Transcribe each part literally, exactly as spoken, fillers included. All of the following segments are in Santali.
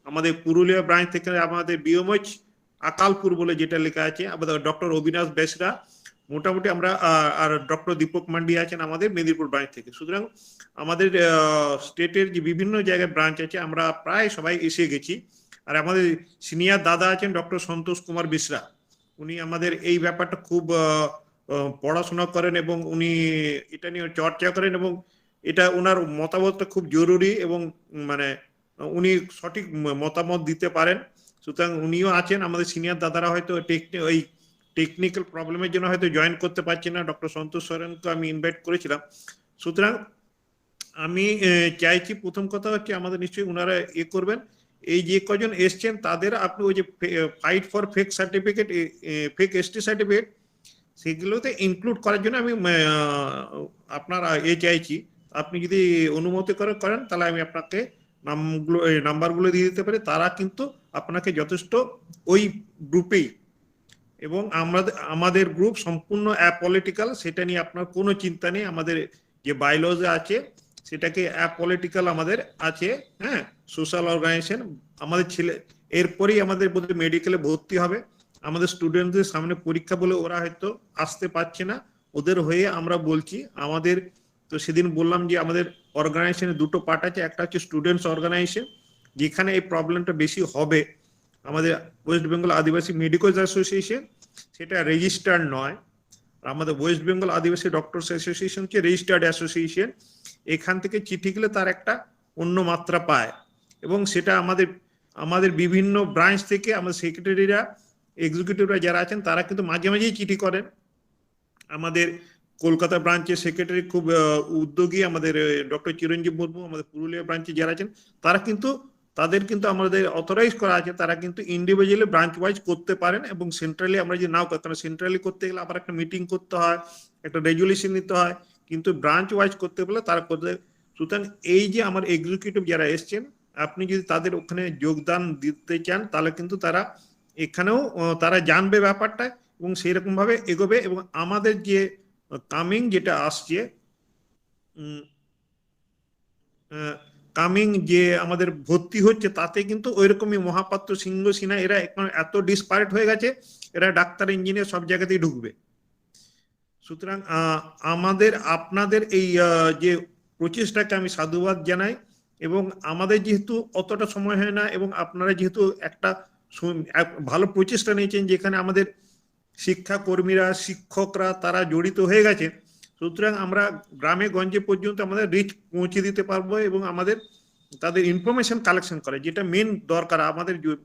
আমাদের পুরুলিয়া ব্রাঞ্চ থেকে আমাদের বিএমএইচ আকালপুর বলে যেটা লেখা আছে, আমাদের ডক্টর অবিনাশ বেসরা, মোটামুটি আমরা আহ, আর ডক্টর দীপক মান্ডি আছেন আমাদের মেদিনীপুর ব্রাঞ্চ থেকে। সুতরাং আমাদের স্টেটের যে বিভিন্ন জায়গায় ব্রাঞ্চ আছে, আমরা প্রায় সবাই এসে গেছি। আর আমাদের সিনিয়র দাদা আছেন ডক্টর সন্তোষ কুমার মিশ্রা, উনি আমাদের এই ব্যাপারটা খুব আহ, আহ, পড়াশোনা করেন এবং উনি এটা নিয়ে চর্চা করেন এবং এটা ওনার মতামতটা খুব জরুরি এবং উম, মানে উনি সঠিক ম- মতামত দিতে পারেন। সুতরাং উনিও আছেন, আমাদের সিনিয়র দাদারা হয়তো টেকনি ওই টেকনিক্যাল প্রবলেমের জন্য হয়তো জয়েন করতে পারছেন না। ডক্টর সন্তোষ সরেনকে আমি ইনভাইট করেছিলাম। সুতরাং আমি আহ, চাইছি, প্রথম কথা হচ্ছে আমাদের নিশ্চয়ই ওনারা ইয়ে করবেন, এই যে কজন এসছেন তাদের আপনি ওই যে fight for fake certificate, fake ST certificate, সেগুলোতে ইনক্লুড করার জন্য আমি আহ, আপনার আহ, এ চাইছি। আপনি যদি অনুমতি করে করেন, তাহলে আমি আপনাকে নামগুলো এই নাম্বারগুলো দিয়ে দিতে পারি। তারা কিন্তু আপনাকে যথেষ্ট ওই গ্রুপেই, এবং আমরা আমাদের গ্রুপ সম্পূর্ণ অ্যাপলিটিক্যাল, সেটা নিয়ে আপনার কোনো চিন্তা নেই। আমাদের যে বাইলজে আছে, সেটাকে অ্যাপলিটিক্যাল আমাদের আছে। হ্যাঁ, সোশ্যাল অর্গানাইজেশন আমাদের ছেলে, এরপরেই আমাদের বোধহয় মেডিকেলে ভর্তি হবে। আমাদের স্টুডেন্টদের সামনে পরীক্ষা বলে ওরা হয়তো আসতে পারছে না, ওদের হয়ে আমরা বলছি। আমাদের তো সেদিন বললাম যে আমাদের অর্গানাইজেশনের দুটো পার্ট আছে, একটা হচ্ছে স্টুডেন্টস অর্গানাইজেশন, যেখানে এই প্রবলেমটা বেশি হবে। আমাদের ওয়েস্ট বেঙ্গল আদিবাসী মেডিকোজ অ্যাসোসিয়েশন, সেটা রেজিস্টার্ড নয়। আর আমাদের ওয়েস্ট বেঙ্গল আদিবাসী ডক্টরস অ্যাসোসিয়েশন হচ্ছে রেজিস্টার্ড অ্যাসোসিয়েশন। এখান থেকে চিঠি গেলে তার একটা অন্য মাত্রা পায়, এবং সেটা আমাদের আমাদের বিভিন্ন ব্রাঞ্চ থেকে আমাদের সেক্রেটারিরা, এক্সিকিউটিভরা যারা আছেন, তারা কিন্তু মাঝে মাঝেই চিঠি করেন। আমাদের কলকাতা ব্রাঞ্চের সেক্রেটারি খুব আহ, উদ্যোগী, আমাদের ডক্টর চিরঞ্জীব মুর্মু, আমাদের পুরুলিয়া ব্রাঞ্চে যারা আছেন, তারা কিন্তু তাদের কিন্তু আমাদের অথরাইজ করা আছে, তারা কিন্তু ইন্ডিভিজুয়ালি ব্রাঞ্চ ওয়াইজ করতে পারেন। এবং সেন্ট্রালি আমরা যদি নাও করতে, কারণ সেন্ট্রালি করতে গেলে আবার একটা মিটিং করতে হয়, একটা রেজুলিউশন নিতে হয়, কিন্তু ব্রাঞ্চ ওয়াইজ করতে বলে তারা করতে। সুতরাং এই যে আমার এক্সিকিউটিভ যারা এসছেন, আপনি যদি তাদের ওখানে যোগদান দিতে চান, তাহলে কিন্তু তারা এখানেও আহ, তারা জানবে ব্যাপারটা এবং সেই রকম ভাবে এগোবে। এবং আমাদের যে কামিং যেটা আসছে, উম, আহ, কামিং যে আমাদের ভর্তি হচ্ছে, তাতে কিন্তু ওইরকমই মহাপাত্র, সিংহ, সিনহা, এরা এখন এত ডিসপারেট হয়ে গেছে, এরা ডাক্তার, ইঞ্জিনিয়ার সব জায়গাতেই ঢুকবে। সুতরাং আহ, আমাদের আপনাদের এই আহ, যে প্রচেষ্টাকে আমি সাধুবাদ জানাই। এবং আমাদের যেহেতু অতটা সময় হয় না, এবং আপনারা যেহেতু একটা সু- এক ভালো প্রচেষ্টা নিয়েছেন, যেখানে আমাদের শিক্ষাকর্মীরা, শিক্ষকরা, তারা জড়িত হয়ে গেছে, সুতরাং আমরা গ্রামে গঞ্জে পর্যন্ত আমাদের রিচ পৌঁছে দিতে পারবো এবং আমাদের তাদের ইনফরমেশন কালেকশন করে, যেটা মেন দরকার। আমাদের যে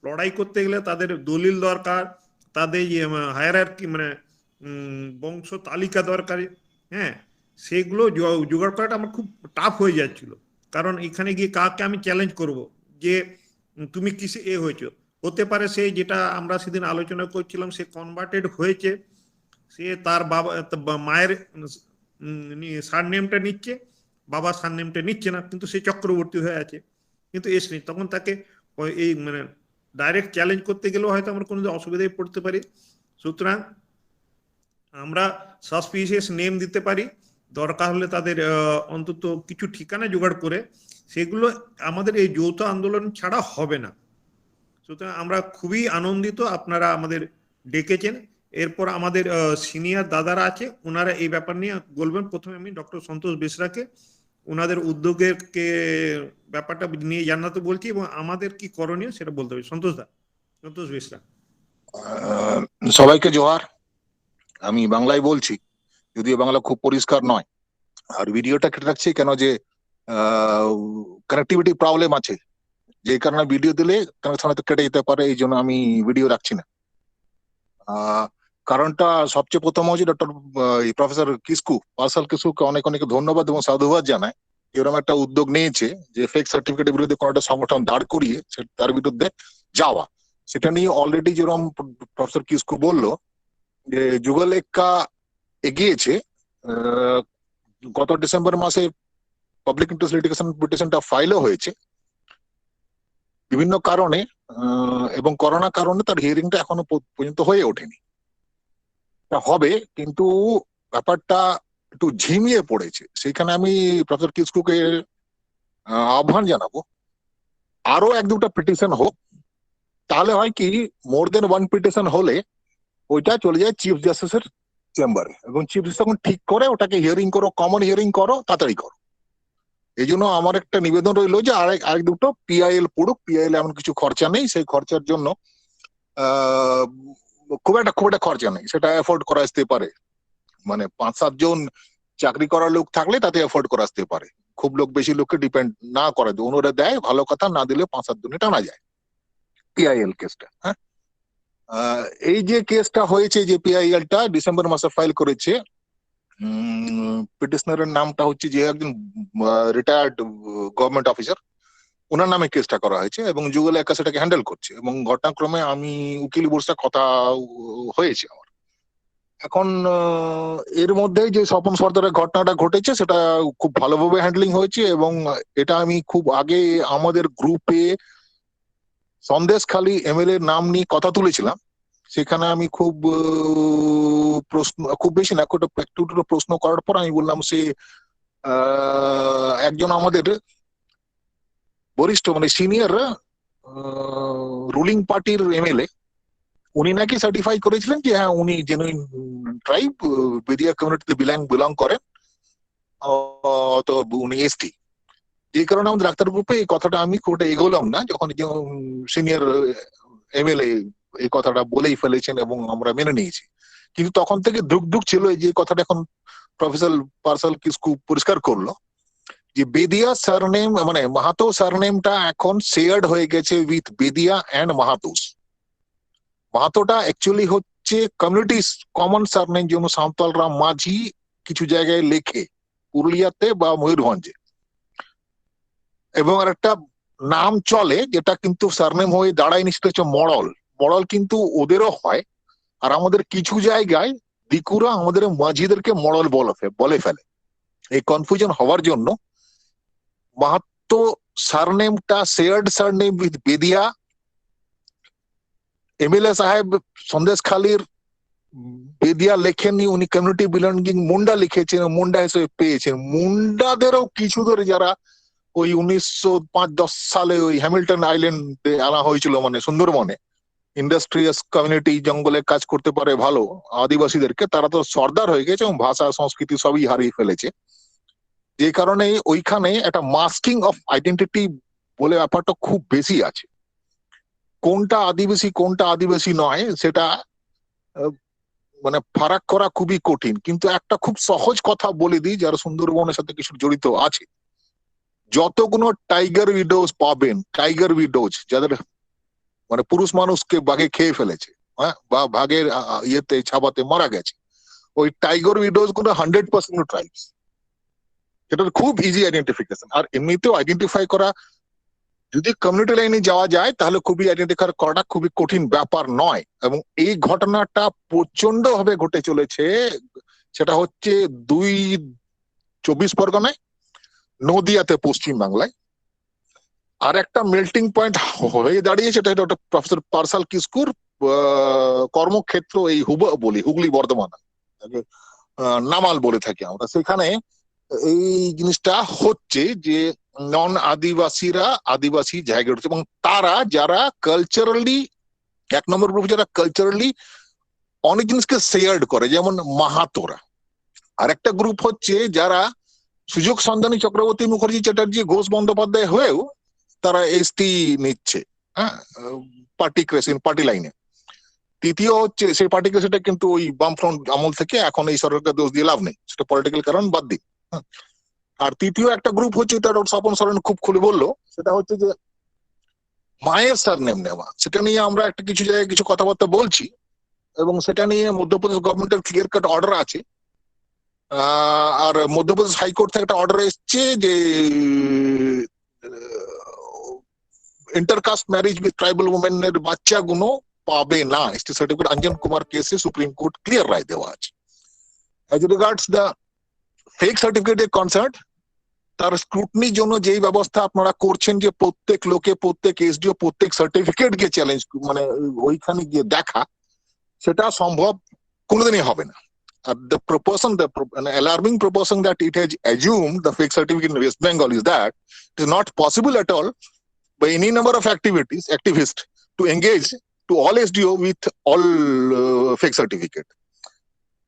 লড়াই করতে গেলে তাদের দলিল দরকার, তাদের ইয়ে, উম, হায়ারার্কি, মানে উম, বংশ তালিকা দরকারি। হ্যাঁ, সেগুলো জো- জোগাড় করাটা আমার খুব টাফ হয়ে যাচ্ছিল। কারণ এখানে গিয়ে কাকে আমি চ্যালেঞ্জ করব যে উম, তুমি কিসে এ হয়েছো? হতে পারে সে, যেটা আমরা সেদিন আলোচনা করছিলাম, সে কনভার্টেড হয়েছে, সে তার বাবা, তা বা- মায়ের সারনেমটা নিচ্ছে, বাবার সারনেমটা নিচ্ছে না, কিন্তু সে চক্রবর্তী হয়ে আছে, কিন্তু এস নেই। তখন তাকে ওই- এই মানে ডাইরেক্ট চ্যালেঞ্জ করতে গেলেও হয়তো আমরা কোনো অসুবিধায় পড়তে পারি। সুতরাং আমরা সাসপিশিয়াস নেম দিতে পারি, দরকার হলে তাদের আহ, অন্তত কিছু ঠিকানা জোগাড় করে, সেগুলো আমাদের এই যৌথ আন্দোলন ছাড়া হবে না। সুতরাং আমরা খুবই আনন্দিত আপনারা আমাদের ডেকেছেন। এরপর আমাদের সিনিয়র দাদারা আছে, ওনারা এই ব্যাপার নিয়ে বলবেন। প্রথমে আমি ডক্টর সন্তোষ বেসরাকে ওনাদের উদ্যোগের কে ব্যাপারটা নিয়ে জানাতে বলছি এবং আমাদের কি করণীয় সেটা বলতে হবে। সন্তোষ দা, সন্তোষ বেসরা। আহ, সবাইকে জোহার। আমি বাংলায় বলছি, যদিও বাংলা খুব পরিষ্কার নয়। আর ভিডিওটা কেটে রাখছি কেন যে কানেক্টিভিটি প্রবলেম আছে, যে কারণে ভিডিও দিলে কানেকশন হয়তো কেটে যেতে পারে, এই জন্য আমি ভিডিও রাখছি না। আহ, কারণটা সবচেয়ে প্রথম হচ্ছে ডক্টর প্রফেসর কিস্কু, পার্সেল কিস্কুকে অনেক অনেক ধন্যবাদ এবং সাধুবাদ জানাই। এরকম একটা উদ্যোগ নিয়েছে যে ফেক সার্টিফিকেটের বিরুদ্ধে কোনো একটা সংগঠন দাঁড় করিয়ে সে- তার বিরুদ্ধে যাওয়া। সেটা নিয়ে অলরেডি যেরকম প্রফেসর কিস্কু বলল যে যুগলেখা এগিয়েছে। আহ, গত ডিসেম্বর মাসে পাবলিক ইন্টারেস্ট লিটিগেশন পিটিশনটা ফাইলও হয়েছে বিভিন্ন কারণে, আহ, এবং করোনা কারণে তার হিয়ারিংটা এখনো প- পর্যন্ত হয়ে ওঠেনি। তা হবে, কিন্তু ব্যাপারটা একটু ঝিমিয়ে পড়েছে। সেইখানে আমি প্রফেসর কিস্কুকে আহ, আহ্বান জানাবো, আরো এক দুটো পিটিশন হোক। তাহলে হয় কি, মোর দেন ওয়ান পিটিশন হলে ওইটা চলে যায় চিফ জাস্টিসের চেম্বারে, এবং চিফ জাস্টিস তখন ঠিক করে ওটাকে হিয়ারিং করো, কমন হিয়ারিং করো, তাড়াতাড়ি করো। এই জন্য আমার একটা নিবেদন রইলো যে আরেক আরেক দুটো পিআইএল পড়ুক। পিআইএল এমন কিছু খরচা নেই, সেই খরচার জন্য আহ, খুব একটা খুব একটা খরচা নেই, সেটা অ্যাফোর্ড করা যেতে পারে। মানে পাঁচ সাত জন চাকরি করার লোক থাকলে তাতে অ্যাফোর্ড করা যেতে পারে, খুব লোক বেশি লোককে ডিপেন্ড না করে। ওনারা দেয়, ভালো কথা, না দিলে পাঁচ সাত জনে টানা যায় পিআইএল কেসটা। হ্যাঁ, আহ, এই যে কেসটা হয়েছে, যে পিআইএলটা ডিসেম্বর মাসে ফাইল করেছে, পিটিশনারের নামটা হচ্ছে যে একজন রিটায়ার্ড গভর্নমেন্ট অফিসার, ওনার নামে কেসটা করা হয়েছে এবং যুগল একা সেটাকে হ্যান্ডেল করছে। এবং ঘটনাক্রমে আমি উকিল বোর্ডের সাথে কথা হয়েছে আমার। এখন আহ, এর মধ্যে যে স্বপন সর্দারের ঘটনাটা ঘটেছে, সেটা খুব ভালোভাবে হ্যান্ডলিং হয়েছে এবং এটা আমি খুব আগে আমাদের গ্রুপে সন্দেশখালী এমএলএ নাম নিয়ে কথা তুলেছিলাম। সেখানে আমি খুব আহ, প্রশ্ন, খুব বেশি না, একটা একটু দুটো প্রশ্ন করার পর আমি বললাম, সে আহ, একজন আমাদের বরিষ্ঠ, মানে সিনিয়র রুলিং পার্টির এমএলএ, উনি নাকি সার্টিফাই করেছিলেন যে হ্যাঁ, উনি জেনুইন ট্রাইব, বেদিয়া কমিউনিটিতে বিলং বিলং করেন, অত উনি এসটি। যে কারণে আমাদের ডাক্তার গ্রুপে এই কথাটা আমি খুব একটা এগোলাম না, যখন সিনিয়র এমএলএ এই কথাটা বলেই ফেলেছেন এবং আমরা মেনে নিয়েছি। কিন্তু তখন থেকে ধুকধুক ছিল এই যে কথাটা এখন প্রফেসর পার্সাল কিসকু পরিষ্কার করলো যে বেদিয়া সারনেম, মানে মাহাতো সারনেমটা এখন শেয়ার্ড হয়ে গেছে উইথ বেদিয়া অ্যান্ড মাহাতোস। মাহাতোটা অ্যাকচুয়ালি হচ্ছে কমিউনিটিস কমন সারনেম, যেমন সাঁওতাল রাম মাঝি কিছু জায়গায় লেখে পুরুলিয়াতে বা ময়ূরভঞ্জে, এবং আর একটা নাম চলে যেটা কিন্তু সারনেম হয়ে দাঁড়ায়নি, সেটা হচ্ছে মড়ল। মড়ল কিন্তু ওদেরও হয়, আর আমাদের কিছু জায়গায় দিকুরা আমাদের মাঝিদেরকে মড়ল বলে ফে- বলে ফেলে। এই কনফিউশন হওয়ার জন্য মাহাতো সারনেমটা shared surname with Bedia. MLA সাহেব সন্দেশখালীর বেদিয়া লেখেননি, উনি কমিউনিটি বিলঙ্গিং মুন্ডা লিখেছেন, মুন্ডা হিসেবে পেয়েছেন। মুন্ডাদেরও কিছু ধরে যারা ওই উনিশশো পাঁচ দশ সালে ওই হ্যামিল্টন আইল্যান্ডে আনা হয়েছিল, মানে সুন্দরবনে। ইন্ডাস্ট্রিয়াস কমিউনিটি, জঙ্গলে কাজ করতে পারে ভালো, আদিবাসীদেরকে, তারা তো সর্দার হয়ে গেছে এবং ভাষা সংস্কৃতি সবই হারিয়ে ফেলেছে। যে কারণে ওইখানে একটা মাস্কিং অফ আইডেন্টিটি বলে ব্যাপারটা খুব বেশি আছে। কোনটা আদিবাসী, কোনটা আদিবাসী নয়, সেটা আহ, মানে ফারাক করা খুবই কঠিন। কিন্তু একটা খুব সহজ কথা বলে দিই, যারা সুন্দরবনের সাথে কিছু জড়িত আছে, যতগুলো টাইগার উইডোজ পাবেন, টাইগার উইডোজ যাদের মানে পুরুষ মানুষকে বাঘে খেয়ে ফেলেছে, হ্যাঁ, বা বাঘের আ, আ, ইয়েতে ঝাপাতে মারা গেছে, ওই টাইগার উইডোজ গুলো হান্ড্রেড পার্সেন্ট ট্রাইবস। সেটা খুব ইজি আইডেন্টিফিকেশন। আর এমনিতেও আইডেন্টিফাই করা, যদি কমিউনিটি লাইনে যাওয়া যায়, তাহলে খুবই আইডেন্টিফাই করাটা খুবই কঠিন ব্যাপার নয়। এবং এই ঘটনাটা প্রচন্ড ভাবে ঘটে চলেছে। সেটা হচ্ছে দুই চব্বিশ পরগনায়, নদিয়াতে, পশ্চিম বাংলায়। আর একটা মেল্টিং পয়েন্ট হয়ে দাঁড়িয়েছে, সেটা হচ্ছে ডক্টর প্রফেসর পার্সাল কিস্কুর আহ, কর্মক্ষেত্র, এই হুব বলি, হুগলি বর্ধমান, আহ, নামাল বলে থাকি আমরা। সেখানে এই জিনিসটা হচ্ছে যে নন আদিবাসীরা আদিবাসী জায়গায় রয়েছে এবং তারা যারা কালচারালি, এক নম্বর গ্রুপ যারা কালচারালি অনেক জিনিসকে শেয়ার্ড করে, যেমন মাহাতোরা। আর একটা গ্রুপ হচ্ছে যারা সুযোগ সন্ধানী চক্রবর্তী, মুখার্জি, চ্যাটার্জি, ঘোষ, বন্দ্যোপাধ্যায় হয়েও তারা এসটি নিচ্ছে, হ্যাঁ, পার্টি ক্রেসিন পার্টি লাইনে। তৃতীয় হচ্ছে সেই পার্টি ক্রেসিনটা কিন্তু ওই বামফ্রন্ট আমল থেকে এখন এই সরকারকে দোষ দিয়ে লাভ নেই, সেটা পলিটিক্যাল কারণ বাদ দিই। হ্যাঁ। আর তৃতীয় একটা গ্রুপ হচ্ছে, এটা ডক্টর স্বপন সরেন খুব খুলে বললো, সেটা হচ্ছে যে মায়ের সারনেম নেওয়া। সেটা নিয়ে আমরা একটা কিছু জায়গায় কিছু কথাবার্তা বলছি এবং সেটা নিয়ে মধ্যপ্রদেশ গভর্নমেন্টের ক্লিয়ার কাট অর্ডার আছে। আহ, আর মধ্যপ্রদেশ হাইকোর্ট থেকে একটা অর্ডার এসছে যে intercaste marriage with tribal women এর বাচ্চাগুলো পাবে না এসটি সার্টিফিকেট। অঞ্জন কুমার কেসে সুপ্রিম কোর্ট ক্লিয়ার রায় দেওয়া আছে। As regards the fake certificate concern, তার স্ক্রুটনির জন্য যেই ব্যবস্থা আপনারা করছেন, যে প্রত্যেক লোকে, প্রত্যেক এসডিও, প্রত্যেক সার্টিফিকেট কে চ্যালেঞ্জ, মানে ওইখানে গিয়ে দেখা, সেটা সম্ভব কোনোদিনই হবে না। uh, the proportion, the pro- an alarming proportion that it has assumed the fake certificate in West Bengal is that it is not possible at all by any number of activities, activists to engage to all S D O with all uh, fake certificate.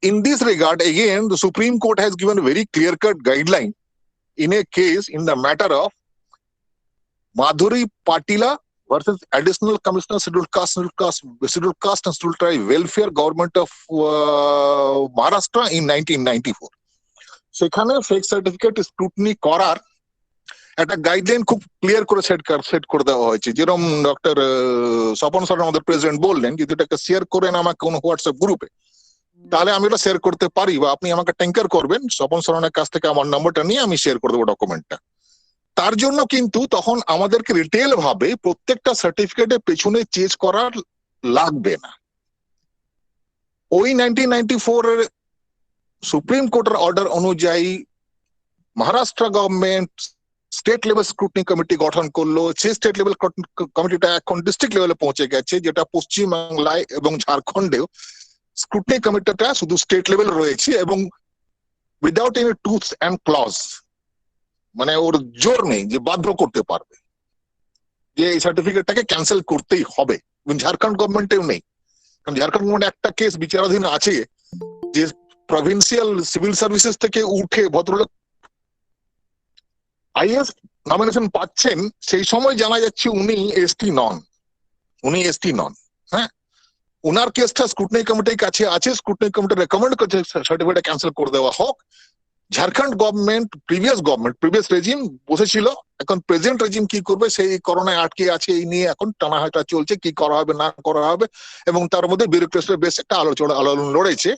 In this regard, again, the Supreme Court has given a very clear-cut guideline in a case in the matter of Madhuri Patila versus Additional Commissioner Scheduled Caste, Scheduled Caste, Scheduled Caste and Scheduled Tribe Welfare, Government of uh, Maharashtra in nineteen ninety-four. সেখানে ফেক সার্টিফিকেট স্ক্রুটিনি করার একটা গাইডলাইন খুব ক্লিয়ার করে সেট সেট করে দেওয়া হয়েছে। যেরকম ডক্টর স্বপন সরেন, আমাদের প্রেসিডেন্ট, বললেন, যদি এটাকে শেয়ার করেন আমাকে কোনো হোয়াটসঅ্যাপ গ্রুপে, তাহলে আমি ওটা শেয়ার করতে পারি, বা আপনি আমাকে ট্যাঙ্কার করবেন, স্বপন সরেনের কাছ থেকে আমার নাম্বারটা নিয়ে আমি শেয়ার করে দেবো ডকুমেন্টটা। তার জন্য কিন্তু তখন আমাদেরকে রিটেল ভাবে প্রত্যেকটা সার্টিফিকেটের পেছনে চেজ করার লাগবে না। ওই নাইনটিন নাইনটি ফোর এর সুপ্রিম কোর্টের অর্ডার অনুযায়ী Maharashtra government state level scrutiny committee গঠন করলো। সেই স্টেট লেভেল কমিটিটা এখন ডিস্ট্রিক্ট লেভেলে পৌঁছে গেছে, যেটা পশ্চিমবাংলায় এবং ঝাড়খণ্ডেও স্ক্রুটিনি কমিটিটা শুধু স্টেট লেভেল রয়েছে এবং without any tooth and claws, মানে ওর জোর নেই যে বাধ্য করতে পারবে যে এই সার্টিফিকেটটাকে ক্যান্সেল করতেই হবে। এবং ঝাড়খণ্ড গভর্নমেন্টেও নেই, কারণ ঝাড়খণ্ড গভর্নমেন্ট একটা কেস বিচারাধীন আছে যে প্রভিন্সিয়াল সিভিল সার্ভিসেস থেকে উঠে ভদ্রলোক আইএস নমিনেশন পাচ্ছেন, সেই সময় জানা যাচ্ছে উনি এসটি নন, উনি এসটি নন। হ্যাঁ, ওনার কেসটা স্ক্রুটিনি কমিটির কাছে আছে, স্ক্রুটিনি কমিটি রেকমেন্ড করছে সার্টিফিকেট ক্যান্সেল করে দেওয়া হোক। Jharkhand government, previous government, previous regime বসেছিল, এখন প্রেজেন্ট রেজিম কি করবে, সেই করোনায় আটকে আছে, এই নিয়ে এখন টানাহাটা চলছে, কি করা হবে না করা হবে, এবং তার মধ্যে বিউরোক্রেসির বেশ একটা আলোচনা আলোড়ন লড়েছে।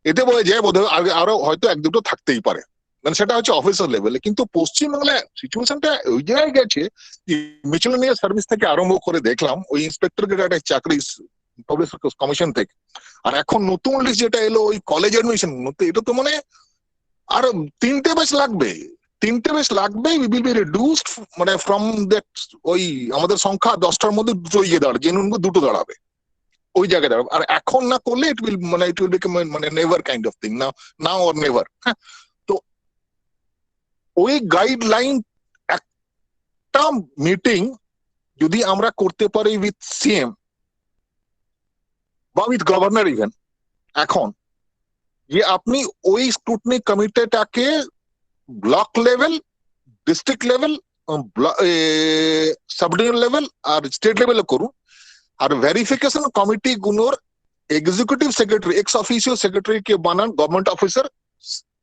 এতে বোঝা যায় বোধহয় আগে আরো হয়তো এক দুটো থাকতেই পারে, মানে সেটা হচ্ছে অফিসার লেভেলে। কিন্তু পশ্চিমবাংলায় সিচুয়েশনটা ওই জায়গায় গেছে যে মিসেলেনিয়াস সার্ভিস থেকে আরম্ভ করে দেখলাম ওই ইন্সপেক্টর গ্রেড একটা চাকরি পাবলিক কমিশন থেকে, আর এখন নতুন লিস্ট যেটা এলো ওই কলেজ অ্যাডমিশন, এটা তো মানে আর তিনটে ব্যাচ লাগবে, তিনটে ব্যাচ লাগবে। উই উইল বি রিডিউসড, মানে ফ্রম দ্যাট, ওই আমাদের সংখ্যা দশটার মধ্যে দুটো ইয়ে দাঁড়াবে, জেনুইন দুটো দাঁড়াবে। ওই জায়গায় দাঁড়াবে। আর এখন না করলে ইট উইল, মানে, ইট উইল বিকাম, মানে, never kind of thing, now now or never. হ্যাঁ, তো ওই গাইডলাইন একটা মিটিং যদি আমরা করতে পারি উইথ সিএম বা উইথ গভর্নর ইভেন, এখন যে আপনি ওই স্ক্রুটনি কমিটিটাকে block level, district level, sub division level আর স্টেট লেভেলে করুন। আর ভেরিফিকেশন কমিটি গুলোর executive secretary, ex officio secretary কে বানান গভর্নমেন্ট অফিসার,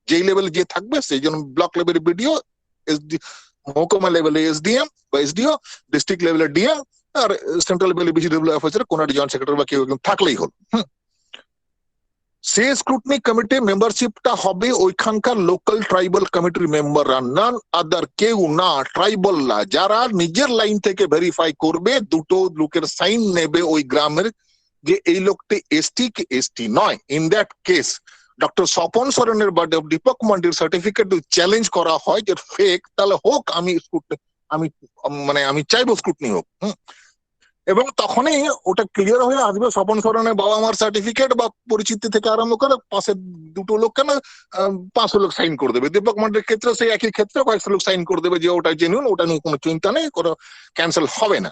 যেই লেভেলে যে থাকবে, সেই জন্য ব্লক লেভেলে বিডিও, এসডি, মহকুমা লেভেলে এসডিএম বা এসডিও, ডিস্ট্রিক্ট লেভেলে ডিএম, আর সেন্ট্রাল লেভেলে বিসিডব্লিউ অফিসার, কোনো একটা জয়েন্ট সেক্রেটারি বা কেউ একজন থাকলেই হলো। হুম। সেই স্ক্রুটনি কমিটি মেম্বারশিপটা হবে ওইখানকার লোকাল ট্রাইবাল কমিটির মেম্বাররা, নান আদার, কেউ না, ট্রাইবালরা, যারা নিজের লাইন থেকে ভেরিফাই করবে, দুটো লোকের সাইন নেবে ওই গ্রামের, যে এই লোকটি এসটি কি এসটি নয়। In that case, doctor Swapan সরেনের বা দীপক মান্ডির সার্টিফিকেট যদি চ্যালেঞ্জ করা হয় যে ফেক, তাহলে হোক, আমি স্ক্রুটনি, আমি, মানে, আমি চাইবো স্ক্রুটনি হোক। হুম। এবং তখনই ওটা ক্লিয়ার হয়ে আসবে স্বপন সরেনের বাবা মার সার্টিফিকেট বা পরিচিতি থেকে আরম্ভ করে পাশের দুটো লোক কেন, আহ, পাঁচশো লোক সাইন করে দেবে। দীপক মান্ডির ক্ষেত্রে সেই একই ক্ষেত্রে কয়েকশো লোক সাইন করে দেবে যে ওটা জেনুইন, ওটা নিয়ে কোনো চিন্তা নেই, কোনো ক্যান্সেল হবে না।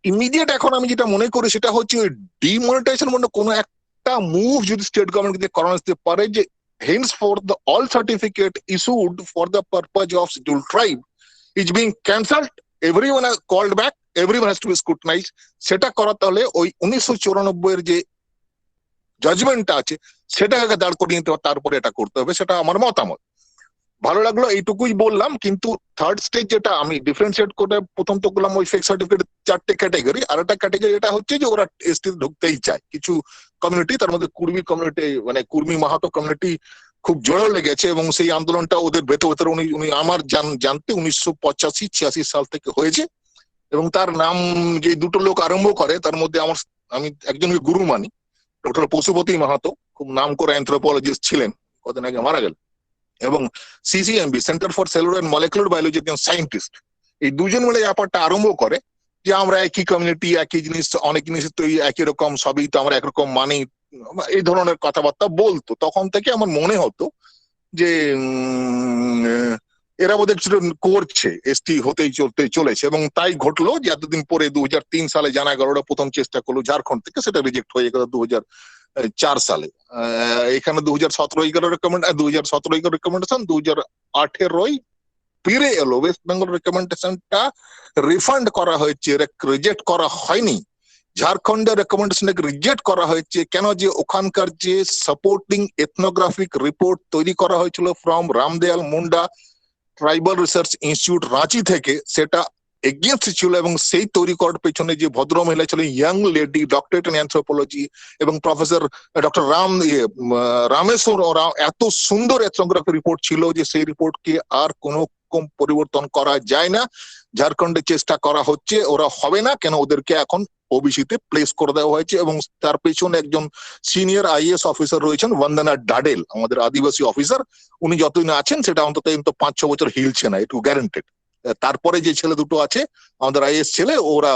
ইমিডিয়েট এখন আমি যেটা মনে করি সেটা হচ্ছে ওই ডিমনিটাইজেশন মানে কোনো একটা মুভ যদি স্টেট গভর্নমেন্ট যদি করানো যেতে পারে যে henceforth the all certificate issued for the purpose of scheduled tribe is being cancelled, everyone has called back, everyone has to be scrutinized, সেটা করা তাহলে ওই উনিশশো চুরানব্বই এর যে জাজমেন্টটা আছে সেটাকে দাঁড় করিয়ে নিতে হবে, তারপরে এটা করতে হবে, সেটা আমার মতামত। ভালো লাগলো, এইটুকুই বললাম। কিন্তু থার্ড স্টেজ যেটা আমি ডিফারেন্সিয়েট করে প্রথম তো করলাম ওই ফেক সার্টিফিকেট চারটে ক্যাটাগরি, আর একটা ক্যাটাগরি এটা হচ্ছে যে ওরা এসটি ঢুকতেই চায় কিছু কমিউনিটি, তার মধ্যে কুর্মী কমিউনিটি, মানে কুর্মী মাহাতো কমিউনিটি খুব জোরে লেগেছে এবং সেই আন্দোলনটা ওদের ভেতর ভেতরে উনি উনি আমার জান জানতে উনিশশো পঁচাশি ছিয়াশি সাল থেকে হয়েছে। এবং তার নাম যে দুটো লোক আরম্ভ করে তার মধ্যে আমার, আমি একজনকে গুরু মানি, ডক্টর পশুপতি মাহাতো, খুব নাম করা অ্যানথ্রোপোলজিস্ট ছিলেন, কদিন আগে মারা গেল, এবং CCMB, centre for cellular and molecular biology, একজন সায়েন্টিস্ট। এই দুজন মিলে ব্যাপারটা আরম্ভ করে। যে আমরা একই কমিউনিটি, একই জিনিস, অনেক জিনিস তো এই একই রকম, সবই তো আমরা একরকম মানি, এই ধরনের কথাবার্তা বলতো। তখন থেকে আমার মনে হতো যে উম, এরা বোধহয় কিছু করছে, এসটি হতেই চলতে চলেছে। এবং তাই ঘটলো যে এতদিন পরে দু হাজার তিন সালে জানা গেল, ওরা প্রথম চেষ্টা করলো ঝাড়খণ্ড থেকে, সেটা রিজেক্ট হয়ে গেল দু হাজার চার সালে। আহ, এখানে দু হাজার সতেরোই গেল রেকমেন্ড, দু হাজার সতেরোই গেল রেকমেন্ডেশন, দু হাজার আঠেরোই ফিরে এলো। ওয়েস্ট বেঙ্গল রেকমেন্ডেশনটা রিফান্ড করা হয়েছে, রিজেক্ট করা হয়নি। ঝাড়খণ্ডের রেকমেন্ডেশনটাকে রিজেক্ট করা হয়েছে। কেন? যে ওখানকার যে সাপোর্টিং এথনোগ্রাফিক রিপোর্ট তৈরি করা হয়েছিল from Ramdayal Munda tribal research institute Ranchi থেকে, সেটা এগেইনস্ট ছিল। এবং সেই তৈরি করার পেছনে যে ভদ্রমহিলা ছিলেন, young lady, doctorate in anthropology, এবং প্রফেসর ডক্টর রাম ইয়ে, উম, রামেশ্বর ওরাও, এত সুন্দর এথনোগ্রাফি রিপোর্ট ছিল যে সেই রিপোর্টকে আর কোনো রকম পরিবর্তন করা যায় না। ঝাড়খণ্ডে চেষ্টা করা হচ্ছে, ওরা হবে না। কেন? ওদেরকে এখন ওবিসি তে প্লেস করে দেওয়া হয়েছে। এবং তার পেছনে একজন সিনিয়র আইএএস অফিসার রয়েছেন, বন্দনা ডাডেল, আমাদের আদিবাসী অফিসার। উনি যতদিন আছেন, সেটা অন্তত কিন্তু পাঁচ ছ বছর হিলছে না, একটু গ্যারান্টেড। তারপরে যে ছেলে দুটো আছে, আমাদের আইএএস ছেলে, ওরা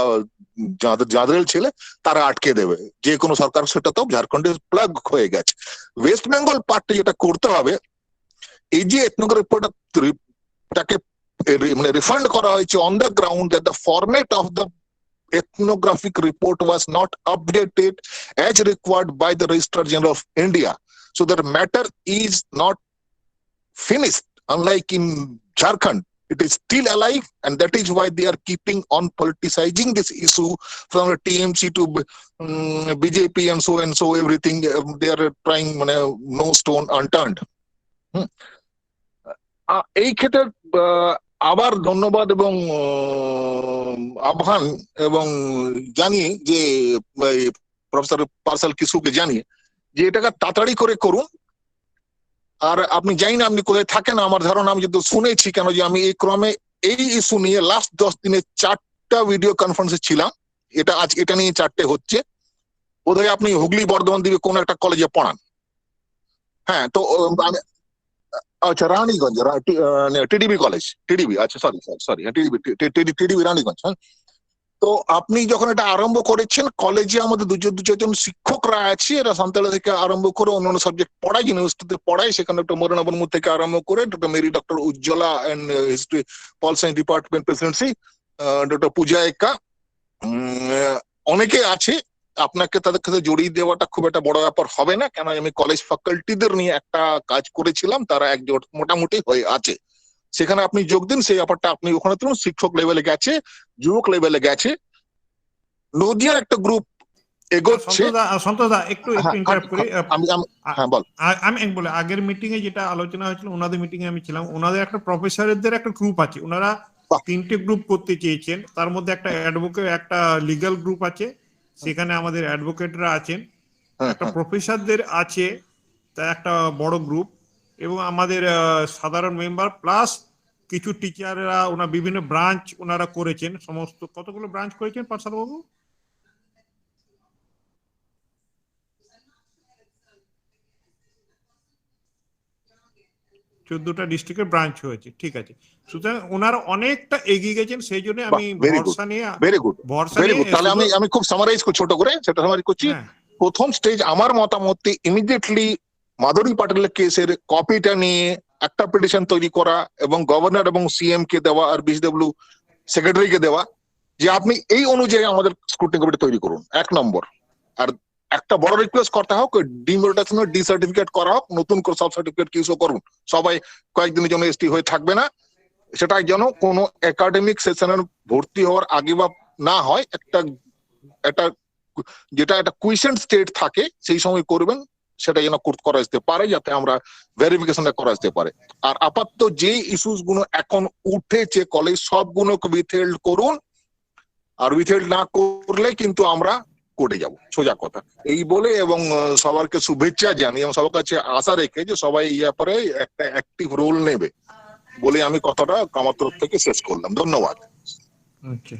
যাদের, যাদের ছেলে, তারা আটকে দেবে। যে কোনো সরকার সেটা তো ঝাড়খণ্ডে প্লাগ হয়ে গেছে। ওয়েস্ট বেঙ্গল পার্টটা যেটা করতে হবে, এই যে এথনোগ্রাফিটা তাকে এ, রি-, মানে রিফান্ড করা হয়েছে on the ground that the format of the ethnographic report was not updated as required by the Registrar General of India. So that matter is not finished. Unlike in Jharkhand, it is still alive, and that is why they are keeping on politicizing this issue from the T M C to um, B J P and so and so everything. Um, they are trying, মানে, no stone unturned. হুম। আ, এই ক্ষেত্রে আ, আবার ধন্যবাদ এবং উম, আহ্বান এবং জানিয়ে যে এই প্রফেসর পার্সেল কিসুকে জানিয়ে যে এটাকে তাড়াতাড়ি করে করুন। আর আপনি, জানি না আপনি কোথায় থাকেন, আমার ধারণা, আমি যত শুনেছি, কেন যে আমি এই ক্রমে এই ইস্যু নিয়ে লাস্ট দশ দিনে চারটা ভিডিও কনফারেন্সে ছিলাম। এটা আজ, এটা নিয়ে চারটে হচ্ছে। বোধহয় আপনি হুগলি বর্ধমান দ্বীপে কোনো একটা কলেজে পড়ান। হ্যাঁ, তো ও, আমি, আচ্ছা, রানীগঞ্জ, রা-, টি-, আহ, নে, টিডিবি কলেজ, টিডিবি, আচ্ছা, সরি, সরি, সরি, হ্যাঁ, টিডিবি, টি-, টি-, টিডি-, টিডিবি রানীগঞ্জ, হ্যাঁ। তো আপনি যখন এটা আরম্ভ করেছেন, কলেজে আমাদের দুজন দু চারজন শিক্ষকরা আছে, এরা সান্তালি থেকে আরম্ভ করে অন্যান্য সাবজেক্ট পড়ায়, ইউনিভার্সিটিতে পড়ায়, সেখানে ডক্টর মরনা মুর্মু থেকে আরম্ভ করে doctor Mary, doctor Ujjwala and history, pol science department presidency, doctor Puja Ekka, um, ah, অনেকে আছে। আপনাকে তাদের সাথে জড়িয়ে দেওয়াটা খুব একটা বড় ব্যাপার হবে না, কেন আমি কলেজ ফ্যাকাল্টিদের নিয়ে একটা কাজ করেছিলাম, তারা একজোট মোটামুটি হয়ে আছে। সেখানে আপনি যোগ দিন, সেই ব্যাপারটা আপনি ওখানে তুলুন। শিক্ষক লেভেলে গেছে, যুবক লেভেলে গেছে, নদিয়ার একটা গ্রুপ এগোচ্ছে। সন্তোষ দা, সন্তোষ দা, একটু একটু হ্যাঁ, ইন্টারাপ্ট করি। আহ, আমি আমি আ- হ্যাঁ, বল। আ- আমি এক বলে, আগের মিটিং এ যেটা আলোচনা হয়েছিল, ওনাদের মিটিং এ আমি ছিলাম, ওনাদের একটা প্রফেসরদের একটা গ্রুপ আছে, ওনারা বাহ। তিনটে গ্রুপ করতে চেয়েছেন। তার মধ্যে একটা অ্যাডভোকেট, একটা লিগ্যাল গ্রুপ আছে, সেখানে আমাদের অ্যাডভোকেটরা আছেন, হ্যাঁ, একটা হ্যাঁ। প্রফেসরদের আছে, তা একটা বড় গ্রুপ, এবং আমাদের আহ, সাধারণ মেম্বার প্লাস কিছু টিচাররা, ওনার বিভিন্ন ব্রাঞ্চ ওনারা করেছেন। সমস্ত কতগুলো ব্রাঞ্চ করেছেন পার্সাল বাবু? চোদ্দটা ডিস্ট্রিক্টের ব্রাঞ্চ হয়েছে, ঠিক আছে। সুতরাং ওনারা অনেকটা এগিয়ে গেছেন, সেই জন্য আমি বাহ, very good, ভরসা নিয়ে ভেরি গুড, ভরসা ভেরি নিয়ে গুড। তাহলে আমি শুধু- আমি খুব সামারাইজ করছি, ছোট করে সেটা সামারাইজ করছি। হ্যাঁ। প্রথম স্টেজ আমার মতামতে ইমিডিয়েটলি মাধুরী পাটিলের কেসের কপিটা নিয়ে একটা পিটিশন তৈরি করা এবং গভর্নর এবং সিএম কে দেওয়া আর বিসিডব্লিউ সেক্রেটারি কে দেওয়া, যে আপনি এই অনুযায়ী আমাদের স্ক্রুটিনি কমিটি তৈরি করুন, এক নম্বর। আর একটা বড় রিকোয়েস্ট করতে হোক, ডিমোটাইজেশন, ডি সার্টিফিকেট করা হোক, নতুন করে সাব সার্টিফিকেট ইস্যু করুন, সবাই কয়েকদিনের জন্য এসটি হয়ে থাকবে না। সেটা যেন কোনো একাডেমিক সেশনের ভর্তি হওয়ার আগে বা না হয়, একটা একটা যেটা একটা কুইসেন্ট স্টেট থাকে সেই সময় করবেন, সেটা যেন কর- করা যেতে পারে, যাতে আমরা ভেরিফিকেশনটা করা যেতে পারে। আর আপাতত যে ইস্যুস গুলো এখন উঠেছে কলেজ, সবগুলোকে উইথহেল্ড করুন, আর উইথহেল্ড না করলে কিন্তু আমরা কোর্টে যাব, সোজা কথা। এই বলে এবং আহ, সবারকে শুভেচ্ছা জানিয়ে এবং সবার কাছে আশা রেখে যে সবাই এই ব্যাপারে একটা অ্যাক্টিভ রোল নেবে বলে আমি কথাটা আমার তরফ থেকে শেষ করলাম। ধন্যবাদ। আচ্ছা,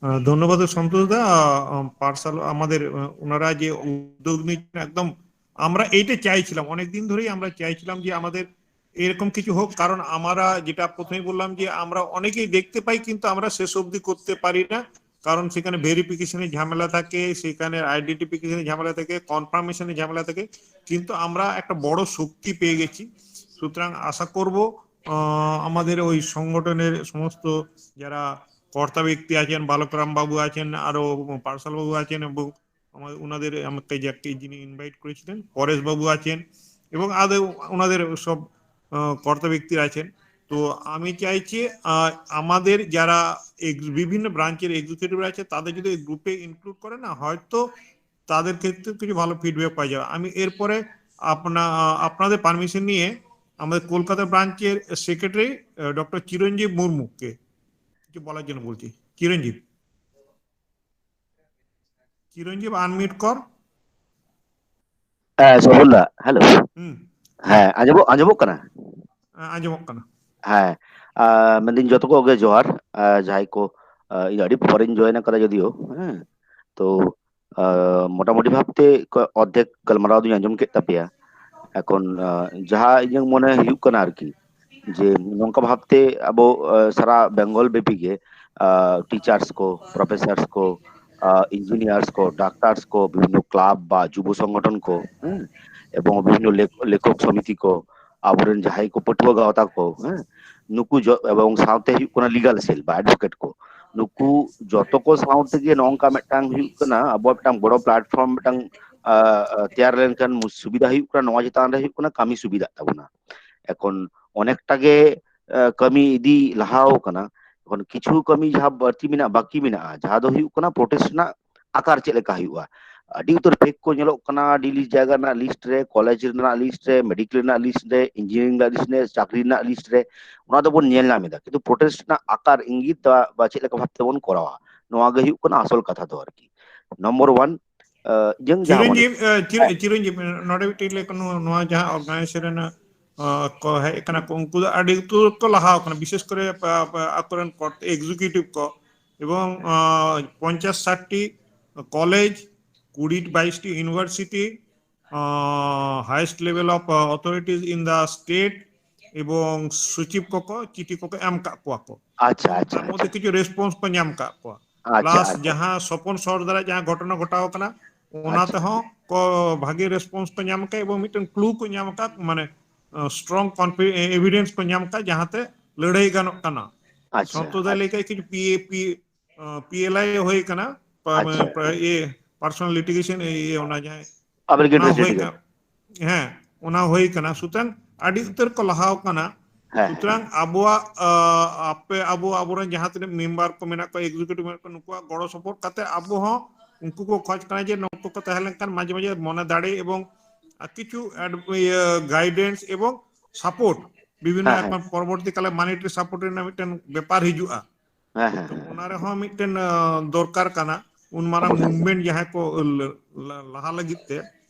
আহ, ধন্যবাদ সন্তোষ দা। আহ, পার্সাল আমাদের, আহ, ওনারা যে উদ্যোগ নিয়েছেন, একদম আমরা এইটা চাইছিলাম, অনেকদিন ধরেই আমরা চাইছিলাম যে আমাদের এরকম কিছু হোক, কারণ আমরা যেটা প্রথমেই বললাম যে আমরা অনেকেই দেখতে পাই, কিন্তু আমরা শেষ অবধি করতে পারি না। কারণ সেখানে ভেরিফিকেশনের ঝামেলা থাকে, সেখানে আইডেন্টিফিকেশনের ঝামেলা থাকে, কনফার্মেশনের ঝামেলা থাকে। কিন্তু আমরা একটা বড় শক্তি পেয়ে গেছি। সুতরাং আশা করব আহ, আমাদের ওই সংগঠনের সমস্ত যারা কর্তা ব্যক্তি আছেন, বালকরাম বাবু আছেন, আরো পার্সাল বাবু আছেন, এবং আমার ওনাদের, আমাকে যে যিনি ইনভাইট করেছিলেন, পরেশ বাবু আছেন, এবং আদৌ ওনাদের সব আহ, কর্তা ব্যক্তিরা আছেন। তো আমি চাইছি আহ, আমাদের যারা এক্স- বিভিন্ন ব্রাঞ্চের এক্সিকিউটিভ আছে, তাদের যদি গ্রুপে ইনক্লুড করে না, হয়তো তাদের ক্ষেত্রে কিছু ভালো ফিডব্যাক পাওয়া যাবে। আমি এরপরে আপনা আপনাদের পারমিশন নিয়ে আমাদের কলকাতা ব্রাঞ্চের সেক্রেটারি ডক্টর চিরঞ্জীব মুর্মুকে কিছু বলার জন্য বলছি। চিরঞ্জীব, চিরঞ্জীব, আনমিউট কর। ᱦᱮᱸ, ᱥᱚᱵᱚᱞ ᱫᱟ, ᱦᱮᱞᱳ᱾ ᱦᱩᱸ᱾ ᱦᱮᱸ, ᱟᱸᱡᱚᱢᱚᱜ, ᱟᱸᱡᱚᱢᱚᱜ ᱠᱟᱱᱟ? ᱟᱸᱡᱚᱢᱚᱜ ᱠᱟᱱᱟ᱾ ᱦᱮᱸ, ᱟᱸ, ᱢᱮᱱᱫᱟᱹᱧ ᱡᱚᱛᱚ ᱠᱚᱜᱮ ᱡᱚᱦᱟᱨ᱾ ᱟᱸ, ᱡᱟᱦᱟᱸᱭ ᱠᱚ, ᱟᱸ, ᱤᱧ ᱟᱹᱰᱤ ᱯᱚᱨᱮᱧ ᱡᱚᱭᱮᱱ ᱟᱠᱟᱫᱟ ᱡᱚᱫᱤᱭᱳ, ᱦᱮᱸ, ᱛᱚ, ᱟᱸ, ᱢᱚᱴᱟᱢᱩᱴᱤ ᱵᱷᱟᱵᱛᱮ ᱠᱚ-, ᱚᱨᱫᱷᱮᱠ ᱜᱟᱞᱢᱟᱨᱟᱣ ᱫᱚᱧ ᱟᱸᱡᱚᱢ ᱠᱮᱫ ᱛᱟᱯᱮᱭᱟ᱾ ᱮᱠᱷᱚᱱ, ᱟᱸ, ᱡᱟᱦᱟᱸ ᱤᱧᱟᱹᱜ ᱢᱚᱱᱮ ᱦᱩᱭᱩᱜ ᱠᱟᱱᱟ ᱟᱨᱠᱤ, ᱡᱮ ᱱᱚᱝᱠᱟ ᱵᱷᱟᱵᱛᱮ ᱟᱵᱚ, ᱟᱸ, ᱥᱟᱨᱟ ᱵᱮᱝᱜᱚᱞ ᱵᱮᱯᱤ ᱜᱮ, ᱟᱸ, ᱴᱤᱪᱟᱨᱥ ᱠᱚ, ᱯᱨᱚᱯᱷᱮᱥᱟᱨᱥ ᱠᱚ, ᱟᱸ, ᱤᱧᱡᱤᱱᱤᱭᱟᱨᱥ ᱠᱚ, ᱰᱟᱠᱛᱟᱨᱥ ᱠᱚ, ᱵᱤᱵᱷᱤᱱᱱᱚ ᱠᱞᱟᱵ ᱵᱟ ᱡᱩᱵᱚ ᱥᱚᱝᱜᱚᱴᱷᱚᱱ ᱠᱚ, ᱦᱮᱸ, ᱮᱵᱚᱝ ᱵᱤᱵᱷᱤᱱᱱᱚ ᱞᱮᱠ-, ᱞᱮᱠᱷᱚᱠ ᱥᱚᱢᱤᱛᱤ ᱠᱚ, ᱟᱵᱚᱨᱮᱱ ᱡᱟᱦᱟᱸᱭ ᱠᱚ ᱯᱟᱹᱴᱷᱩᱣᱟᱹ ᱜᱟᱶᱛᱟ ᱠᱚ, ᱦᱮᱸ, ᱱᱩᱠᱩ ᱡᱚ-, ᱮᱵᱚᱝ ᱥᱟᱶᱛᱮ ᱦᱩᱭᱩᱜ ᱠᱟᱱᱟ ᱞᱤᱜᱟᱞ ᱥᱮᱞ ᱵᱟ ᱮᱰᱵᱷᱚᱠᱮᱴ ᱠᱚ, ᱱᱩᱠᱩ ᱡᱚᱛᱚ ᱠᱚ ᱥᱟᱶ ᱛᱮᱜᱮ ᱱᱚᱝᱠᱟ ᱢᱤᱫᱴᱟᱝ ᱦᱩᱭᱩᱜ ᱠᱟᱱᱟ, ᱟᱵᱚᱣᱟᱜ ᱢᱤᱫᱴᱟᱝ ᱵᱚᱲᱚ ᱯᱞᱟᱴᱯᱷᱚᱨᱢ ᱢᱤᱫᱴᱟᱝ, ᱟ, ᱟ, ᱛᱮᱭᱟᱨ ᱞᱮᱱᱠᱷᱟᱱ ᱢᱩ-, ᱥᱩᱵᱤᱫᱷᱟ ᱦᱩᱭᱩᱜ ᱠᱟᱱᱟ, ᱱᱚᱣᱟ ᱪᱮᱛᱟᱱ ᱨᱮ ᱦᱩᱭᱩᱜ ᱠᱟᱱᱟ ᱠᱟᱹᱢᱤ ᱥᱩᱵᱤᱫᱷᱟᱜ ᱛᱟᱵᱚᱱᱟ᱾ ᱮᱠᱷᱚᱱ ᱚᱱᱮᱠᱴᱟ ᱜᱮ, ᱟ, ᱠᱟᱹᱢᱤ ᱤᱫᱤ ᱞᱟᱦᱟᱣ ᱠᱟᱱᱟ᱾ ᱮᱠᱷᱚᱱ ᱠᱤᱪᱷᱩ ᱠᱟᱹᱢᱤ ᱡᱟᱦᱟᱸ ᱵᱟᱹᱲᱛᱤ ᱢᱮᱱᱟᱜᱼᱟ, ᱵᱟᱹᱠᱤ ᱢᱮᱱᱟᱜᱼᱟ, ᱡᱟᱦᱟᱸ ᱫᱚ ᱦᱩᱭᱩᱜ ᱠᱟᱱᱟ ᱯᱨᱚᱴᱮᱥᱴ ᱨᱮᱱᱟᱜ ᱟᱠᱟᱨ ᱪᱮᱫ ᱞᱮᱠᱟ ᱦᱩᱭᱩᱜᱼᱟ᱾ ᱟᱹᱰᱤ ᱩᱛᱟᱹᱨ ᱯᱷᱮᱠ ᱠᱚ ᱧᱮᱞᱚᱜ ᱠᱟᱱᱟ, ᱰᱤᱞᱤ ᱡᱟᱭᱜᱟ ᱨᱮᱱᱟᱜ ᱞᱤᱥᱴ ᱨᱮ, ᱠᱚᱞᱮᱡᱽ ᱨᱮᱱᱟᱜ ᱞᱤᱥᱴ ᱨᱮ, ᱢᱮᱰᱤᱠᱮᱞ ᱨᱮᱱᱟᱜ ᱞᱤᱥᱴ ᱨᱮ, ᱤᱧᱡᱤᱱᱤᱭᱟᱨᱤᱝ ᱨᱮᱱᱟᱜ ᱞᱤᱥᱴ ᱨᱮ, ᱪᱟᱹᱠᱨᱤ ᱨᱮᱱᱟᱜ ᱞᱤᱥᱴ ᱨᱮ, ᱚᱱᱟ ᱫᱚᱵᱚᱱ ᱧᱮᱞ ᱧᱟᱢ ᱮᱫᱟ, ᱠᱤᱱᱛᱩ ᱯᱨᱚᱴᱮᱥᱴ ᱨᱮᱱᱟᱜ ᱟᱠᱟᱨ ᱤᱝᱜᱤᱛ ᱫᱚ ᱵᱟ ᱪᱮᱫ ᱞᱮᱠᱟ ᱵᱷᱟᱵ ᱛᱮᱵᱚᱱ ᱠᱚᱨᱟᱣᱟ, ᱱᱚᱣᱟ ᱜᱮ ᱦᱩᱭᱩᱜ ᱠᱟᱱᱟ ᱟᱥᱚᱞ ᱠᱟᱛᱷᱟ ᱫᱚ ᱟᱨᱠᱤ᱾ ᱱᱚᱢᱵᱚᱨ ᱳᱣᱟᱱ, ᱤᱧᱟᱹᱝ ᱡᱟᱦᱟᱸ ᱢᱚᱱᱮ ᱪᱤᱨᱚᱧᱡᱤᱵ, ᱟᱸ, ᱪᱤᱨ-, ᱪᱤᱨᱚᱧᱡᱤᱵ, ᱱᱚᱰᱮ ᱢᱤᱫᱴᱤᱡ ᱞᱟᱹᱭ ᱠᱟᱱᱟ, ᱱᱚᱣᱟ ᱡᱟᱦᱟᱸ ᱚᱨᱜᱟᱱᱟᱭᱡᱮᱥᱚᱱ ᱨᱮᱱᱟᱜ, ᱟᱸ, ᱠᱚ ᱦᱮᱡ ᱟᱠᱟᱱᱟ ᱠᱚ, ᱩᱱᱠᱩ ᱫᱚ ᱟᱹᱰᱤ ᱩᱛᱟᱹᱨ ᱠᱚ ᱞᱟᱦᱟ ᱟᱠᱟᱱᱟ, ᱵᱤᱥᱮᱥ ᱠᱚᱨᱮ ᱯᱟ-, ᱯᱟ-, ᱟᱠᱚᱨᱮᱱ ᱠᱚᱨ-, ᱮᱠᱡᱤᱠᱤᱭᱩᱴᱤᱵᱷ ᱠᱚ, ᱮᱵᱚᱝ, ᱟᱸ, ᱯᱚᱧᱪᱟᱥ ᱥᱟᱴ ᱴᱤ ᱠᱚᱞᱮᱡᱽ, ᱠᱩᱲᱤ ᱵᱟᱭᱤᱥ ᱴᱤ ᱤᱭᱩᱱᱤᱵᱷᱟᱨᱥᱤᱴᱤ, ᱟᱸ, highest level of, ᱟᱸ, authorities in the state, ᱮᱵᱚᱝ ᱥᱚᱪᱤᱵ ᱠᱚᱠᱚ ᱪᱤᱴᱷᱤ ᱠᱚᱠᱚ ᱮᱢ ᱠᱟᱜ ᱠᱚᱣᱟ ᱠᱚ᱾ ᱟᱪᱪᱷᱟ, ᱟᱪᱪᱷᱟ, ᱛᱟᱨ ᱢᱚᱫᱽᱫᱷᱮ ᱟᱪᱪᱷᱟ᱾ ᱠᱤᱪᱷᱩ ᱨᱮᱥᱯᱚᱱᱥ ᱠᱚ ᱧᱟᱢ ᱠᱟᱜ ᱠᱚᱣᱟ᱾ ᱟᱪᱪᱷᱟ, ᱯᱞᱟᱥ ᱟᱪᱪᱷᱟ᱾ ᱡᱟᱦᱟᱸ ᱥᱚᱯᱚᱱ ᱥᱚᱨᱫᱟᱨᱟᱜ ᱡᱟᱦᱟᱸ ᱜᱷᱚᱴᱚᱱᱟ ᱜᱷᱚᱴᱟᱣ ᱠᱟᱱᱟ, ᱚᱱᱟ ᱟᱪᱪᱷᱟ᱾ ᱛᱮᱦᱚᱸ ᱠᱚ ᱵᱷᱟᱜᱤ ᱨᱮᱥᱯᱚᱱᱥ ᱠᱚ ᱧᱟᱢ ᱟᱠᱟᱫ ᱮᱵᱚᱝ ᱢᱤᱫᱴᱮᱱ ᱠᱞᱩ ᱠᱚ ᱧᱟᱢ ᱟᱠᱟᱫ, ᱢᱟᱱᱮ ᱥᱴᱨᱚᱝ ᱮᱵᱤᱰᱮᱱᱥ ᱠᱚ ᱧᱟᱢ ᱟᱠᱟᱫ, ᱡᱟᱦᱟᱸᱛᱮ ᱞᱟᱹᱲᱦᱟᱹᱭ ᱜᱟᱱᱚᱜ ᱠᱟᱱᱟ᱾ ᱟᱪᱪᱷᱟ, ᱥᱚᱱᱛᱳ ᱫᱟᱭ ᱟᱪᱪᱷᱟ᱾ ᱞᱟᱹᱭ ᱠᱮᱫ ᱠᱤᱪᱷᱩ ᱯᱤ ᱮ ᱯᱤ ᱮ ᱞᱟᱭ ᱦᱩᱭ ᱠᱟᱱᱟ, ᱯᱟᱨᱥᱚᱱᱟᱞ ᱞᱤᱴᱤᱜᱮᱥᱚᱱ, ᱚᱱᱟ ᱡᱟᱦᱟᱸ ᱚᱱᱟ ᱦᱩᱭ ᱠᱟᱱᱟ᱾ ᱦᱮᱸ, ᱚᱱᱟ ᱦᱩᱭ ᱠᱟᱱᱟ᱾ ᱥᱩᱛᱚᱨᱟᱝ ᱟᱹᱰᱤ ᱩᱛᱟᱹᱨ ᱠᱚ ᱞᱟᱦᱟᱣ ᱠᱟᱱᱟ᱾ ᱦᱮᱸ, ᱦᱮᱸ᱾ ᱥᱩᱛᱚᱨᱟᱝ ᱟᱵᱚᱣᱟᱜ, ᱟᱯᱮ, ᱟᱵᱚ, ᱟᱵᱚᱨᱮᱱ ᱡᱟᱦᱟᱸ ᱛᱤᱱᱟᱹᱜ ᱢᱮᱢᱵᱟᱨ ᱠᱚ ᱢᱮᱱᱟᱜ ᱠᱚᱣᱟ, ᱮᱠᱡᱤᱠᱤᱭᱩᱴᱤᱵᱷ ᱢᱮᱱᱟᱜ ᱠᱚᱣᱟ, ᱱᱩᱠᱩᱣᱟᱜ ᱜᱚᱲᱚ ᱥᱚᱯᱚᱦᱚᱫ ᱠᱟᱛᱮ ᱟᱵᱚ ᱦᱚᱸ ᱩᱱᱠᱩ ᱠᱚ ᱠᱷᱚᱡᱽ ᱠᱟᱱᱟ ᱡᱮ ᱱᱩᱠᱩ ᱠᱚ ᱛᱟᱦᱮᱸ ᱞᱮᱱᱠᱷᱟᱱ ᱢᱟᱡᱷᱮ ᱢᱟᱡᱷᱮ ᱢᱚᱱᱮ ᱫᱟᱲᱮ ᱮᱵᱚᱝ ᱠᱤᱪᱷᱩ ᱜᱟᱭᱰᱮᱱᱥ ᱮᱵᱚᱝ ᱥᱟᱯᱳᱨᱴ ᱵᱤᱵᱷᱤᱱᱱᱚ ᱦᱮᱸ, ᱦᱮᱸ᱾ ᱮᱠᱷᱚᱱ ᱯᱚᱨᱚᱵᱚᱨᱛᱤ ᱠᱟᱞᱮ ᱢᱟᱱᱤᱴᱟᱨᱤ ᱥᱟᱯᱳᱨᱴ ᱨᱮᱱᱟᱜ ᱢᱤᱫᱴᱮᱱ ᱵᱮᱯᱟᱨ ᱦᱤᱡᱩᱜᱼᱟ᱾ ᱦᱮᱸ, ᱦᱮᱸ, ᱛᱚ, ᱦᱮᱸ᱾ ᱚᱱᱟ ᱨᱮᱦᱚᱸ ᱢᱤᱫᱴᱮᱱ, ᱟᱸ, ᱫᱚᱨᱠᱟᱨ ᱠᱟᱱᱟ᱾ ᱩᱱ ᱢᱟᱨᱟᱝ ᱚᱵᱚᱥᱥᱳᱭ᱾ ᱢᱩᱵᱷᱢᱮᱱᱴ ᱡᱟᱦᱟᱸᱭ ᱠᱚ ᱞ-, ᱞ-, ᱞᱟᱦᱟ ᱞᱟᱹᱜᱤᱫ ᱛᱮ᱾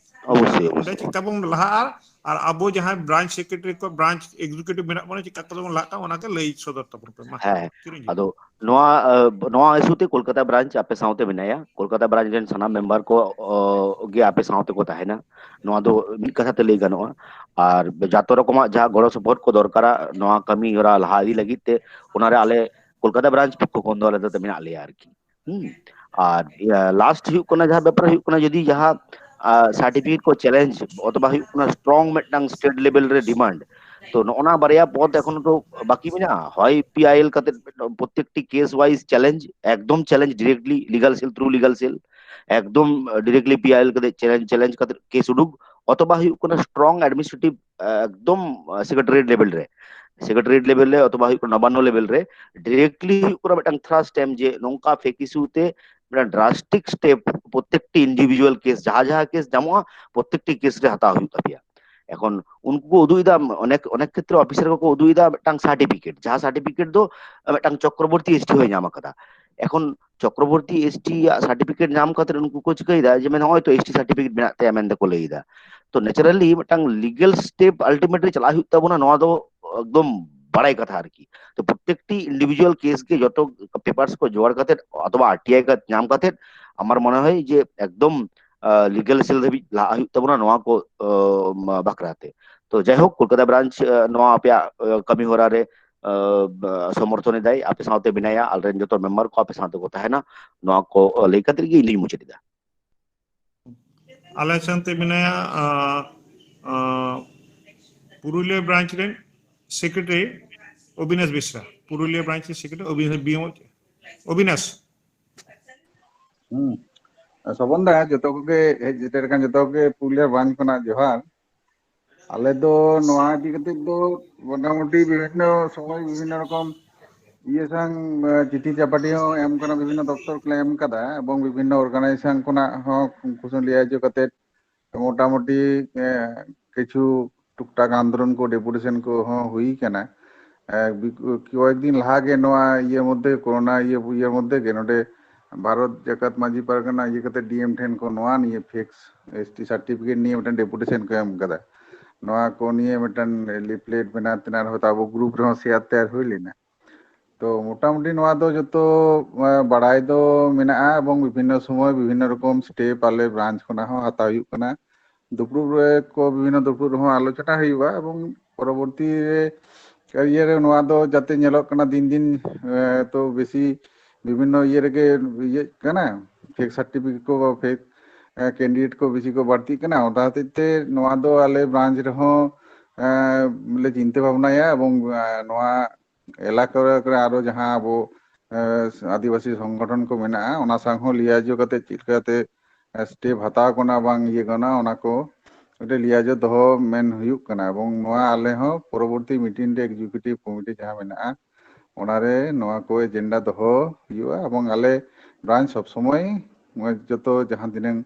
ᱚᱵᱚᱥᱥᱳᱭ, ᱚᱸᱰᱮ ᱚᱵᱚᱥᱥᱳᱭ᱾ ᱪᱮᱠᱟ ᱵᱚᱱ ᱞᱟᱦᱟᱜᱼᱟ, ᱟᱨ ᱟᱵᱚ ᱡᱟᱦᱟᱸᱭ ᱵᱨᱟᱧᱪ ᱥᱮᱠᱨᱮᱴᱟᱨᱤ ᱠᱚ, ᱵᱨᱟᱧᱪ ᱮᱠᱡᱤᱠᱤᱭᱩᱴᱤᱵᱷ ᱢᱮᱱᱟᱜ ᱵᱚᱱᱟ, ᱪᱮᱠᱟ ᱠᱟᱛᱮ ᱵᱚᱱ ᱞᱟᱦᱟᱜ ᱠᱟᱱᱟ, ᱚᱱᱟᱜᱮ ᱞᱟᱹᱭ ᱥᱚᱫᱚᱨ ᱛᱟᱵᱚᱱ ᱯᱮ᱾ ᱢᱟ, ᱦᱮᱸ, ᱦᱮᱸ᱾ ᱠᱤᱨᱤᱧ ᱟᱫᱚ ᱱᱚᱣᱟ, ᱟᱸ, ᱱᱚᱣᱟ ᱤᱥᱩ ᱛᱮ ᱠᱳᱞᱠᱟᱛᱟ ᱵᱨᱟᱧᱪ ᱟᱯᱮ ᱥᱟᱶᱛᱮ ᱢᱮᱱᱟᱭᱟ᱾ ᱠᱳᱞᱠᱟᱛᱟ ᱵᱨᱟᱧᱪ ᱨᱮᱱ ᱥᱟᱱᱟᱢ ᱢᱮᱢᱵᱟᱨ ᱠᱚ, ᱚ, ᱜᱮ ᱟᱯᱮ ᱥᱟᱶ ᱛᱮᱠᱚ ᱛᱟᱦᱮᱱᱟ᱾ ᱱᱚᱣᱟ ᱫᱚ ᱢᱤᱫ ᱠᱟᱛᱷᱟ ᱛᱮ ᱞᱟᱹᱭ ᱜᱟᱱᱚᱜᱼᱟ᱾ ᱟᱨ ᱡᱚᱛᱚ ᱨᱚᱠᱚᱢᱟᱜ ᱡᱟᱦᱟᱸ ᱜᱚᱲᱚ ᱥᱚᱯᱚᱦᱚᱫ ᱠᱚ ᱫᱚᱨᱠᱟᱨᱟ ᱱᱚᱣᱟ ᱠᱟᱹᱢᱤ ᱦᱚᱨᱟ ᱞᱟᱦᱟ ᱤᱫᱤ ᱞᱟᱹᱜᱤᱫ ᱛᱮ, ᱚᱱᱟᱨᱮ ᱟᱞᱮ ᱠᱳᱞᱠᱟᱛᱟ ᱵᱨᱟᱧᱪ ᱯᱚᱠᱠᱷᱚ ᱠᱷᱚᱱ ᱫᱚ ᱟᱞᱮ ᱫᱚ ᱢᱮᱱᱟᱜ ᱞᱮᱭᱟ ᱟᱨᱠᱤ᱾ ᱦᱩᱸ᱾ ᱟᱨ, ᱤᱭᱟᱹ, ᱞᱟᱥᱴ ᱦᱩᱭᱩᱜ ᱠᱟᱱᱟ, ᱡᱟᱦᱟᱸ ᱵᱮᱯᱟᱨ ᱦᱩᱭᱩᱜ ᱠᱟᱱᱟ, ᱡᱩᱫᱤ ᱡᱟᱦᱟᱸ, ᱟ, ᱥᱟᱨᱴᱤᱯᱷᱤᱠᱮᱴ ᱠᱚ ᱪᱮᱞᱮᱧᱡᱽ ᱚᱛᱷᱚᱵᱟ ᱦᱩᱭᱩᱜ ᱠᱟᱱᱟ ᱥᱴᱨᱚᱝ ᱢᱤᱫᱴᱟᱝ ᱥᱴᱮᱴ ᱞᱮᱵᱮᱞ ᱨᱮ ᱰᱤᱢᱟᱱᱰ, ᱛᱚ ᱱᱚᱜᱼᱚ ᱱᱟ ᱵᱟᱨᱭᱟ ᱯᱚᱫ ᱮᱠᱷᱚᱱ ᱫᱚ ᱵᱟᱹᱠᱤ ᱢᱮᱱᱟᱜᱼᱟ᱾ ᱦᱚᱭ ᱯᱤ ᱟᱭ ᱮᱞ ᱠᱟᱛᱮ ᱯᱨᱚᱛᱛᱮᱠᱴᱤ ᱠᱮᱥ ᱣᱟᱭᱤᱡ ᱪᱮᱞᱮᱧᱡᱽ, ᱮᱠᱫᱚᱢ ᱪᱮᱞᱮᱧᱡᱽ ᱰᱤᱨᱮᱠᱴᱞᱤ ᱞᱤᱜᱟᱞ ᱥᱮᱞ, ᱛᱷᱨᱩ ᱞᱤᱜᱟᱞ ᱥᱮᱞ, ᱮᱠᱫᱚᱢ ᱰᱤᱨᱮᱠᱴᱞᱤ ᱯᱤ ᱟᱭ ᱮᱞ ᱠᱟᱛᱮ ᱪᱮᱞᱮᱧᱡᱽ, ᱪᱮᱞᱮᱧᱡᱽ ᱠᱟᱛᱮ ᱠᱮᱥ ᱩᱰᱩᱠ, ᱚᱛᱷᱚᱵᱟ ᱦᱩᱭᱩᱜ ᱠᱟᱱᱟ ᱥᱴᱨᱚᱝ ᱮᱰᱢᱤᱱᱤᱥᱴᱨᱮᱴᱤᱵᱷ, ᱮᱠᱫᱚᱢ ᱥᱮᱠᱨᱮᱴᱟᱨᱤᱭᱮᱴ ᱞᱮᱵᱮᱞ ᱨᱮ, ᱥᱮᱠᱨᱮᱴᱟᱨᱤᱭᱮᱴ ᱞᱮᱵᱮᱞ ᱨᱮ ᱚᱛᱷᱚᱵᱟ ᱦᱩᱭᱩᱜ ᱠᱟᱱᱟ ᱱᱚᱵᱟᱱᱱᱚ ᱞᱮᱵᱮᱞ ᱨᱮ ᱰᱤᱨᱮᱠᱴᱞᱤ ᱦᱩᱭᱩᱜ ᱠᱟᱱᱟ ᱢᱤᱫᱴᱟᱝ ᱛᱷᱨᱟᱥᱴ ᱮᱢ ᱡᱮ ᱱᱚᱝᱠᱟ ᱯᱷᱮᱠ ᱤᱥᱩ ᱛᱮ ᱢᱤᱫᱴᱟᱝ ᱰᱨᱟᱥᱴᱤᱠ ᱥᱴᱮᱯ, ᱯᱨᱚᱛᱛᱮᱠᱴᱤ ᱤᱱᱰᱤᱵᱷᱤᱡᱩᱣᱟᱞ ᱠᱮᱥ, ᱡᱟᱦᱟᱸ ᱡᱟᱦᱟᱸ ᱠᱮᱥ ᱧᱟᱢᱚᱜᱼᱟ, ᱯᱨᱚᱛᱛᱮᱠᱴᱤ ᱠᱮᱥ ᱨᱮ ᱦᱟᱛᱟᱣ ᱦᱩᱭᱩᱜ ᱛᱟᱯᱮᱭᱟ᱾ ᱮᱠᱷᱚᱱ ᱩᱱᱠᱩ ᱠᱚ ᱩᱫᱩᱜ ᱮᱫᱟ, ᱚᱱᱮᱠ, ᱚᱱᱮᱠ ᱠᱷᱮᱛᱨᱮ ᱚᱯᱷᱤᱥᱟᱨ ᱠᱚᱠᱚ ᱩᱫᱩᱜ ᱮᱫᱟ ᱢᱤᱫᱴᱟᱝ ᱥᱟᱨᱴᱤᱯᱷᱤᱠᱮᱴ, ᱡᱟᱦᱟᱸ ᱥᱟᱨᱴᱤᱯᱷᱤᱠᱮᱴ ᱫᱚ ᱢᱤᱫᱴᱟᱝ ᱪᱚᱠᱨᱚᱵᱚᱨᱛᱤ ᱮᱥ ᱴᱤ ᱦᱚᱸᱭ ᱧᱟᱢ ᱟᱠᱟᱫᱟ᱾ ᱮᱠᱷᱚᱱ ᱪᱚᱠᱨᱚᱵᱚᱨᱛᱤ ᱮᱥ ᱴᱤ ᱟᱜ ᱥᱟᱨᱴᱤᱯᱷᱤᱠᱮᱴ ᱧᱟᱢ ᱠᱟᱛᱮ ᱩᱱᱠᱩ ᱠᱚ ᱪᱤᱠᱟᱹᱭᱮᱫᱟ ᱡᱮ, ᱢᱮᱱ, ᱱᱚᱜᱼᱚᱭ ᱛᱚ ᱮᱥ ᱴᱤ ᱥᱟᱨᱴᱤᱯᱷᱤᱠᱮᱴ ᱢᱮᱱᱟᱜ ᱛᱟᱭᱟ ᱢᱮᱱᱛᱮ ᱠᱚ ᱞᱟᱹᱭ ᱮᱫᱟ᱾ ᱛᱚ ᱱᱮᱪᱟᱨᱟᱞᱤ ᱢᱤᱫᱴᱟᱝ ᱞᱤᱜᱮᱞ ᱥᱴᱮᱯ ᱟᱞᱴᱤᱢᱮᱴ ᱨᱮ ᱪᱟᱞᱟᱜ ᱦᱩᱭᱩᱜ ᱛᱟᱵᱚᱱᱟ, ᱱᱚᱣᱟ ᱫᱚ ᱮᱠᱫᱚᱢ ᱵᱟᱲᱟᱭ ᱠᱟᱛᱷᱟ ᱟᱨᱠᱤ᱾ ᱛᱚ ᱯᱨᱚᱛᱛᱮᱠᱴᱤ ᱤᱱᱰᱤᱵᱷᱤᱡᱩᱣᱟᱞ ᱠᱮᱥ ᱜᱮ ᱡᱚᱛᱚ ᱯᱮᱯᱟᱨᱥ ᱠᱚ ᱡᱚᱜᱟᱲ ᱠᱟᱛᱮ ᱚᱛᱷᱚᱵᱟ ᱟᱨ ᱴᱤ ᱟᱭ ᱠᱟᱨᱰ ᱧᱟᱢ ᱠᱟᱛᱮ, ᱟᱢᱟᱨ ᱢᱚᱱᱮ ᱦᱚᱭ ᱡᱮ ᱮᱠᱫᱚᱢ, ᱟᱸ, ᱞᱤᱜᱟᱞ ᱥᱮᱞ ᱫᱷᱟᱹᱵᱤᱡ ᱞᱟᱦᱟᱜ ᱦᱩᱭᱩᱜ ᱛᱟᱵᱚᱱᱟ ᱱᱚᱣᱟ ᱠᱚ, ᱟᱸ, ᱵᱟᱠᱷᱨᱟ ᱛᱮ᱾ ᱛᱚ ᱡᱟᱭᱦᱳᱠ, ᱠᱳᱞᱠᱟᱛᱟ ᱵᱨᱟᱧᱪ, ᱟᱸ, ᱱᱚᱣᱟ ᱟᱯᱮᱭᱟᱜ, ᱟᱸ, ᱠᱟᱹᱢᱤ ᱦᱚᱨᱟ ᱨᱮ ᱥᱚᱢᱚᱨᱛᱷᱚᱱ ᱮᱫᱟᱭ, ᱟᱯᱮ ᱥᱟᱶᱛᱮ ᱢᱮᱱᱟᱭᱟ, ᱟᱞᱮᱨᱮᱱ ᱡᱚᱛᱚ ᱢᱮᱢᱵᱟᱨ ᱠᱚ ᱟᱯᱮ ᱥᱟᱶᱛᱮ ᱠᱚ ᱛᱟᱦᱮᱱᱟ᱾ ᱱᱚᱣᱟ ᱠᱚ ᱞᱟᱹᱭ ᱠᱟᱛᱮ ᱜᱮ ᱤᱧ ᱫᱩᱧ ᱢᱩᱪᱟᱹᱫ ᱮᱫᱟ᱾ ᱟᱞᱮ ᱥᱟᱶᱛᱮ ᱢᱮᱱᱟᱭᱟ ᱟᱸ, ᱟᱸ, ᱯᱩᱨᱩᱞᱤᱭᱟᱹ ᱵᱨᱟᱧᱪ ᱨᱮᱱ ᱥᱮᱠᱨᱮᱴᱟᱨᱤ ᱚᱵᱤᱱᱟᱥ ᱵᱮᱥᱨᱟ, ᱯᱩᱨᱩᱞᱤᱭᱟᱹ ᱵᱨᱟᱧᱪ ᱨᱮᱱ ᱥᱮᱠᱨᱮᱴᱟᱨᱤ ᱚᱵᱤᱱᱟᱥ ᱵᱤᱭᱚ-, ᱚᱵᱤᱱᱟᱥ᱾ ᱦᱩᱸ᱾ ᱥᱚᱵᱚᱱ ᱫᱟ, ᱡᱚᱛᱚ ᱠᱚᱜᱮ ᱦᱮᱡ ᱥᱮᱴᱮᱨ ᱟᱠᱟᱱ ᱡᱚᱛᱚ ᱠᱚᱜᱮ ᱯᱩᱨᱩᱞᱤᱭᱟᱹ ᱵᱨᱟᱧᱪ ᱠᱷᱚᱱᱟᱜ ᱡᱚᱦᱟᱨ᱾ ᱟᱞᱮ ᱫᱚ ᱱᱚᱣᱟ ᱤᱫᱤ ᱠᱟᱛᱮ ᱫᱚ ᱢᱚᱴᱟᱢᱩᱴᱤ ᱵᱤᱵᱷᱤᱱᱱᱚ ᱥᱚᱢᱚᱭ ᱵᱤᱵᱷᱤᱱᱱᱚ ᱨᱚᱠᱚᱢ ᱤᱭᱟᱹ ᱥᱟᱝ, ᱮ, ᱪᱤᱴᱷᱤ ᱪᱟᱯᱟᱴᱤ ᱦᱚᱸ ᱮᱢ ᱠᱟᱱᱟ, ᱵᱤᱵᱷᱤᱱᱱᱚ ᱫᱚᱯᱛᱚᱨ ᱠᱚᱞᱮ ᱮᱢ ᱠᱟᱫᱟ, ᱮᱵᱚᱝ ᱵᱤᱵᱷᱤᱱᱱᱚ ᱚᱨᱜᱟᱱᱟᱭᱡᱮᱥᱚᱱ ᱠᱷᱚᱱᱟᱜ ᱦᱚᱸ ᱩᱱᱠᱩ ᱥᱟᱶ ᱞᱤᱭᱟᱡᱳ ᱠᱟᱛᱮ ᱢᱚᱴᱟᱢᱩᱴᱤ, ᱮ, ᱠᱤᱪᱷᱩ ᱴᱩᱠᱴᱟᱠ ᱟᱱᱫᱳᱞᱚᱱ ᱠᱚ, ᱰᱮᱯᱩᱴᱮᱥᱚᱱ ᱠᱚᱦᱚᱸ ᱦᱩᱭ ᱠᱟᱱᱟ᱾ ᱮ, ᱵᱤ-, ᱠᱚᱭᱮᱠ ᱫᱤᱱ ᱞᱟᱦᱟ ᱜᱮ ᱱᱚᱣᱟ ᱤᱭᱟᱹ ᱢᱚᱫᱽᱫᱷᱮ, ᱠᱳᱨᱳᱱᱟ ᱤᱭᱟᱹ, ᱤᱭᱟᱹ ᱢᱚᱫᱽᱫᱷᱮ ᱜᱮ ᱱᱚᱰᱮ ᱵᱷᱟᱨᱚᱛ ᱡᱟᱠᱟᱛ ᱢᱟᱹᱡᱷᱤ ᱯᱟᱨᱜᱟᱱᱟ ᱤᱭᱟᱹ ᱠᱟᱛᱮ ᱰᱤ ᱮᱢ ᱴᱷᱮᱱ ᱠᱚ ᱱᱚᱣᱟ ᱱᱤᱭᱟᱹ ᱯᱷᱮᱠᱥ ᱮᱥ ᱴᱤ ᱥᱟᱨᱴᱤᱯᱷᱤᱠᱮᱴ ᱱᱤᱭᱮ ᱢᱤᱫᱴᱮᱱ ᱰᱮᱯᱩᱴᱮᱥᱚᱱ ᱠᱚ ᱮᱢ ᱠᱟᱫᱟ᱾ ᱱᱚᱣᱟ ᱠᱚ ᱱᱤᱭᱮ ᱢᱤᱫᱴᱮᱱ ᱞᱤᱯᱷᱞᱮᱴ ᱵᱮᱱᱟᱣ ᱛᱮᱱᱟᱜ ᱦᱚᱭᱛᱳ ᱟᱵᱚ ᱜᱨᱩᱯ ᱨᱮᱦᱚᱸ ᱥᱮᱭᱟᱨ ᱛᱮᱭᱟᱨ ᱦᱩᱭ ᱞᱮᱱᱟ᱾ ᱛᱚ ᱢᱚᱴᱟᱢᱩᱴᱤ ᱱᱚᱣᱟ ᱫᱚ ᱡᱚᱛᱚ, ᱮ, ᱵᱟᱲᱟᱭ ᱫᱚ ᱢᱮᱱᱟᱜᱼᱟ ᱮᱵᱚᱝ ᱵᱤᱵᱷᱤᱱᱱᱚ ᱥᱚᱢᱚᱭ ᱵᱤᱵᱷᱤᱱᱱᱚ ᱨᱚᱠᱚᱢ ᱥᱴᱮᱯ ᱟᱞᱮ ᱵᱨᱟᱧᱪ ᱠᱷᱚᱱᱟᱜ ᱦᱚᱸ ᱦᱟᱛᱟᱣ ᱦᱩᱭᱩᱜ ᱠᱟᱱᱟ᱾ ᱫᱩᱯᱲᱩᱵ ᱨᱮ ᱠᱚ ᱵᱤᱵᱷᱤᱱᱱᱚ ᱫᱩᱯᱲᱩᱵ ᱨᱮᱦᱚᱸ ᱟᱞᱳᱪᱚᱱᱟ ᱦᱩᱭᱩᱜᱼᱟ ᱮᱵᱚᱝ ᱯᱚᱨᱚᱵᱚᱨᱛᱤ ᱨᱮ ᱤᱭᱟᱹ ᱨᱮ ᱱᱚᱣᱟ ᱫᱚ ᱡᱟᱛᱮ ᱧᱮᱞᱚᱜ ᱠᱟᱱᱟ ᱫᱤᱱ ᱫᱤᱱ, ᱮ, ᱛᱚ ᱵᱮᱥᱤ ᱵᱤᱵᱷᱤᱱᱱᱚ ᱤᱭᱟᱹ ᱨᱮᱜᱮ ᱤᱭᱟᱹᱜ ᱠᱟᱱᱟ, ᱯᱷᱮᱠ ᱥᱟᱨᱴᱤᱯᱷᱤᱠᱮᱴ ᱠᱚ ᱵᱟ ᱯᱷᱮᱠ, ᱮ, ᱠᱮᱱᱰᱤᱰᱮᱴ ᱠᱚ ᱵᱮᱥᱤ ᱠᱚ ᱵᱟᱹᱲᱛᱤᱜ ᱠᱟᱱᱟ᱾ ᱚᱱᱟ ᱦᱚᱛᱮᱡ ᱛᱮ ᱱᱚᱣᱟ ᱫᱚ ᱟᱞᱮ ᱵᱨᱟᱧᱪ ᱨᱮᱦᱚᱸ, ᱮ, ᱞᱮ ᱪᱤᱱᱛᱟᱹ ᱵᱷᱟᱵᱽᱱᱟᱭᱟ ᱮᱵᱚᱝ, ᱮ, ᱱᱚᱣᱟ ᱮᱞᱟᱠᱟ ᱨᱮ ᱟᱨᱚ ᱡᱟᱦᱟᱸ ᱟᱵᱚ, ᱮ, ᱟᱹᱫᱤᱵᱟᱹᱥᱤ ᱥᱚᱝᱜᱚᱴᱷᱚᱱ ᱠᱚ ᱢᱮᱱᱟᱜᱼᱟ, ᱚᱱᱟ ᱥᱟᱶ ᱦᱚᱸ ᱞᱤᱭᱟᱡᱳ ᱠᱟᱛᱮ ᱪᱮᱫ ᱞᱮᱠᱟᱛᱮ, ᱮ, ᱥᱴᱮᱯ ᱦᱟᱛᱟᱣ ᱜᱟᱱᱚᱜᱼᱟ ᱵᱟᱝ ᱤᱭᱟᱹ ᱜᱟᱱᱚᱜᱼᱟ, ᱚᱱᱟ ᱠᱚ ᱢᱤᱫᱴᱮᱱ ᱞᱤᱭᱟᱡᱳ ᱫᱚᱦᱚ ᱢᱮᱱ ᱦᱩᱭᱩᱜ ᱠᱟᱱᱟ᱾ ᱮᱵᱚᱝ ᱱᱚᱣᱟ ᱟᱞᱮ ᱦᱚᱸ ᱯᱚᱨᱚᱵᱚᱨᱛᱤ ᱢᱤᱴᱤᱝ ᱨᱮ ᱮᱠᱡᱤᱠᱤᱭᱩᱴᱤᱵᱷ ᱠᱚᱢᱤᱴᱤ ᱡᱟᱦᱟᱸ ᱢᱮᱱᱟᱜᱼᱟ, ᱚᱱᱟᱨᱮ ᱱᱚᱣᱟ ᱠᱚ ᱮᱡᱮᱱᱰᱟ ᱫᱚᱦᱚ ᱦᱩᱭᱩᱜᱼᱟ᱾ ᱮᱵᱚᱝ ᱟᱞᱮ ᱵᱨᱟᱧᱪ ᱥᱚᱵ ᱥᱚᱢᱚᱭ ᱡᱚᱛᱚ ᱡᱟᱦᱟᱸ ᱛᱤᱱᱟᱹᱝ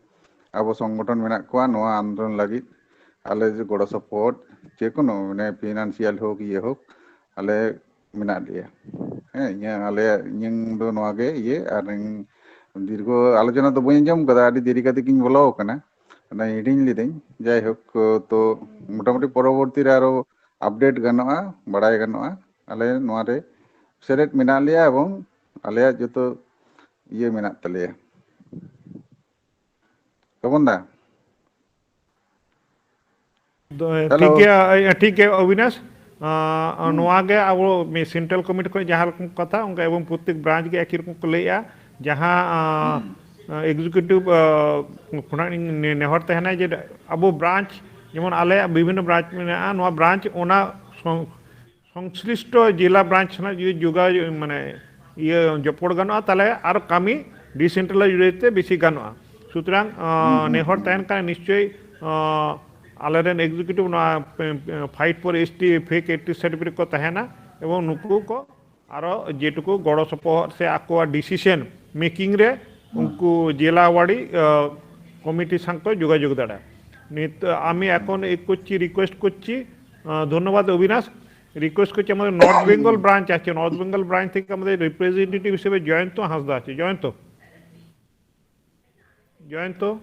ᱟᱵᱚ ᱥᱚᱝᱜᱚᱴᱷᱚᱱ ᱢᱮᱱᱟᱜ ᱠᱚᱣᱟ, ᱱᱚᱣᱟ ᱟᱱᱫᱳᱞᱚᱱ ᱞᱟᱹᱜᱤᱫ ᱟᱞᱮ ᱡᱮ ᱜᱚᱲᱚ ᱥᱚᱯᱚᱦᱚᱫ ᱡᱮᱠᱳᱱᱳ ᱢᱟᱱᱮ ᱯᱷᱤᱱᱟᱱᱥᱤᱭᱟᱞ ᱦᱳᱠ ᱤᱭᱟᱹ ᱦᱳᱠ, ᱟᱞᱮ ᱢᱮᱱᱟᱜ ᱞᱮᱭᱟ᱾ ᱦᱮᱸ, ᱤᱧᱟᱹᱜ, ᱟᱞᱮᱭᱟᱜ, ᱤᱧᱟᱹᱝ ᱫᱚ ᱱᱚᱣᱟ ᱜᱮ ᱤᱭᱟᱹ, ᱟᱨ ᱤᱧ ᱫᱤᱨᱜᱷᱚ ᱟᱞᱳᱪᱚᱱᱟ ᱫᱚ ᱵᱟᱹᱧ ᱟᱸᱡᱚᱢ ᱠᱟᱫᱟ, ᱟᱹᱰᱤ ᱫᱮᱨᱤ ᱠᱟᱛᱮ ᱜᱤᱧ ᱵᱚᱞᱚ ᱟᱠᱟᱱᱟ, ᱚᱱᱟ ᱦᱤᱲᱤᱧ ᱞᱤᱫᱟᱹᱧ᱾ ᱡᱟᱭᱦᱳᱠ, ᱛᱚ ᱢᱚᱴᱟᱢᱩᱴᱤ ᱯᱚᱨᱚᱵᱚᱨᱛᱤ ᱨᱮ ᱟᱨᱚ ᱟᱯᱰᱮᱴ ᱜᱟᱱᱚᱜᱼᱟ, ᱵᱟᱲᱟᱭ ᱜᱟᱱᱚᱜᱼᱟ᱾ ᱟᱞᱮ ᱱᱚᱣᱟ ᱨᱮ ᱥᱮᱞᱮᱫ ᱢᱮᱱᱟᱜ ᱞᱮᱭᱟ ᱮᱵᱚᱝ ᱟᱞᱮᱭᱟᱜ ᱡᱚᱛᱚ ᱤᱭᱟᱹ ᱢᱮᱱᱟᱜ ᱛᱟᱞᱮᱭᱟ᱾ ᱛᱚᱯᱚᱱ ᱫᱟ᱾ ᱫᱚ, ᱦᱮᱞᱳ᱾ ᱴᱷᱤᱠ ᱜᱮᱭᱟ, ᱴᱷᱤᱠ ᱜᱮᱭᱟ ᱚᱵᱤᱱᱟᱥ᱾ ᱟᱸ, ᱦᱩᱸ᱾ ᱱᱚᱣᱟ ᱜᱮ ᱟᱵᱚ ᱢᱤ-, central committee ᱠᱷᱚᱱ ᱡᱟᱦᱟᱸ ᱨᱚᱠᱚᱢ ᱠᱟᱛᱷᱟ, ᱚᱱᱠᱟ ᱮᱵᱚᱝ ᱯᱨᱚᱛᱮᱠ branch ᱜᱮ ᱮᱠᱤ ᱨᱚᱠᱚᱢ ᱠᱚ ᱞᱟᱹᱭᱮᱜᱼᱟ᱾ ᱡᱟᱦᱟᱸ, ᱟᱸ, ᱦᱩᱸ᱾ ᱟᱸ, executive, ᱟᱸ, ᱠᱷᱚᱱᱟᱜ ᱤᱧ ᱱᱮ-, ᱱᱮᱦᱚᱨ ᱛᱟᱦᱮᱱᱟ ᱡᱮ ᱟᱵᱚ branch, ᱡᱮᱢᱚᱱ ᱟᱞᱮᱭᱟᱜ ᱵᱤᱵᱷᱤᱱᱱᱚ branch ᱢᱮᱱᱟᱜᱼᱟ, ᱱᱚᱣᱟ branch ᱚᱱᱟ ᱥᱚᱝ-, ᱥᱚᱝᱥᱞᱤᱥᱴᱚ ᱡᱮᱞᱟ branch ᱥᱟᱞᱟᱜ ᱡᱩᱫᱤ ᱡᱳᱜᱟᱡᱳᱜᱽ, ᱢᱟᱱᱮ, ᱤᱭᱟᱹ, ᱡᱚᱯᱚᱲ ᱜᱟᱱᱚᱜᱼᱟ, ᱛᱟᱦᱞᱮ ᱟᱨ ᱠᱟᱹᱢᱤ decentralized ᱛᱮ ᱵᱮᱥᱤ ᱜᱟᱱᱚᱜᱼᱟ᱾ ᱥᱩᱛᱚᱨᱟᱝ, ᱟᱸ, ᱦᱩᱸ, ᱦᱩᱸ, ᱱᱮᱦᱚᱨ ᱦᱩᱸ᱾ ᱛᱟᱦᱮᱱ ᱠᱟᱱᱟ ᱱᱤᱥᱪᱳᱭ, ᱟᱸ, ᱟᱞᱮᱨᱮᱱ executive ᱱᱚᱣᱟ, ᱯᱮ-, ᱯᱮ-, Fight for S T fake S T certificate ᱠᱚ ᱛᱟᱦᱮᱱᱟ, ᱮᱵᱚᱝ ᱱᱩᱠᱩ ᱠᱚ ᱟᱨᱚ ᱡᱮᱴᱩᱠᱩ ᱜᱚᱲᱚ ᱥᱚᱯᱚᱦᱚᱫ ᱥᱮ ᱟᱠᱚᱣᱟᱜ decision making ᱨᱮ ᱦᱩᱸ᱾ ᱩᱱᱠᱩ ᱡᱮᱞᱟ ᱣᱟᱲᱤ, ᱟᱸ, committee ᱥᱟᱶ ᱠᱚ ᱡᱳᱜᱟᱡᱳᱜᱽ ᱫᱟᱲᱮᱭᱟᱜᱼᱟ᱾ ᱱᱤᱛ আমি এখন এই করছি, request করছি, আহ, ধন্যবাদ অবিনাশ। Request করছি, আমাদের নর্থ বেঙ্গল ব্রাঞ্চ আছে, নর্থ বেঙ্গল ব্রাঞ্চ থেকে আমাদের রিপ্রেজেন্টেটিভ হিসেবে জয়ন্ত হাঁসদা আছে। জয়ন্ত, জয়ন্ত,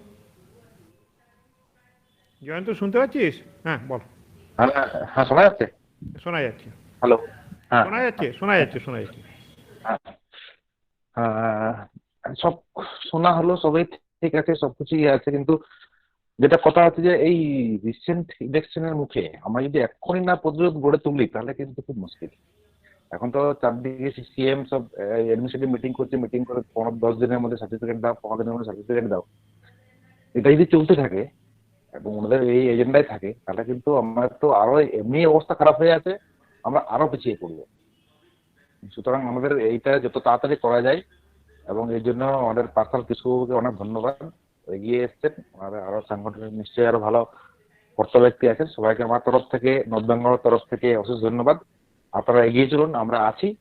জয়ন্ত, শুনতে পাচ্ছিস? হ্যাঁ, বল। হ্যাঁ, হ্যাঁ, শোনা যাচ্ছে? শোনা যাচ্ছে। হ্যালো। হ্যাঁ। শোনা যাচ্ছে, শোনা যাচ্ছে, শোনা যাচ্ছে। হ্যাঁ। হ্যাঁ, সব শোনা হলো, সবই ঠিক আছে, সবকিছুই আছে, কিন্তু যেটা কথা হচ্ছে যে এই রিসেন্ট ইলেকশনের মুখে আমরা যদি এখনই না প্রতিরোধ গড়ে তুলি, তাহলে কিন্তু খুব মুশকিল। এখন তো চারদিকে সিএম সব অ্যাডমিনিস্ট্রেটিভ মিটিং করছে, মিটিং করে পনেরো দশ দিনের মধ্যে সার্টিফিকেট দাও, পনেরো দিনের মধ্যে সার্টিফিকেট দাও। এটা যদি চলতে থাকে এবং ওনাদের এই এজেন্ডায় থাকে, তাহলে কিন্তু আমার তো আরো এমনি অবস্থা খারাপ হয়ে আছে, আমরা আরো পিছিয়ে পড়বো। সুতরাং আমাদের এইটা যত তাড়াতাড়ি করা যায়, এবং এর জন্য আমাদের পার্সোনাল কিছু অনেক ধন্যবাদ, এগিয়ে এসছেন। ওনাদের আরো সাংগঠনিক নিশ্চয়ই আরো ভালো কর্তা ব্যক্তি আছেন। সবাইকে আমার তরফ থেকে, নর্থ বেঙ্গলের তরফ থেকে অশেষ ধন্যবাদ। আপনারা এগিয়ে চলুন, আমরা আছি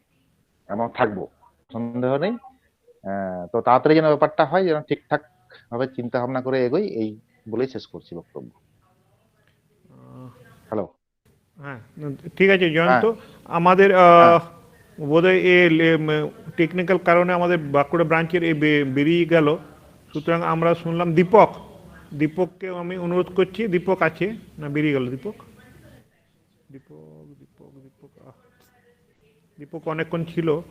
এবং থাকবো, সন্দেহ নেই। আহ, তো তাড়াতাড়ি যেন ব্যাপারটা হয়, যেন ঠিকঠাক ভাবে চিন্তা ভাবনা করে এগোই, এই বলেই শেষ করছি বক্তব্য। আহ, হ্যালো। হ্যাঁ, ঠিক আছে জয়ন্ত। হ্যাঁ। আমাদের হ্যাঁ। আহ, বোধহয় এ লে- উম, টেকনিক্যাল কারণে আমাদের বাঁকুড়া ব্রাঞ্চের এ বে- বেরিয়ে গেল। সুতরাং আমরা শুনলাম দীপক। দীপককে আমি অনুরোধ করছি, দীপক আছে না বেরিয়ে গেল দীপক? দীপক, দীপক, দীপক, আহ, দীপক অনেকক্ষণ ছিল।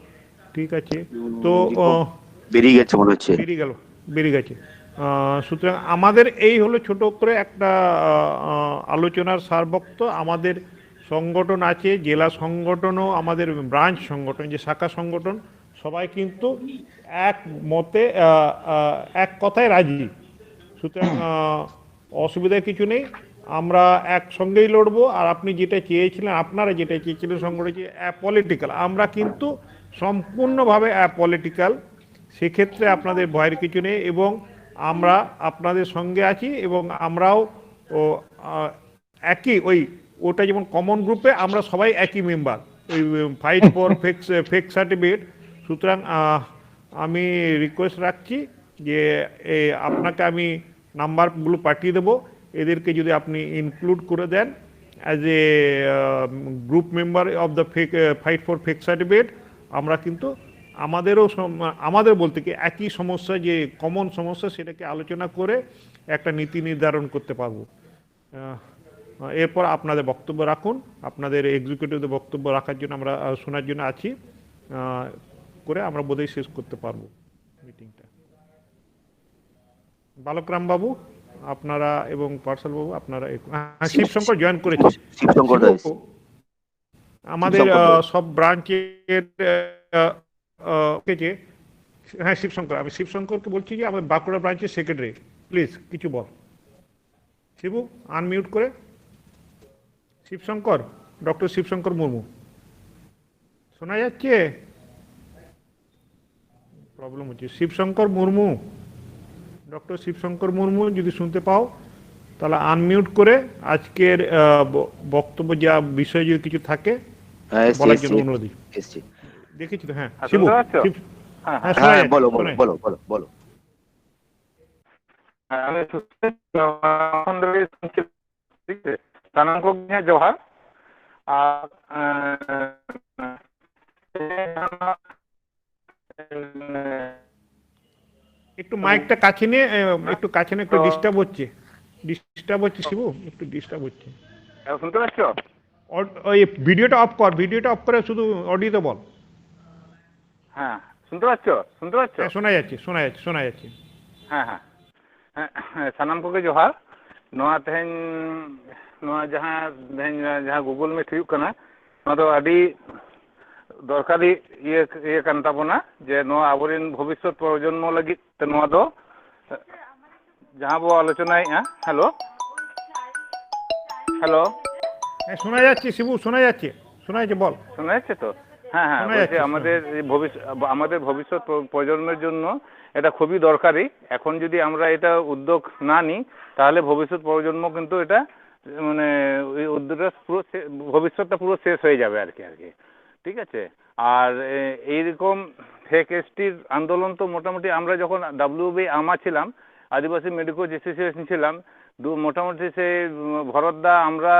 ঠিক আছে। তো, দীপক আহ, বেরিয়ে গেছে মনে হচ্ছে। বেরিয়ে গেল, বেরিয়ে গেছে। আহ, সুতরাং আমাদের এই হলো ছোট করে একটা, আহ, আহ, আলোচনার সারবক্ত। আমাদের সংগঠন আছে, জেলা সংগঠনও, আমাদের ব্রাঞ্চ সংগঠন, যে শাখা সংগঠন, সবাই কিন্তু এক মতে, আহ, আহ, এক কথায় রাজি। সুতরাং আহ, অসুবিধার কিছু নেই। আমরা একসঙ্গেই লড়বো। আর আপনি যেটা চেয়েছিলেন, আপনারা যেটা চেয়েছিলেন সংগঠন, যে পলিটিক্যাল, আমরা কিন্তু সম্পূর্ণভাবে পলিটিক্যাল। সেক্ষেত্রে আপনাদের ভয়ের কিছু নেই এবং আমরা আপনাদের সঙ্গে আছি এবং আমরাও ও, আহ, একই ওই, ওটা যেমন কমন গ্রুপে আমরা সবাই একই মেম্বার, ওই fight for fake fake certificate. সুতরাং আহ, আমি রিকোয়েস্ট রাখছি যে এ, আপনাকে আমি নাম্বারগুলো পাঠিয়ে দেবো, এদেরকে যদি আপনি ইনক্লুড করে দেন as a group member of the fake fight for fake certificate, আমরা কিন্তু আমাদেরও সম- আমাদের বলতে কি একই সমস্যা, যে কমন সমস্যা, সেটাকে আলোচনা করে একটা নীতি নির্ধারণ করতে পারবো। আহ, এরপর আপনাদের বক্তব্য রাখুন, আপনাদের এক্সিকিউটিভদের বক্তব্য রাখার জন্য আমরা আহ, শোনার জন্য আছি। আহ, করে আমরা বোধহয় শেষ করতে পারবো মিটিংটা। বালকরাম বাবু, আপনারা এবং পার্সেল বাবু, আপনারা একটু, হ্যাঁ, শিব- শিবশঙ্কর জয়েন করেছে। শিবশঙ্কর শিবু, রয়েছে। আমাদের শিবশঙ্কর আহ, রয়েছে। সব ব্রাঞ্চের আহ, আহ, কে যে, হ্যাঁ, শিবশঙ্কর, আমি শিবশঙ্করকে বলছি যে আমাদের বাঁকুড়া ব্রাঞ্চের সেক্রেটারি, প্লিজ কিছু বল। শিবু, আনমিউট করে। শিবশঙ্কর, ডক্টর শিবশঙ্কর মুর্মু, শোনা যাচ্ছে? প্রবলেম হচ্ছে। শিবশঙ্কর মুর্মু, ডক্টর শিবশঙ্কর মুর্মু, যদি শুনতে পাও, তাহলে আনমিউট করে আজকের আহ, ব- বক্তব্য, যা বিষয়ে যদি কিছু থাকে, হ্যাঁ, এসছি, বলার এসছি, জন্য অনুরোধ। এসছি। দেখেছি তো, হ্যাঁ। হ্যাঁ, শিবু, শুনতে পাচ্ছ? শিব- হ্যাঁ, হ্যাঁ, হ্যাঁ। শোনা হ্যাঁ, যাচ্ছে, বলো, বলো, শোনা যাচ্ছে। বলো, বলো, বলো। ᱦᱮᱸ, ᱟᱞᱮ ᱥᱩᱥᱟᱹᱨ ᱠᱷᱚᱱ ᱫᱚ ᱴᱷᱤᱠ ᱜᱮ᱾ ᱥᱟᱱᱟᱢ ᱠᱚᱜᱮ ᱤᱧᱟᱹᱜ ᱡᱚᱦᱟᱨ᱾ ᱟᱨ, ᱮᱸ, একটু মাইকটা কাছে নিয়ে, এ, একটু কাছে নিয়ে, একটু তো ডিস্টার্ব হচ্ছে, ডিস্টার্ব হচ্ছে শিবু, একটু ডিস্টার্ব হচ্ছে। এখন শুনতে পাচ্ছ? অড- ওই ভিডিওটা অফ কর, ভিডিওটা অফ করে শুধু অডিওতে বল। হ্যাঁ, শুনতে পাচ্ছ? শুনতে পাচ্ছ? হ্যাঁ, শোনা যাচ্ছে, শোনা যাচ্ছে, শোনা যাচ্ছে। ᱦᱮᱸ, ᱦᱮᱸ᱾ ᱦᱮᱸ, ᱥᱟᱱᱟᱢ ᱠᱚᱜᱮ ᱡᱚᱦᱟᱨ᱾ ᱱᱚᱣᱟ ᱛᱮᱦᱮᱧ ᱱᱚᱣᱟ ᱡᱟᱦᱟᱸ ᱛᱮᱦᱮᱧ ᱡᱟᱦᱟᱸ Google Meet ᱦᱩᱭᱩᱜ ᱠᱟᱱᱟ, ᱱᱚᱣᱟ ᱫᱚ ᱟᱹᱰᱤ ᱫᱚᱨᱠᱟᱨᱤ ᱤᱭᱟᱹ, ᱤᱭᱟᱹ ᱠᱟᱱ ᱛᱟᱵᱚᱱᱟ, ᱡᱮ ᱱᱚᱣᱟ ᱟᱵᱚᱨᱮᱱ ᱵᱷᱚᱵᱤᱥᱥᱚᱛ ᱯᱨᱚᱡᱚᱱᱢᱚ ᱞᱟᱹᱜᱤᱫ ᱛᱮ ᱱᱚᱣᱟ ᱫᱚ, ᱡᱟᱦᱟᱸ ᱵᱚ ᱟᱞᱳᱪᱚᱱᱟᱭᱮᱫᱼᱟ᱾ ᱦᱮᱞᱳ, ᱦᱮᱞᱳ, ᱦᱮᱸ, ᱥᱳᱱᱟᱭᱟ ᱪᱮ ᱥᱤᱵᱩ, ᱥᱳᱱᱟᱭᱟ ᱪᱮ, ᱥᱳᱱᱟᱭᱟ ᱪᱮ ᱵᱚᱞ᱾ ᱥᱳᱱᱟᱭᱟ ᱪᱮ ᱛᱚ? হ্যাঁ, হ্যাঁ, বলছি, আমাদের এই ভবিষ্য-, আমাদের ভবিষ্যৎ প্র-, প্রজন্মের জন্য এটা খুবই দরকারি। এখন যদি আমরা এটা উদ্যোগ না নিই, তাহলে ভবিষ্যৎ প্রজন্ম কিন্তু এটা, মানে, ওই উদ্যোগটা পুরো শে-, ভবিষ্যৎটা পুরো শেষ হয়ে যাবে আর কি, আর কি। ঠিক আছে? আর এ, এইরকম ফেক এসটির আন্দোলন তো মোটামুটি আমরা যখন ডাব্লিউবি আমা ছিলাম, আদিবাসী মেডিকো অ্যাসোসিয়েশন ছিলাম, দু-, মোটামুটি সেই, উম, ভরতদা, আমরা,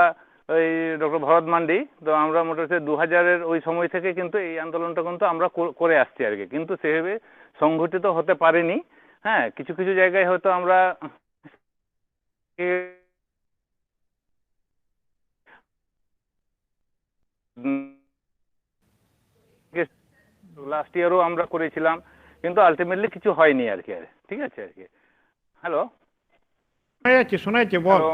এই ডক্টর ভরত মান্ডি, তো আমরা মোটামুটি দু হাজারের ওই সময় থেকে কিন্তু এই আন্দোলনটা কিন্তু আমরা কর-, করে আসছি আর কি। কিন্তু সেভাবে সংগঠিত হতে পারিনি। হ্যাঁ, কিছু কিছু জায়গায় হয়তো আমরা লাস্ট ইয়ারও আমরা করেছিলাম, কিন্তু আলটিমেটলি কিছু হয়নি আর কি। আর ঠিক আছে আর কি। হ্যালো, শোনা যাচ্ছে, শোনা যাচ্ছে, বল। হ্যালো।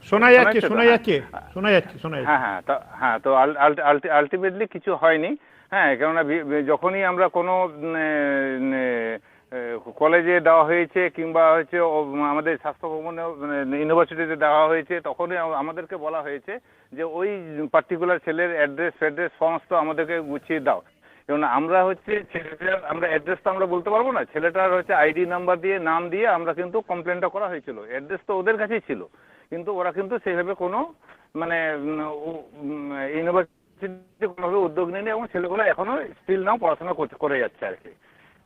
শোনা শোনা যাচ্ছে, যাচ্ছে তো? শোনা হ্যাঁ। যাচ্ছে, শোনা যাচ্ছে, শোনা যাচ্ছে। হ্যাঁ, হ্যাঁ, তা, হ্যাঁ, তো আলটিমেটলি কিছু হয়নি। হ্যাঁ, কেননা বি-, বি-, যখনই আমরা কোনো, উম, এ, এ, এ, কলেজে দেওয়া হয়েছে কিংবা হচ্ছে ও, উম, আমাদের স্বাস্থ্য ভবনে, মানে, ইউনিভার্সিটিতে দেওয়া হয়েছে, তখনই আম-, আমাদেরকে বলা হয়েছে যে ওই পার্টিকুলার ছেলের অ্যাড্রেস ফ্যাড্রেস সমস্ত আমাদেরকে গুছিয়ে দাও। কারণ আমরা হচ্ছে ছেলেটার, আমরা অ্যাড্রেস তো আমরা বলতে পারবো না, ছেলেটার হচ্ছে আইডি নাম্বার দিয়ে, নাম দিয়ে আমরা কিন্তু কমপ্লেনটা করা হয়েছিল। অ্যাড্রেস তো ওদের কাছেই ছিল, কিন্তু ওরা কিন্তু সেইভাবে কোনো, মানে, উম, ও, উম, ইউনিভার্সিটি কোনোভাবে উদ্যোগ নেয়নি এবং ছেলেগুলো এখনো স্টিল নাও পড়াশোনা করছে, করে যাচ্ছে আর কি।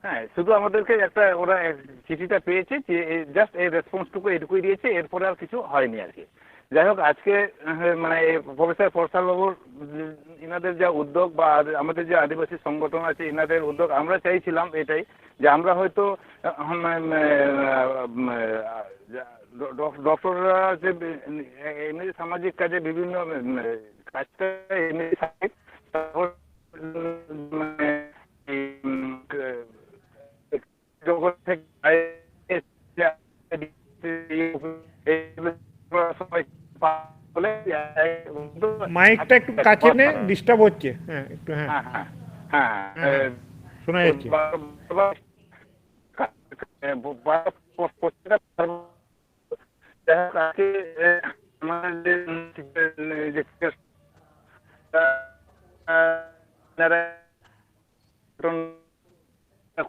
হ্যাঁ, শুধু আমাদেরকে একটা ওরা এক চিঠিটা পেয়েছে যে জাস্ট এই রেসপন্সটুকু এটুকুই দিয়েছে, এরপরে আর কিছু হয়নি আর কি। যাই হোক, আজকে, আহ, মানে, এই প্রফেসর ফরসাল বাবুর, উম, ইনাদের যা উদ্যোগ বা আদ-, আমাদের যে আদিবাসী সংগঠন আছে, ইনাদের উদ্যোগ, আমরা চাইছিলাম এটাই, যে আমরা হয়তো, আহ, মানে, আহ, উম, আহ, যা-, ড-, ড-, ডক্টররা যে বি-, এমনি সামাজিক কাজে বিভিন্ন, উম, কাজটা এমনি থাকে, তারপর, উম, মানে, এই, উম, ক-, জগৎ থেকে বাইরে এসে এই সবাই পার হলে মাইকটা একটু কাছে নে, ডিস্টার্ব হচ্ছে। হ্যাঁ, একটু, হ্যাঁ। হ্যাঁ, হ্যাঁ, হ্যাঁ, হ্যাঁ, হ্যাঁ, হ্যাঁ। শোনা যাচ্ছে। বারবার, বারবার, বারবার, যাই হোক, আজকে, এ, আমাদের যে, যে, যে, আহ, আহ,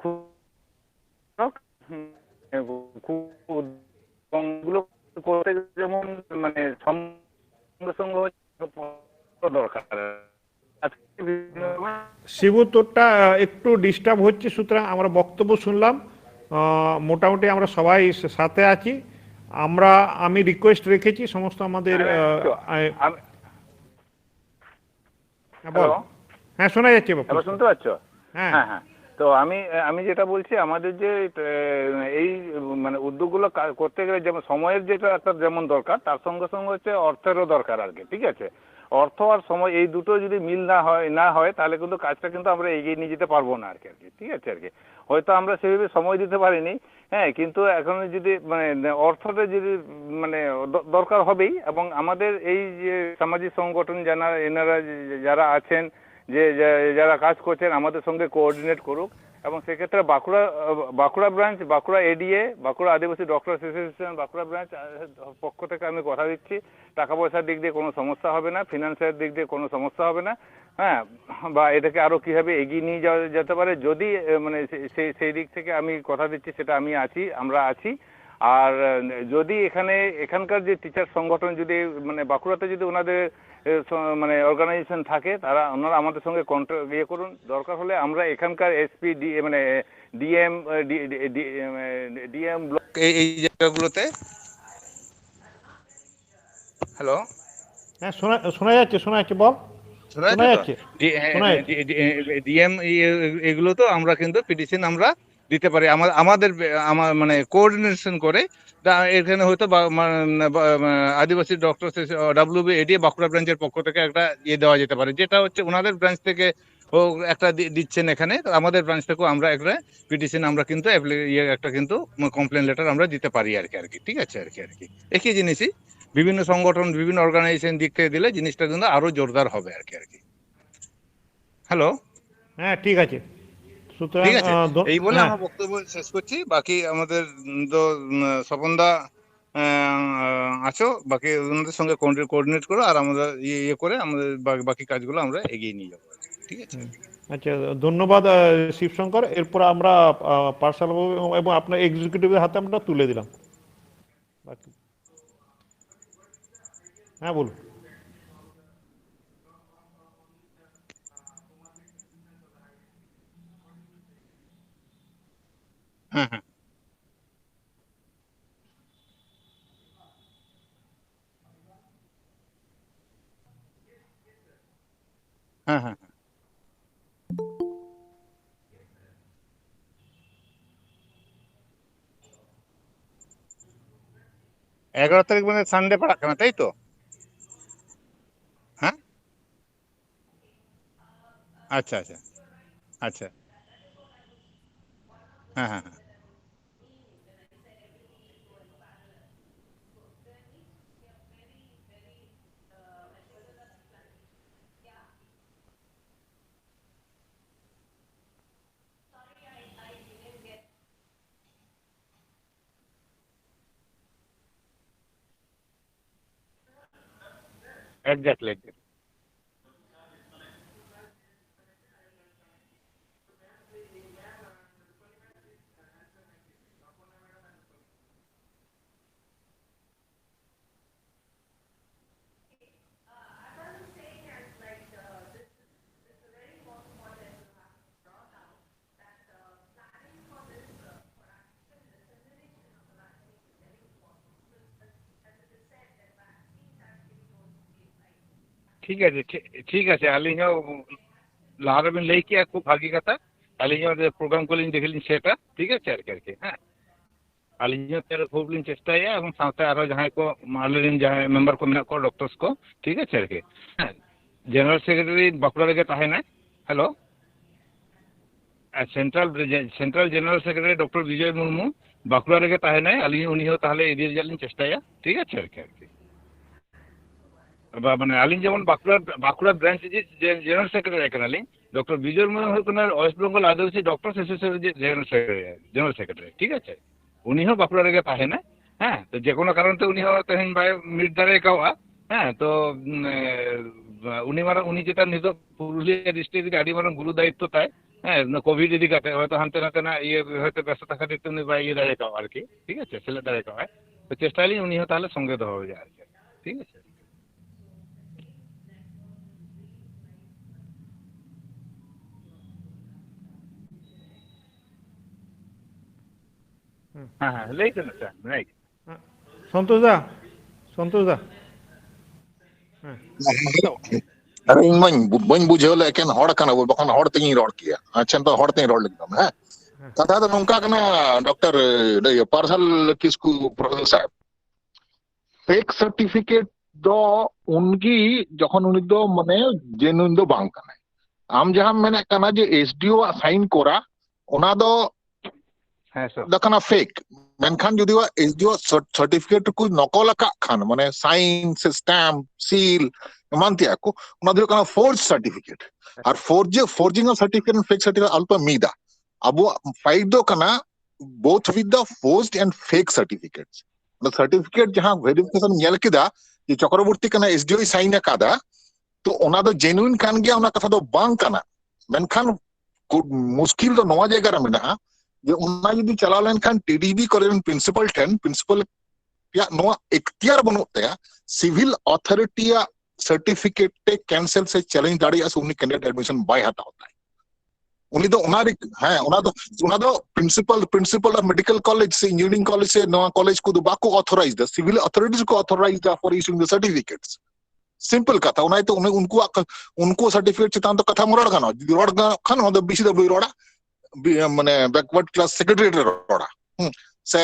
খুব, হুম, খুব উদ্যোগগুলো করতে যেমন মানে সঙ্গে সঙ্গে হচ্ছে দরকার। আজকে বিভিন্ন শিবু, তোরটা একটু ডিস্টার্ব হচ্ছে, সুতরাং আমরা বক্তব্য শুনলাম। আহ, মোটামুটি আমরা সবাই সা-, সাথে আছি। আমরা, আমি রিকোয়েস্ট রেখেছি সমস্ত আমাদের, হ্যাঁ, আহ, তো আহ, আমি হ্যাঁ, বল। হ্যালো? হ্যাঁ, শোনা যাচ্ছে বাপু। এবার শুনতে পাচ্ছ? হ্যাঁ। হ্যাঁ, হ্যাঁ। তো আমি, আমি যেটা বলছি, আমাদের যে, এ, এই মানে উদ্যোগগুলো কা-, করতে গেলে যেমন সময়ের যেটা একটা যেমন দরকার, তার সঙ্গে সঙ্গে হচ্ছে অর্থেরও দরকার আর কি, ঠিক আছে? অর্থ আর সময় এই দুটো যদি মিল না হয়, না হয়, তাহলে কিন্তু কাজটা কিন্তু আমরা এগিয়ে নিয়ে যেতে পারবো না আর কি, আর কি, ঠিক আছে আর কি। হয়তো আমরা সেভাবে সময় দিতে পারিনি, হ্যাঁ, কিন্তু এখন যদি মানে অর্থটা যদি মানে দ-, দরকার হবেই, এবং আমাদের এই যে সামাজিক সংগঠন যারা, এনারা যে, যারা আছেন, যে, যে, যারা কাজ করছেন, আমাদের সঙ্গে কোঅর্ডিনেট করুক। এবং সেক্ষেত্রে বাঁকুড়া, আহ, বাঁকুড়া ব্রাঞ্চ, বাঁকুড়া এডিএ, বাঁকুড়া আদিবাসী ডক্টর অ্যাসোসিয়েশন বাঁকুড়া ব্রাঞ্চ, আহ, পক্ষ থেকে আমি কথা দিচ্ছি, টাকা পয়সার দিক দিয়ে কোনো সমস্যা হবে না, ফিনান্সের দিক দিয়ে কোনো সমস্যা হবে না, হ্যাঁ, বা এটাকে আরো কিভাবে এগিয়ে নিয়ে যাওয়া যেতে পারে, যদি, এ, মানে সে-, সেই, সেই দিক থেকে আমি কথা দিচ্ছি, সেটা আমি আছি, আমরা আছি। আর, এ, যদি এখানে, এখানকার যে টিচার সংগঠন যদি, মানে, বাঁকুড়াতে যদি ওনাদের, এ, স-, মানে, অর্গানাইজেশন থাকে, তারা, ওনারা আমাদের সঙ্গে কন্ট্যাক্ট ইয়ে করুন। দরকার হলে আমরা এখানকার এসপি, ডি-, মানে, ডিএম, এ, ডি-, ডি-, ডি-, এ, ডিএম ব্লক, এই, এই জায়গাগুলোতে। হ্যালো? হ্যাঁ, শোনা, শোনা যাচ্ছে, শোনা যাচ্ছে, বল। শোনা শোনা যাচ্ছে তো? যাচ্ছে। ডি-, এ, শোনা এ, যাচ্ছে। ডি-, ডি-, এ, ডিএম, এই, এ, এগুলো তো আমরা কিন্তু পিটিশন আমরা দিতে পারি। আমার, আমাদের বে-, আমার মানে কোঅর্ডিনেশন করে, তা এখানে হয়তো বা-, মা-, বা-, মা-, আদিবাসী ডক্টর সে-, সে-, ডাব্লিউবিএডি বাঁকুড়া ব্রাঞ্চের পক্ষ থেকে একটা ইয়ে দেওয়া যেতে পারে, যেটা হচ্ছে ওনাদের ব্রাঞ্চ থেকে ও একটা দি-, দিচ্ছেন এখানে, তো আমাদের ব্রাঞ্চ থেকেও আমরা একটা পিটিশন আমরা কিন্তু অ্যাপ্লি-, ইয়ে একটা কিন্তু কমপ্লেন লেটার আমরা দিতে পারি আর কি, আর কি। ঠিক আছে? আর কি, আর কি। একই জিনিসই। বিভিন্ন সংগঠন, বিভিন্ন অর্গানাইজেশন দিক থেকে দিলে জিনিসটা কিন্তু আরো জোরদার হবে আর কি, আর কি। হ্যালো। হ্যাঁ, ঠিক আছে। সুতরাং ঠিক আছে, আহ, ধ- এই বলে হ্যাঁ, আমার বক্তব্য শেষ করছি। বাকি আমাদের উম, তো উম, স্বপনদা আহ, আছো, বাকি ওনাদের সঙ্গে কোঅর্ডিনেট করো, আর আমরা ইয়ে ইয়ে করে আমাদের বা- বাকি কাজগুলো আমরা এগিয়ে নিয়ে যাবো, ঠিক আছে? আচ্ছা, ধন্যবাদ আহ, শিবশঙ্কর। এরপর আমরা পার্সোনাল এবং আপনার এক্সিকিউটিভের হাতে আমরা তুলে দিলাম। বাকি হ্যাঁ, বলুন। হ্যাঁ, হ্যাঁ। হ্যাঁ, হ্যাঁ, হ্যাঁ। এগারো তারিখ মানে সানডে পড়ার কারণে, তাই তো? হ্যাঁ। আচ্ছা, আচ্ছা। আচ্ছা। হ্যাঁ, হ্যাঁ, হ্যাঁ। Exactly, exactly. ঠিক আছে, ঠিক- ঠিক আছে। ᱟᱹᱞᱤᱧ ᱦᱚᱸ ᱞᱟᱦᱟ ᱨᱮᱵᱤᱱ ᱞᱟᱹᱭ ᱠᱮᱜᱼᱟ, ᱠᱷᱩᱵ ᱵᱷᱟᱹᱜᱤ ᱠᱟᱛᱷᱟ᱾ ᱟᱹᱞᱤᱧ ᱦᱚᱸ ᱯᱨᱳᱜᱨᱟᱢ ᱠᱚᱞᱤᱧ ᱫᱮᱠᱷᱮ ᱞᱤᱧ ᱥᱮᱴᱟ, ᱴᱷᱤᱠ ᱟᱪᱷᱮ, ᱟᱨᱠᱤ, ᱟᱨᱠᱤ, ᱦᱮᱸ᱾ ᱟᱹᱞᱤᱧ ᱦᱚᱸ ᱛᱮ ᱠᱷᱩᱵ ᱞᱤᱧ ᱪᱮᱥᱴᱟᱭᱟ, ᱮᱵᱚᱝ ᱥᱟᱶᱛᱮ ᱟᱨᱦᱚᱸ ᱡᱟᱦᱟᱸᱭ ᱠᱚ ᱟᱞᱮᱨᱮᱱ ᱡᱟᱦᱟᱸᱭ ᱢᱮᱢᱵᱟᱨ ᱠᱚ ᱢᱮᱱᱟᱜ ᱠᱚᱣᱟ, ᱰᱚᱠᱴᱚᱨᱥ ᱠᱚ, ᱴᱷᱤᱠ ᱟᱪᱷᱮ, ᱟᱨᱠᱤ, ᱦᱮᱸ᱾ ᱡᱮᱱᱟᱨᱮᱞ ᱥᱮᱠᱨᱮᱴᱟᱨᱤ ᱵᱟᱸᱠᱩᱲᱟ ᱨᱮᱜᱮ ᱛᱟᱦᱮᱱᱟᱭ᱾ ᱦᱮᱞᱳ, ᱟᱨ central central general secretary doctor Bijoy Murmu Bankura ᱨᱮᱜᱮ ᱛᱟᱦᱮᱱᱟᱭ᱾ ᱟᱹᱞᱤᱧ ᱩᱱᱤ ᱦᱚᱸ ᱛᱟᱦᱚᱞᱮ ᱤᱫᱤ ᱨᱮᱭᱟᱜ ᱞᱤᱧ ᱪᱮᱥᱴᱟᱭᱟ, ᱴᱷᱤᱠ ᱟᱪᱷᱮ, ᱟᱨᱠᱤ, ᱟᱨᱠᱤ᱾ ᱵᱟ-, ᱢᱟᱱᱮ ᱟᱹᱞᱤᱧ ᱡᱮᱢᱚᱱ ᱵᱟᱸᱠᱩᱲᱟ, ᱵᱟᱸᱠᱩᱲᱟ ᱵᱨᱟᱧᱪ ᱨᱮᱱᱤᱡ ᱡᱮ-, ᱡᱮᱱᱟᱨᱟᱞ ᱥᱮᱠᱨᱮᱴᱟᱨᱤ ᱠᱟᱱᱟᱞᱤᱧ, ᱰᱚᱠᱴᱚᱨ ᱵᱤᱡᱚᱭ ᱢᱩᱨᱢᱩ ᱦᱩᱭᱩᱜ ᱠᱟᱱᱟ ᱳᱭᱮᱥᱴ ᱵᱮᱝᱜᱚᱞ ᱟᱹᱫᱤᱵᱟᱹᱥᱤ ᱰᱚᱠᱴᱚᱨ ᱮᱥᱳᱥᱤᱭᱮᱥᱚᱱ ᱨᱮᱱᱤᱡ ᱡᱮᱱᱟᱨᱟᱞ ᱥᱮᱠᱨᱮᱴᱟᱨᱤ, ᱡᱮᱱᱟᱨᱟᱞ ᱥᱮᱠᱨᱮᱴᱟᱨᱤ, ᱴᱷᱤᱠ ᱟᱪᱷᱮ? ᱩᱱᱤ ᱦᱚᱸ ᱵᱟᱸᱠᱩᱲᱟ ᱨᱮᱜᱮ ᱛᱟᱦᱮᱱᱟᱭ᱾ ᱦᱮᱸ, ᱛᱚ ᱡᱮ ᱠᱳᱱᱳ ᱠᱟᱨᱚᱱ ᱛᱮ ᱩᱱᱤ ᱦᱚᱸ ᱛᱮᱦᱮᱧ ᱵᱟᱭ ᱢᱤᱴ ᱫᱟᱲᱮ ᱠᱟᱣᱟ᱾ ᱦᱮᱸ, ᱛᱚ, ᱩᱢ, ᱮ, ᱩᱱᱤ ᱢᱟᱨᱟᱝ, ᱩᱱᱤ ᱪᱮᱛᱟᱱ ᱱᱤᱛᱚᱜ ᱯᱩᱨᱩᱞᱤᱭᱟᱹ ᱰᱤᱥᱴᱨᱤᱠᱴ ᱨᱮ ᱟᱹᱰᱤ ᱢᱟᱨᱟᱝ ᱜᱩᱨᱩ ᱫᱟᱭᱤᱛᱛᱚ ᱛᱟᱭ᱾ ᱦᱮᱸ, ᱱᱚᱣᱟ ᱠᱳᱵᱷᱤᱰ ᱤᱫᱤ ᱠᱟᱛᱮ ᱦᱚᱭᱛᱳ ᱦᱟᱱᱛᱮ ᱱᱟᱛᱮᱱᱟᱜ ᱤᱭᱟᱹ ᱦᱚᱭᱛᱳ ᱵᱮᱥᱛᱚᱛᱟ ᱠᱷᱟᱹᱛᱤᱨ ᱛᱮ ᱩᱱᱤ ᱵᱟᱭ ᱤᱭᱟᱹ ᱫᱟᱲᱮ ᱠᱟᱣᱟ ᱟᱨᱠᱤ, ᱴᱷᱤᱠ ᱟᱪᱷᱮ, ᱥᱮᱞᱮᱫ ᱫᱟᱲᱮ ᱠᱟᱣᱟᱭ᱾ ᱛᱚ ᱪᱮᱥᱴᱟᱭᱟᱞᱤᱧ ᱩᱱᱤ ᱦᱚᱸ ᱛᱟᱦᱚᱞᱮ ᱥᱚᱸᱜᱮ ᱫᱚᱦᱚ ᱦᱩᱭᱩᱜᱼᱟ ᱟᱨ ᱪᱮᱫ, ᱴᱷᱤᱠ ᱟᱪᱷᱮ᱾ ᱦᱮᱸ, ᱦᱮᱸ, ᱞᱟᱹᱭ ᱠᱟᱱᱟ ᱥᱮ, ᱞᱟᱹᱭ᱾ ᱥᱚᱱᱛᱳᱥ ᱫᱟ, ᱥᱚᱱᱛᱳᱥ ᱫᱟ᱾ ᱦᱮᱸ᱾ ᱟᱨ ᱤᱧ ᱢᱟᱧ ᱵᱩ-, ᱵᱟᱹᱧ ᱵᱩᱡᱷᱟᱹᱣ ᱞᱮᱫ, ᱮᱠᱮᱱ ᱦᱚᱲ ᱠᱟᱱᱟ ᱵᱚ, ᱵᱟᱠᱷᱟᱱ ᱦᱚᱲ ᱛᱮᱜᱤᱧ ᱨᱚᱲ ᱠᱮᱭᱟ᱾ ᱟᱪᱪᱷᱟ, ᱱᱤᱛᱚᱜ ᱦᱚᱲ ᱛᱮᱧ ᱨᱚᱲ ᱞᱟᱹᱜᱤᱫ ᱫᱚ, ᱦᱮᱸ? ᱦᱮᱸ᱾ ᱠᱟᱛᱷᱟ ᱫᱚ ᱱᱚᱝᱠᱟ ᱠᱟᱱᱟ, ᱰᱚᱠᱴᱚᱨ, ᱤᱭᱟᱹ, ᱯᱟᱨᱥᱟᱞ ᱠᱤᱥᱠᱩ ᱯᱨᱚᱯᱷᱮᱥᱚᱨ ᱥᱟᱦᱮᱵ, ᱯᱷᱮᱠ ᱥᱟᱨᱴᱤᱯᱷᱤᱠᱮᱴ ᱫᱚ ᱩᱱᱜᱮ ᱡᱚᱠᱷᱚᱱ ᱩᱱᱤ ᱫᱚ ᱢᱟᱱᱮ ᱡᱮᱱᱩᱭᱤᱱ ᱫᱚ ᱵᱟᱝ ᱠᱟᱱᱟᱭ᱾ ᱟᱢ ᱡᱟᱦᱟᱸᱢ ᱢᱮᱱᱮᱫ ᱠᱟᱱᱟ ᱡᱮ ᱮᱥᱰᱤᱳ ᱟᱜ ᱥᱟᱭᱤᱱ ᱠᱚᱨᱟ, ᱚᱱᱟ ᱫᱚ ᱦᱮᱸ, ᱥᱟᱨ᱾ ᱫᱚ ᱠᱟᱱᱟ ᱯᱷᱮᱠ᱾ ᱢᱮᱱᱠᱷᱟᱱ ᱡᱩᱫᱤ ᱮᱥᱰᱤᱳ ᱥᱟᱨᱴᱤᱯᱷᱤᱠᱮᱴ ᱠᱚ ᱱᱚᱠᱚᱞ ᱟᱠᱟᱫ ᱠᱷᱟᱱ, ᱢᱟᱱᱮ ᱥᱟᱭᱤᱱ ᱥᱮ ᱥᱴᱟᱢᱯ, ᱥᱤᱞ, ᱮᱢᱟᱱ ᱛᱮᱭᱟᱜ ᱠᱚ, ᱚᱱᱟ ᱫᱚ ᱦᱩᱭᱩᱜ ᱠᱟᱱᱟ ᱯᱷᱳᱨᱡᱽ ᱥᱟᱨᱴᱤᱯᱷᱤᱠᱮᱴ᱾ ᱟᱨ forge, forging of certificate, fake certificate ᱟᱞᱚᱯᱮ ᱢᱤᱫᱟ᱾ ᱟᱵᱚᱣᱟᱜ ᱯᱷᱟᱭᱤᱴ ᱫᱚ ᱠᱟᱱᱟ both with the forged and fake certificates. ᱚᱱᱟ ᱥᱟᱨᱴᱤᱯᱷᱤᱠᱮᱴ ᱡᱟᱦᱟᱸ ᱵᱷᱮᱨᱤᱯᱷᱤᱠᱮᱥᱚᱱ ᱧᱮᱞ ᱠᱮᱫᱟ ᱡᱮ ᱪᱚᱠᱨᱚᱵᱚᱨᱛᱤ ᱠᱟᱱᱟ, ᱮᱥᱰᱤᱳᱭ ᱥᱟᱭᱤᱱ ᱟᱠᱟᱫᱟ, ᱛᱚ ᱚᱱᱟ ᱫᱚ ᱡᱮᱱᱩᱭᱤᱱ ᱠᱟᱱ ᱜᱮᱭᱟ, ᱚᱱᱟ ᱠᱟᱛᱷᱟ ᱫᱚ ᱵᱟᱝ ᱠᱟᱱᱟ᱾ ᱢᱮᱱᱠᱷᱟᱱ ᱠᱩ-, ᱢᱩᱥᱠᱤᱞ ᱫᱚ ᱱᱚᱣᱟ ᱡᱟᱭᱜᱟ ᱨᱮ ᱢᱮᱱᱟᱜᱼᱟ ᱡᱮ ᱚᱱᱟ ᱡᱩᱫᱤ ᱪᱟᱞᱟᱣ ᱞᱮᱱᱠᱷᱟᱱ ᱴᱤᱰᱤᱵᱤ ᱠᱚᱞᱮᱡᱽ ᱨᱮᱱ ᱯᱨᱤᱱᱥᱤᱯᱟᱞ ᱴᱷᱮᱱ, ᱯᱨᱤᱱᱥᱤᱯᱟᱞ ᱨᱮᱭᱟᱜ ᱱᱚᱣᱟ ᱮᱠᱛᱤᱭᱟᱨ ᱵᱟᱹᱱᱩᱜ ᱛᱟᱭᱟ ᱥᱤᱵᱷᱤᱞ ᱚᱛᱷᱚᱨᱤᱴᱤ ᱭᱟᱜ ᱥᱟᱨᱴᱤᱯᱷᱤᱠᱮᱴ ᱛᱮ ᱠᱮᱱᱥᱮᱞ ᱥᱮ ᱪᱮᱞᱮᱧᱡᱽ ᱫᱟᱲᱮᱭᱟᱜᱼᱟ ᱥᱮ ᱩᱱᱤ ᱠᱮᱱᱰᱤᱰᱮᱴ ᱮᱰᱢᱤᱥᱚᱱ ᱵᱟᱭ ᱦᱟᱛᱟᱣ ᱛᱟᱭ᱾ ᱩᱱᱤ ᱫᱚ ᱚᱱᱟ ᱨᱮ, ᱦᱮᱸ, ᱚᱱᱟ ᱫᱚ, ᱚᱱᱟ ᱫᱚ principal, principal of medical college ᱥᱮ ᱤᱧᱡᱤᱱᱤᱭᱟᱨᱤᱝ ᱠᱚᱞᱮᱡᱽ ᱥᱮ ᱱᱚᱣᱟ ᱠᱚᱞᱮᱡᱽ ᱠᱚᱫᱚ ᱵᱟᱠᱚ ᱚᱛᱷᱚᱨᱟᱭᱤᱡᱽ ᱫᱟ, ᱥᱤᱵᱷᱤᱞ ᱚᱛᱷᱚᱨᱤᱴᱤᱡᱽ ᱠᱚ ᱚᱛᱷᱚᱨᱟᱭᱤᱡᱽ ᱫᱟ for issuing the certificates. Simple ᱠᱟᱛᱷᱟ, ᱚᱱᱟ ᱤᱭᱟᱹᱛᱮ ᱩᱱᱤ, ᱩᱱᱠᱩᱣᱟᱜ ᱠᱟ-, ᱩᱱᱠᱩ ᱥᱟᱨᱴᱤᱯᱷᱤᱠᱮᱴ ᱪᱮᱛᱟᱱ ᱫᱚ ᱠᱟᱛᱷᱟᱢ ᱨᱚᱲ ᱜᱟᱱᱚᱜᱼᱟ᱾ ᱡᱩᱫᱤ ᱨᱚᱲ ᱜᱟᱱᱚᱜ ᱠᱷᱟᱱ, ᱚᱱᱟ ᱫᱚ ᱵᱤᱥᱤᱰᱟᱵᱞᱤᱭᱩ ᱨᱚᱲᱟ, ᱵᱤ-, ᱢᱟᱱᱮ, ᱵᱮᱠᱣᱟᱨᱰ ᱠᱞᱟᱥ ᱥᱮᱠᱨᱮᱴᱟᱨᱤᱭᱮᱴ ᱨᱮ ᱨᱚᱲᱟ, ᱦᱩᱸ, ᱥᱮ,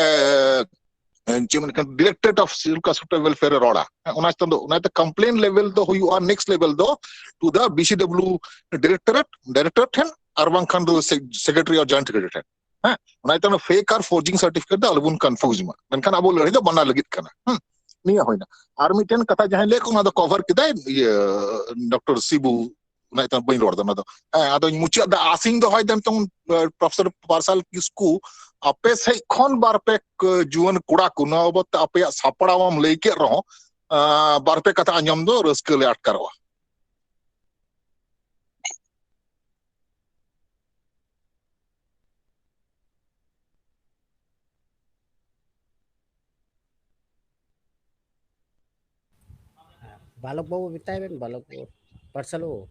ᱮ, ᱪᱮᱫ ᱢᱮᱱ ᱠᱟᱱᱟ, ᱰᱤᱨᱮᱠᱴᱚᱨᱮᱴ ᱚᱯᱷ ᱥᱤᱞ ᱠᱟᱥᱴ ᱣᱮᱞᱯᱷᱮᱭᱟᱨ ᱨᱮ ᱨᱚᱲᱟ᱾ ᱦᱮᱸ, ᱚᱱᱟ ᱪᱮᱛᱟᱱ ᱫᱚ, ᱚᱱᱟ ᱛᱮ ᱠᱚᱢᱯᱞᱮᱱ ᱞᱮᱵᱮᱞ ᱫᱚ ᱦᱩᱭᱩᱜᱼᱟ, ᱱᱮᱠᱥᱴ ᱞᱮᱵᱮᱞ ᱫᱚ ᱴᱩ ᱫᱟ ᱵᱤᱥᱤᱰᱟᱵᱞᱤᱭᱩ ᱰᱤᱨᱮᱠᱴᱚᱨᱮᱴ, ᱰᱤᱨᱮᱠᱴᱚᱨ ᱴᱷᱮᱱ, ᱟᱨ ᱵᱟᱝᱠᱷᱟᱱ ᱫᱚ ᱥᱮ-, ᱥᱮᱠᱨᱮᱴᱟᱨᱤ ᱟᱨ ᱡᱚᱭᱮᱱᱴ ᱥᱮᱠᱨᱮᱴᱟᱨᱤ ᱴᱷᱮᱱ᱾ ᱦᱮᱸ, ᱚᱱᱟ ᱪᱮᱛᱟᱱ ᱯᱷᱮᱠ ᱟᱨ ᱯᱷᱳᱨᱡᱤᱝ ᱥᱟᱨᱴᱤᱯᱷᱤᱠᱮᱴ ᱫᱚ ᱟᱞᱚᱵᱚᱱ ᱠᱚᱱᱯᱷᱤᱭᱩᱡᱽ ᱢᱟ᱾ ᱢᱮᱱᱠᱷᱟᱱ ᱟᱵᱚ ᱞᱟᱹᱲᱦᱟᱹᱭ ᱫᱚ ᱵᱟᱱᱟᱨ ᱞᱟᱹᱜᱤᱫ ᱠᱟᱱᱟ᱾ ᱦᱮᱸ, ᱱᱤᱭᱟᱹ ᱦᱩᱭᱱᱟ᱾ ᱟᱨ ᱢᱤᱫᱴᱮᱱ ᱠᱟᱛᱷᱟ ᱡᱟᱦᱟᱸᱭ ᱞᱟᱹᱭ ᱠᱚ, ᱚᱱᱟ ᱫᱚ ᱠᱚᱵᱷᱟᱨ ᱠᱮᱫᱟᱭ ᱤᱭᱟᱹ ᱰᱚᱠᱴᱚᱨ ᱥᱤᱵᱩ, ᱚᱱᱟ ᱤᱛᱟᱹ ᱵᱟᱹᱧ ᱨᱚᱲ ᱮᱫᱟ ᱚᱱᱟ ᱫᱚ᱾ ᱦᱮᱸ, ᱟᱫᱚᱧ ᱢᱩᱪᱟᱹᱫ ᱫᱟ, ᱟᱥᱤᱧ ᱫᱚᱦᱚᱭ ᱫᱟ ᱱᱤᱛᱚᱝ ᱯᱨᱚᱯᱷᱮᱥᱚᱨ ᱯᱟᱨᱥᱟᱞ ᱠᱤᱥᱠᱩ, ᱟᱯᱮ ᱥᱮᱫ ᱠᱷᱚᱱ ᱵᱟᱨ ᱯᱮ ᱡᱩᱣᱟᱹᱱ ᱠᱚᱲᱟ ᱠᱚ ᱱᱚᱣᱟ ᱵᱟᱵᱚᱫ ᱛᱮ ᱟᱯᱮᱭᱟᱜ ᱥᱟᱯᱲᱟᱣ ᱮᱢ ᱞᱟᱹᱭ ᱠᱮᱫ ᱨᱮᱦᱚᱸ, ᱟᱸ, ᱵᱟᱨ ᱯᱮ ᱠᱟᱛᱷᱟ ᱟᱸᱡᱚᱢ ᱫᱚ ᱨᱟᱹᱥᱠᱟᱹ ᱞᱮ ᱟᱴᱠᱟᱨᱚᱜᱼᱟ᱾ ᱵᱟᱞᱚᱠ ᱵᱟᱹᱵᱩ ᱢᱮᱛᱟᱭ ᱵᱮᱱ, ᱵᱟᱞᱚᱠ ᱵᱟᱹᱵᱩ, ᱯᱟᱨᱥᱟᱞ ᱵᱟᱹᱵᱩ᱾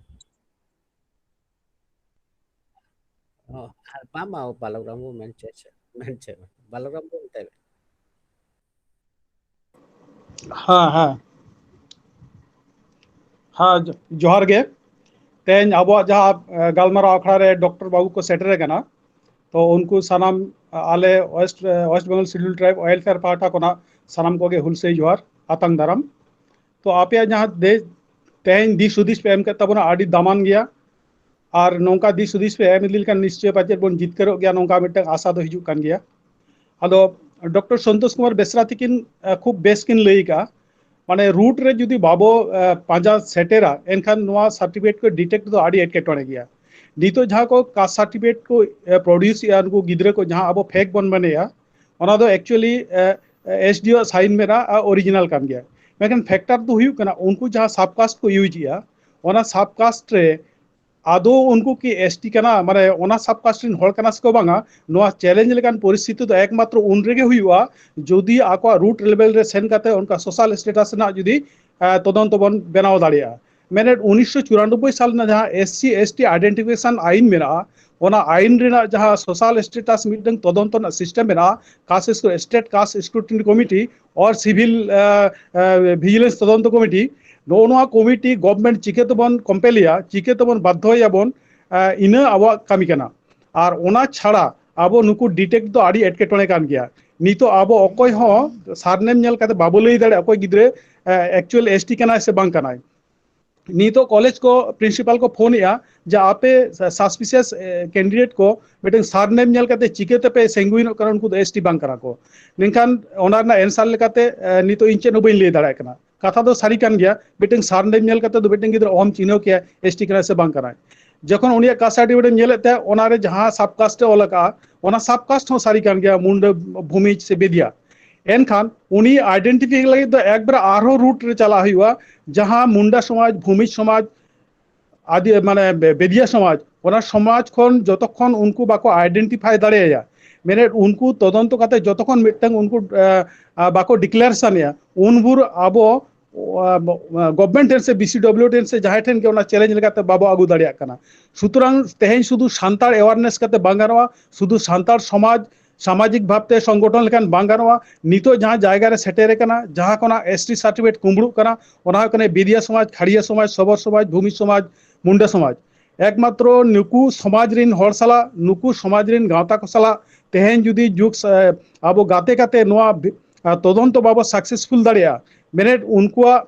ᱚ, ᱵᱟᱝ, ᱵᱟᱝ, ᱵᱟᱞᱚᱠ ᱨᱟᱢ ᱵᱟᱹᱵᱩ ᱢᱮᱱ ᱦᱚᱪᱚᱭᱮᱫ ᱥᱮ, ᱢᱮᱱ ᱦᱚᱪᱚᱭᱮᱫ ᱵᱮᱱ᱾ ᱵᱟᱞᱚᱠ ᱨᱟᱢ ᱵᱟᱹᱵᱩ ᱢᱮᱛᱟᱭ ᱵᱮᱱ᱾ ᱦᱮᱸ, ᱦᱮᱸ᱾ ᱦᱮᱸ, ᱡᱚ-, ᱡᱚᱦᱟᱨ ᱜᱮ᱾ ᱛᱮᱦᱮᱧ ᱟᱵᱚᱣᱟᱜ ᱡᱟᱦᱟᱸ, ᱮ, ᱜᱟᱞᱢᱟᱨᱟᱣ ᱟᱠᱷᱲᱟ ᱨᱮ ᱰᱚᱠᱴᱚᱨ ᱵᱟᱹᱵᱩ ᱠᱚ ᱥᱮᱴᱮᱨ ᱟᱠᱟᱱᱟ, ᱛᱚ ᱩᱱᱠᱩ ᱥᱟᱱᱟᱢ, ᱟ-, ᱟᱞᱮ West, ᱮ, West Bengal Scheduled Tribe Welfare ᱯᱟᱦᱴᱟ ᱠᱷᱚᱱᱟᱜ ᱥᱟᱱᱟᱢ ᱠᱚᱜᱮ ᱦᱩᱞᱥᱟᱹᱭ ᱡᱚᱦᱟᱨ, ᱟᱛᱟᱝ ᱫᱟᱨᱟᱢ᱾ ᱛᱚ ᱟᱯᱮᱭᱟᱜ ᱡᱟᱦᱟᱸ ᱫᱮ-, ᱛᱮᱦᱮᱧ ᱫᱤᱥ ᱦᱩᱫᱤᱥ ᱯᱮ ᱮᱢ ᱠᱮᱫ ᱛᱟᱵᱚᱱᱟ, ᱟᱹᱰᱤ ᱫᱟᱢᱟᱱ ᱜᱮᱭᱟ᱾ ᱟᱨ ᱱᱚᱝᱠᱟ ᱫᱤᱥ ᱦᱩᱫᱤᱥ ᱯᱮ ᱮᱢ ᱤᱫᱤ ᱞᱮᱠᱷᱟᱱ ᱱᱤᱥᱪᱚᱭ ᱯᱟᱪᱮᱫ ᱵᱚᱱ ᱡᱤᱛᱠᱟᱹᱨᱚᱜ ᱜᱮᱭᱟ, ᱱᱚᱝᱠᱟ ᱢᱤᱫᱴᱟᱝ ᱟᱥᱟ ᱫᱚ ᱦᱤᱡᱩᱜ ᱠᱟᱱ ᱜᱮᱭᱟ᱾ ᱟᱫᱚ ᱰᱚᱠᱴᱚᱨ ᱥᱚᱱᱛᱳᱥ ᱠᱩᱢᱟᱨ ᱵᱮᱥᱨᱟ ᱛᱤᱠᱤᱱ, ᱟ, ᱠᱷᱩᱵ ᱵᱮᱥ ᱠᱤᱱ ᱞᱟᱹᱭ ᱟᱠᱟᱜᱼᱟ᱾ ᱢᱟᱱᱮ ᱨᱩᱴ ᱨᱮ ᱡᱩᱫᱤ ᱵᱟᱵᱚ, ᱟ, ᱯᱟᱸᱡᱟ ᱥᱮᱴᱮᱨᱟ, ᱮᱱᱠᱷᱟᱱ ᱱᱚᱣᱟ ᱥᱟᱨᱴᱤᱯᱷᱤᱠᱮᱴ ᱠᱚ ᱰᱤᱴᱮᱠᱴ ᱫᱚ ᱟᱹᱰᱤ ᱮᱴᱠᱮᱴᱚᱬᱮ ᱜᱮᱭᱟ᱾ ᱱᱤᱛᱚᱜ ᱡᱟᱦᱟᱸ ᱠᱚ ᱠᱟᱥᱴ ᱥᱟᱨᱴᱤᱯᱷᱤᱠᱮᱴ ᱠᱚ, ᱟ, ᱯᱨᱚᱰᱤᱭᱩᱥ ᱮᱜᱼᱟ, ᱱᱩᱠᱩ ᱜᱤᱫᱽᱨᱟᱹ ᱠᱚ ᱡᱟᱦᱟᱸ ᱟᱵᱚ ᱯᱷᱮᱠ ᱵᱚᱱ ᱢᱮᱱᱮᱜᱼᱟ, ᱚᱱᱟ ᱫᱚ ᱮᱠᱪᱩᱭᱮᱞᱤ, ᱟ, ᱮᱥᱰᱤᱳ ᱟᱜ ᱥᱟᱭᱤᱱ ᱢᱮᱱᱟᱜᱼᱟ ᱟᱨ ᱚᱨᱤᱡᱤᱱᱟᱞ ᱠᱟᱱ ᱜᱮᱭᱟ᱾ ᱢᱮᱱᱠᱷᱟᱱ ᱯᱷᱮᱠᱴᱟᱨ ᱫᱚ ᱦᱩᱭᱩᱜ ᱠᱟᱱᱟ ᱩᱱᱠᱩ ᱡᱟᱦᱟᱸ ᱥᱟᱵᱠᱟᱥᱴ ᱠᱚ ᱤᱭᱩᱡᱽ ᱮᱜᱼᱟ, ᱚᱱᱟ ᱥᱟᱵᱠᱟᱥᱴ ᱨᱮ ᱟᱫᱚ ᱩᱱᱠᱩ ᱠᱤ ᱮᱥᱴᱤ ᱠᱟᱱᱟ, ᱢᱟᱱᱮ ᱚᱱᱟ ᱥᱟᱵᱠᱟᱥᱴ ᱨᱮᱱ ᱦᱚᱲ ᱠᱟᱱᱟ ᱥᱮ ᱠᱚ ᱵᱟᱝᱟ, ᱱᱚᱣᱟ ᱪᱮᱞᱮᱧᱡᱽ ᱞᱮᱠᱟᱱ ᱯᱚᱨᱤᱥᱛᱷᱤᱛᱤ ᱫᱚ ᱮᱠᱢᱟᱛᱨᱚ ᱩᱱ ᱨᱮᱜᱮ ᱦᱩᱭᱩᱜᱼᱟ, ᱡᱩᱫᱤ ᱟᱠᱚᱣᱟᱜ ᱨᱩᱴ ᱞᱮᱵᱮᱞ ᱨᱮ ᱥᱮᱱ ᱠᱟᱛᱮ ᱚᱱᱠᱟ ᱥᱳᱥᱟᱞ ᱥᱴᱮᱴᱟᱥ ᱨᱮᱱᱟᱜ ᱡᱩᱫᱤ, ᱮ, ᱛᱚᱫᱚᱱᱛᱚ ᱵᱚᱱ ᱵᱮᱱᱟᱣ ᱫᱟᱲᱮᱭᱟᱜᱼᱟ᱾ ᱢᱮᱱᱮᱫ ᱩᱱᱤᱥᱥᱚ ᱪᱩᱨᱟᱱᱚᱵᱵᱳᱭ ᱥᱟᱞ ᱨᱮᱱᱟᱜ ᱡᱟᱦᱟᱸ S C S T identification ᱟᱭᱤᱱ ᱢᱮᱱᱟᱜᱼᱟ, ᱚᱱᱟ ᱟᱭᱤᱱ ᱨᱮᱱᱟᱜ ᱡᱟᱦᱟᱸ ᱥᱳᱥᱟᱞ ᱥᱴᱮᱴᱟᱥ ᱢᱤᱫᱴᱟᱝ ᱛᱚᱫᱚᱱᱛᱚ ᱨᱮᱱᱟᱜ ᱥᱤᱥᱴᱮᱢ ᱢᱮᱱᱟᱜᱼᱟ, ᱠᱟᱥᱴ ᱥᱠᱩ-, ᱥᱴᱮᱴ ᱠᱟᱥᱴ ᱥᱠᱨᱩᱴᱤᱱᱤ ᱠᱚᱢᱤᱴᱤ ᱚᱨ ᱥᱤᱵᱷᱤᱞ, ᱮ, ᱮ, ᱵᱷᱤᱡᱤᱞᱮᱱᱥ ᱛᱚᱫᱚᱱᱛᱚ ᱠᱚᱢᱤᱴᱤ, ᱱᱚᱜᱼᱚ ᱱᱚᱣᱟ ᱠᱚᱢᱤᱴᱤ ᱜᱚᱵᱷᱢᱮᱱᱴ ᱪᱤᱠᱟᱹ ᱛᱮᱵᱚᱱ ᱠᱚᱢᱯᱮᱞᱮᱭᱟ, ᱪᱤᱠᱟᱹ ᱛᱮᱵᱚᱱ ᱵᱟᱫᱽᱫᱷᱚᱭᱮᱭᱟᱵᱚᱱ, ᱮ, ᱤᱱᱟᱹ ᱟᱵᱚᱣᱟᱜ ᱠᱟᱹᱢᱤ ᱠᱟᱱᱟ᱾ ᱟᱨ ᱚᱱᱟ ᱪᱷᱟᱲᱟ ᱟᱵᱚ ᱱᱩᱠᱩ ᱰᱤᱴᱮᱠᱴ ᱫᱚ ᱟᱹᱰᱤ ᱮᱴᱠᱮᱴᱚᱬᱮ ᱠᱟᱱ ᱜᱮᱭᱟ᱾ ᱱᱤᱛᱚᱜ ᱟᱵᱚ ᱚᱠᱚᱭ ᱦᱚᱸ ᱥᱟᱨᱱᱮᱢ ᱧᱮᱞ ᱠᱟᱛᱮ ᱵᱟᱵᱚ ᱞᱟᱹᱭ ᱫᱟᱲᱮᱭᱟᱜᱼᱟ ᱚᱠᱚᱭ ᱜᱤᱫᱽᱨᱟᱹ, ᱮ, ᱮᱠᱪᱩᱭᱮᱞ ᱮᱥᱴᱤ ᱠᱟᱱᱟᱭ ᱥᱮ ᱵᱟᱝ ᱠᱟᱱᱟᱭ᱾ ᱱᱤᱛᱚᱜ ᱠᱚᱞᱮᱡᱽ ᱠᱚ ᱯᱨᱤᱱᱥᱤᱯᱟᱞ ᱠᱚ ᱯᱷᱳᱱ ᱮᱜᱼᱟ ᱡᱮ ᱟᱯᱮ ᱥᱟᱥᱯᱤᱥᱤᱭᱟᱥ ᱠᱮᱱᱰᱤᱰᱮᱴ ᱠᱚ ᱢᱤᱫᱴᱮᱱ ᱥᱟᱨᱱᱮᱢ ᱧᱮᱞ ᱠᱟᱛᱮ ᱪᱤᱠᱟᱹ ᱛᱮᱯᱮ ᱥᱮᱝᱜᱩᱭᱤᱱᱚᱜ ᱠᱟᱱᱟ, ᱩᱱᱠᱩ ᱫᱚ ᱮᱥᱴᱤ ᱵᱟᱝ ᱠᱟᱱᱟ ᱠᱚ᱾ ᱢᱮᱱᱠᱷᱟᱱ ᱚᱱᱟ ᱨᱮᱱᱟᱜ ᱮᱱᱥᱟᱨ ᱞᱮᱠᱟᱛᱮ ᱱᱤᱛᱚᱜ ᱤᱧ ᱪᱮᱫ ᱦᱚᱸ ᱵᱟᱹᱧ ᱞᱟᱹᱭ ᱫᱟᱲᱮᱭᱟᱜ ᱠᱟᱱᱟ᱾ ᱠᱟᱛᱷᱟ ᱫᱚ ᱥᱟᱹᱨᱤ ᱠᱟᱱ ᱜᱮᱭᱟ, ᱢᱤᱫᱴᱮᱱ ᱥᱟᱨᱱᱮᱢ ᱧᱮᱞ ᱠᱟᱛᱮ ᱫᱚ ᱢᱤᱫᱴᱮᱱ ᱜᱤᱫᱽᱨᱟᱹ ᱚᱦᱚᱢ ᱪᱤᱱᱦᱟᱹᱣ ᱠᱮᱭᱟ ᱮᱥᱴᱤ ᱠᱟᱱᱟᱭ ᱥᱮ ᱵᱟᱝ ᱠᱟᱱᱟᱭ᱾ ᱡᱚᱠᱷᱚᱱ ᱩᱱᱤᱭᱟᱜ ᱠᱟᱥᱴ ᱥᱟᱨᱴᱤᱯᱷᱤᱠᱮᱴ ᱮᱢ ᱧᱮᱞᱮᱫ ᱛᱟᱭᱟ, ᱚᱱᱟᱨᱮ ᱡᱟᱦᱟᱸ ᱥᱟᱵ ᱠᱟᱥᱴ ᱮ ᱚᱞ ᱟᱠᱟᱫᱼᱟ, ᱚᱱᱟ ᱥᱟᱵ ᱠᱟᱥᱴ ᱦᱚᱸ ᱥᱟᱹᱨᱤ ᱠᱟᱱ ᱜᱮᱭᱟ, ᱢᱩᱱᱰᱟᱹ, ᱵᱷᱩᱢᱤᱡᱽ ᱥᱮ ᱵᱮᱫᱤᱭᱟ᱾ ᱮᱱᱠᱷᱟᱱ ᱩᱱᱤ ᱟᱭᱰᱮᱱᱴᱤᱯᱷᱟᱭ ᱞᱟᱹᱜᱤᱫ ᱫᱚ ᱮᱠᱵᱟᱨ ᱟᱨᱦᱚᱸ ᱨᱩᱴ ᱨᱮ ᱪᱟᱞᱟᱜ ᱦᱩᱭᱩᱜᱼᱟ, ᱡᱟᱦᱟᱸ ᱢᱩᱱᱰᱟ ᱥᱚᱢᱟᱡᱽ, ᱵᱷᱩᱢᱤᱡᱽ ᱥᱚᱢᱟᱡᱽ, ᱟᱫᱤ ᱢᱟᱱᱮ ᱵᱮᱫᱤᱭᱟ ᱥᱚᱢᱟᱡᱽ, ᱚᱱᱟ ᱥᱚᱢᱟᱡᱽ ᱠᱷᱚᱱ ᱡᱚᱛᱚᱠᱷᱚᱱ ᱩᱱᱠᱩ ᱵᱟᱠᱚ ᱟᱭᱰᱮᱱᱴᱤᱯᱷᱟᱭ ᱫᱟᱲᱮᱭᱟᱭᱟ, ᱢᱮᱱᱮᱫ ᱩᱱᱠᱩ ᱛᱚᱫᱚᱱᱛᱚ ᱠᱟᱛᱮ ᱡᱚᱛᱚᱠᱷᱚᱱ ᱢᱤᱫᱴᱟᱝ ᱩᱱᱠᱩ ᱵᱟᱠᱚ ᱰᱤᱠᱞᱟᱨᱮᱥᱚᱱ ᱮᱭᱟ, ᱩᱱ ᱵᱷᱳᱨ ᱟᱵᱚ ᱜᱚᱵᱷᱢᱮᱱᱴ ᱴᱷᱮᱱ ᱥᱮ ᱵᱤᱥᱤᱰᱚᱵᱞᱤᱭᱩ ᱴᱷᱮᱱ ᱥᱮ ᱡᱟᱦᱟᱸᱭ ᱴᱷᱮᱱ ᱜᱮ ᱚᱱᱟ ᱪᱮᱞᱮᱧᱡᱽ ᱞᱮᱠᱟᱛᱮ ᱵᱟᱵᱚ ᱟᱹᱜᱩ ᱫᱟᱲᱮᱭᱟᱜ ᱠᱟᱱᱟ᱾ ᱥᱩᱛᱚᱨᱟᱝ ᱛᱮᱦᱮᱧ ᱥᱩᱫᱷᱩ ᱥᱟᱱᱛᱟᱲ ᱮᱣᱟᱨᱱᱮᱥ ᱠᱟᱛᱮ ᱵᱟᱝ ᱜᱟᱱᱚᱜᱼᱟ, ᱥᱩᱫᱷᱩ ᱥᱟᱱᱛᱟᱲ ᱥᱚᱢᱟᱡᱽ ᱥᱟᱢᱟᱡᱤᱠ ᱵᱷᱟᱵᱽᱛᱮ ᱥᱚᱝᱜᱚᱴᱷᱚᱱ ᱞᱮᱠᱷᱟᱱ ᱵᱟᱝ ᱜᱟᱱᱚᱜᱼᱟ᱾ ᱱᱤᱛᱚᱜ ᱡᱟᱦᱟᱸ ᱡᱟᱭᱜᱟ ᱨᱮ ᱥᱮᱴᱮᱨ ᱟᱠᱟᱱᱟ, ᱡᱟᱦᱟᱸ ᱠᱷᱚᱱᱟᱜ ᱮᱥᱴᱤ ᱥᱟᱨᱴᱤᱯᱷᱤᱠᱮᱴ ᱠᱩᱢᱵᱽᱲᱩᱜ ᱠᱟᱱᱟ, ᱚᱱᱟ ᱦᱩᱭᱩᱜ ᱠᱟᱱᱟ ᱵᱮᱫᱤᱭᱟ ᱥᱚᱢᱟᱡᱽ, ᱠᱷᱟᱲᱤᱭᱟ ᱥᱚᱢᱟᱡᱽ, ᱥᱚᱵᱚᱨ ᱥᱚᱢᱟᱡᱽ, ᱵᱷᱩᱢᱤ ᱥᱚᱢᱟᱡᱽ, ᱢᱩᱱᱰᱟ ᱥᱚᱢᱟᱡᱽ᱾ ᱮᱠᱢᱟᱛᱨᱚ ᱱᱩᱠᱩ ᱥᱚᱢᱟᱡᱽ ᱨᱤᱱ ᱦᱚᱲ ᱥᱟᱞᱟᱜ, ᱱᱩᱠᱩ ᱥᱚᱢᱟᱡᱽ ᱨᱤᱱ ᱜᱟᱶᱛᱟ ᱠᱚ ᱥᱟᱞᱟᱜ ᱛᱮᱦᱮᱧ ᱡᱩᱫᱤ ᱡᱩᱜᱽ ᱥᱟ-, ᱟᱵᱚ ᱜᱟᱛᱮ ᱠᱟᱛᱮ ᱱᱚᱣᱟ ᱵᱤ-, ᱟ, ᱛᱚᱫᱚᱱᱛᱚ ᱵᱟᱵᱚ ᱥᱟᱠᱥᱮᱥᱯᱷᱩᱞ ᱫᱟᱲᱮᱭᱟᱜᱼᱟ, ᱢᱮᱱᱮᱫ ᱩᱱᱠᱩᱣᱟᱜ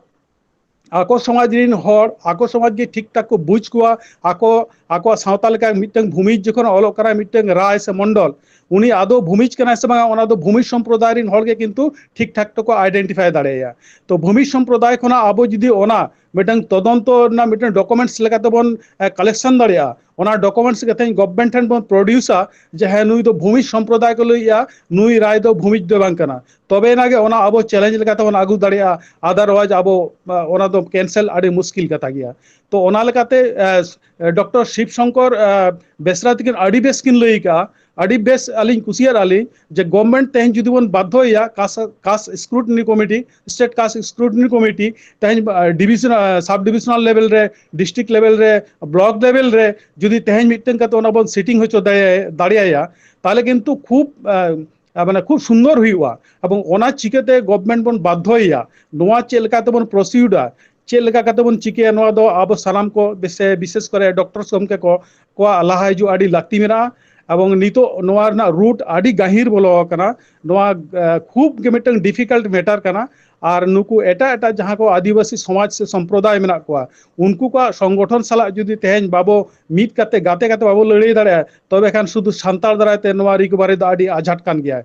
ᱟᱠᱚ ᱥᱚᱢᱟᱡᱽ ᱨᱤᱱ ᱦᱚᱲ ᱟᱠᱚ ᱥᱚᱢᱟᱡᱽ ᱜᱮ ᱴᱷᱤᱠ ᱴᱷᱟᱠ ᱠᱚ ᱵᱩᱡᱽ ᱠᱚᱣᱟ, ᱟᱠᱚ, ᱟᱠᱚᱣᱟᱜ ᱥᱟᱶᱛᱟ ᱞᱮᱠᱟ ᱢᱤᱫᱴᱟᱝ ᱵᱷᱩᱢᱤᱡᱽ ᱡᱚᱠᱷᱚᱱ ᱚᱞᱚᱜ ᱠᱟᱱᱟᱭ ᱢᱤᱫᱴᱟᱝ ᱨᱟᱭ ᱥᱮ ᱢᱚᱱᱰᱚᱞ, ᱩᱱᱤ ᱟᱫᱚ ᱵᱷᱩᱢᱤᱡᱽ ᱠᱟᱱᱟᱭ ᱥᱮ ᱵᱟᱝᱟ, ᱚᱱᱟ ᱫᱚ ᱵᱷᱩᱢᱤᱡᱽ ᱥᱚᱢᱯᱨᱚᱫᱟᱭ ᱨᱤᱱ ᱦᱚᱲ ᱜᱮ ᱠᱤᱱᱛᱩ ᱴᱷᱤᱠ ᱴᱷᱟᱠ ᱛᱮᱠᱚ ᱟᱭᱰᱮᱱᱴᱤᱯᱷᱟᱭ ᱫᱟᱲᱮᱭᱟᱭᱟ᱾ ᱛᱚ ᱵᱷᱩᱢᱤᱡᱽ ᱥᱚᱢᱯᱨᱚᱫᱟᱭ ᱠᱷᱚᱱᱟᱜ ᱟᱵᱚ ᱡᱩᱫᱤ ᱚᱱᱟ ᱢᱤᱫᱴᱟᱝ ᱛᱚᱫᱚᱱᱛᱚ ᱨᱮᱱᱟᱜ ᱢᱤᱫᱴᱟᱝ ᱰᱚᱠᱩᱢᱮᱱᱴᱥ ᱞᱮᱠᱟᱛᱮ ᱵᱚᱱ, ᱮ, ᱠᱟᱞᱮᱠᱥᱚᱱ ᱫᱟᱲᱮᱭᱟᱜᱼᱟ, ᱚᱱᱟ ᱰᱚᱠᱩᱢᱮᱱᱴᱥ ᱜᱮ ᱛᱮᱦᱮᱧ ᱜᱚᱵᱷᱢᱮᱱᱴ ᱴᱷᱮᱱ ᱵᱚᱱ ᱯᱨᱚᱰᱤᱭᱩᱥᱟ ᱡᱮ ᱦᱮᱸ, ᱱᱩᱭ ᱫᱚ ᱵᱷᱩᱢᱤᱡᱽ ᱥᱚᱢᱯᱨᱚᱫᱟᱭ ᱠᱚ ᱞᱟᱹᱭᱮᱜᱼᱟ, ᱱᱩᱭ ᱨᱟᱭ ᱫᱚ ᱵᱷᱩᱢᱤᱡᱽ ᱫᱚ ᱵᱟᱝ ᱠᱟᱱᱟ, ᱛᱚᱵᱮ ᱮᱱᱟ ᱜᱮ ᱚᱱᱟ ᱟᱵᱚ ᱪᱮᱞᱮᱧᱡᱽ ᱞᱮᱠᱟᱛᱮ ᱵᱚᱱ ᱟᱹᱜᱩ ᱫᱟᱲᱮᱭᱟᱜᱼᱟ᱾ ᱟᱫᱟᱨᱣᱟᱭᱤᱡᱽ ᱟᱵᱚ, ᱟ, ᱚᱱᱟ ᱫᱚ ᱠᱮᱱᱥᱮᱞ ᱟᱹᱰᱤ ᱢᱩᱥᱠᱤᱞ ᱠᱟᱛᱷᱟ ᱜᱮᱭᱟ᱾ ᱛᱚ ᱚᱱᱟ ᱞᱮᱠᱟᱛᱮ, ᱟ, ᱰᱚᱠᱴᱚᱨ ᱥᱤᱵ ᱥᱚᱝᱠᱚᱨ, ᱟ, ᱵᱮᱥᱨᱟ ᱛᱟᱹᱠᱤᱱ ᱟᱹᱰᱤ ᱵᱮᱥ ᱠᱤᱱ ᱞᱟᱹᱭ ᱠᱟᱜᱼᱟ, ᱟᱹᱰᱤ ᱵᱮᱥ ᱟᱹᱞᱤᱧ ᱠᱩᱥᱤᱭᱟᱫ ᱟᱹᱞᱤᱧ ᱡᱮ ᱜᱚᱵᱷᱢᱮᱱᱴ ᱛᱮᱦᱮᱧ ᱡᱩᱫᱤ ᱵᱚᱱ ᱵᱟᱫᱽᱫᱷᱚᱭᱮᱭᱟ, ᱠᱟᱥ, ᱠᱟᱥ ᱥᱠᱨᱩᱴᱤᱱᱤ ᱠᱚᱢᱤᱴᱤ, ᱥᱴᱮᱴ ᱠᱟᱥ ᱥᱠᱨᱩᱴᱤᱱᱤ ᱠᱚᱢᱤᱴᱤ ᱛᱮᱦᱮᱧ, ᱟ, ᱰᱤᱵᱷᱤᱡᱚᱱ, ᱟ, ᱥᱟᱵ ᱰᱤᱵᱷᱤᱡᱚᱱᱟᱞ ᱞᱮᱵᱮᱞ ᱨᱮ, ᱰᱤᱥᱴᱨᱤᱠᱴ ᱞᱮᱵᱮᱞ ᱨᱮ, ᱵᱞᱚᱠ ᱞᱮᱵᱮᱞ ᱨᱮ ᱡᱩᱫᱤ ᱛᱮᱦᱮᱧ ᱢᱤᱫᱴᱟᱝ ᱠᱟᱛᱮ ᱚᱱᱟ ᱵᱚᱱ ᱥᱤᱴᱤᱝ ᱦᱚᱪᱚ ᱫᱟᱲᱮ-, ᱫᱟᱲᱮᱭᱟᱭᱟ, ᱛᱟᱦᱚᱞᱮ ᱠᱤᱱᱛᱩ ᱠᱷᱩᱵ, ᱟ, ᱟ, ᱢᱟᱱᱮ ᱠᱷᱩᱵ ᱥᱩᱱᱫᱚᱨ ᱦᱩᱭᱩᱜᱼᱟ᱾ ᱮᱵᱚᱝ ᱚᱱᱟ ᱪᱤᱠᱟᱹᱛᱮ ᱜᱚᱵᱷᱢᱮᱱᱴ ᱵᱚᱱ ᱵᱟᱫᱽᱫᱷᱚᱭᱮᱭᱟ, ᱱᱚᱣᱟ ᱪᱮᱫ ᱞᱮᱠᱟ ᱛᱮᱵᱚᱱ ᱯᱨᱚᱥᱤᱰᱟ, ᱪᱮᱫ ᱞᱮᱠᱟ ᱠᱟᱛᱮ ᱵᱚᱱ ᱪᱤᱠᱟᱹᱭᱟ, ᱱᱚᱣᱟ ᱫᱚ ᱟᱵᱚ ᱥᱟᱱᱟᱢ ᱠᱚ, ᱵᱤᱥᱮ-, ᱵᱤᱥᱮᱥ ᱠᱚᱨᱮ ᱰᱚᱠᱴᱚᱨ ᱜᱚᱢᱠᱮ ᱠᱚ, ᱠᱚᱣᱟᱜ ᱞᱟᱦᱟ ᱦᱤᱡᱩᱜ ᱟᱹᱰᱤ ᱞᱟᱹᱠᱛᱤ ᱢᱮᱱᱟᱜᱼᱟ᱾ ᱮᱵᱚᱝ ᱱᱤᱛᱚᱜ ᱱᱚᱣᱟ ᱨᱮᱱᱟᱜ ᱨᱩᱴ ᱟᱹᱰᱤ ᱜᱟᱹᱦᱤᱨ ᱵᱚᱞᱚ ᱟᱠᱟᱱᱟ᱾ ᱱᱚᱣᱟ, ᱟ, ᱠᱷᱩᱵ ᱜᱮ ᱢᱤᱫᱴᱟᱝ ᱰᱤᱯᱷᱤᱠᱟᱞᱴ ᱢᱮᱴᱟᱨ ᱠᱟᱱᱟ᱾ ᱟᱨ ᱱᱩᱠᱩ ᱮᱴᱟᱜ ᱮᱴᱟᱜ ᱡᱟᱦᱟᱸ ᱠᱚ ᱟᱹᱫᱤᱵᱟᱹᱥᱤ ᱥᱚᱢᱟᱡᱽ ᱥᱮ ᱥᱚᱢᱯᱨᱚᱫᱟᱭ ᱢᱮᱱᱟᱜ ᱠᱚᱣᱟ, ᱩᱱᱠᱩ ᱠᱚᱣᱟᱜ ᱥᱚᱝᱜᱚᱴᱷᱚᱱ ᱥᱟᱞᱟᱜ ᱡᱩᱫᱤ ᱛᱮᱦᱮᱧ ᱵᱟᱵᱚ ᱢᱤᱫ ᱠᱟᱛᱮ, ᱜᱟᱛᱮ ᱠᱟᱛᱮ ᱵᱟᱵᱚ ᱞᱟᱹᱲᱦᱟᱹᱭ ᱫᱟᱲᱮᱭᱟᱜᱼᱟ, ᱛᱚᱵᱮ ᱠᱷᱟᱱ ᱥᱩᱫᱷᱩ ᱥᱟᱱᱛᱟᱲ ᱫᱟᱨᱟᱭ ᱛᱮ ᱱᱚᱣᱟ ᱨᱤᱠᱚᱵᱷᱟᱨᱤ ᱫᱚ ᱟᱹᱰᱤ ᱟᱡᱷᱟᱴ ᱠᱟᱱ ᱜᱮᱭᱟ᱾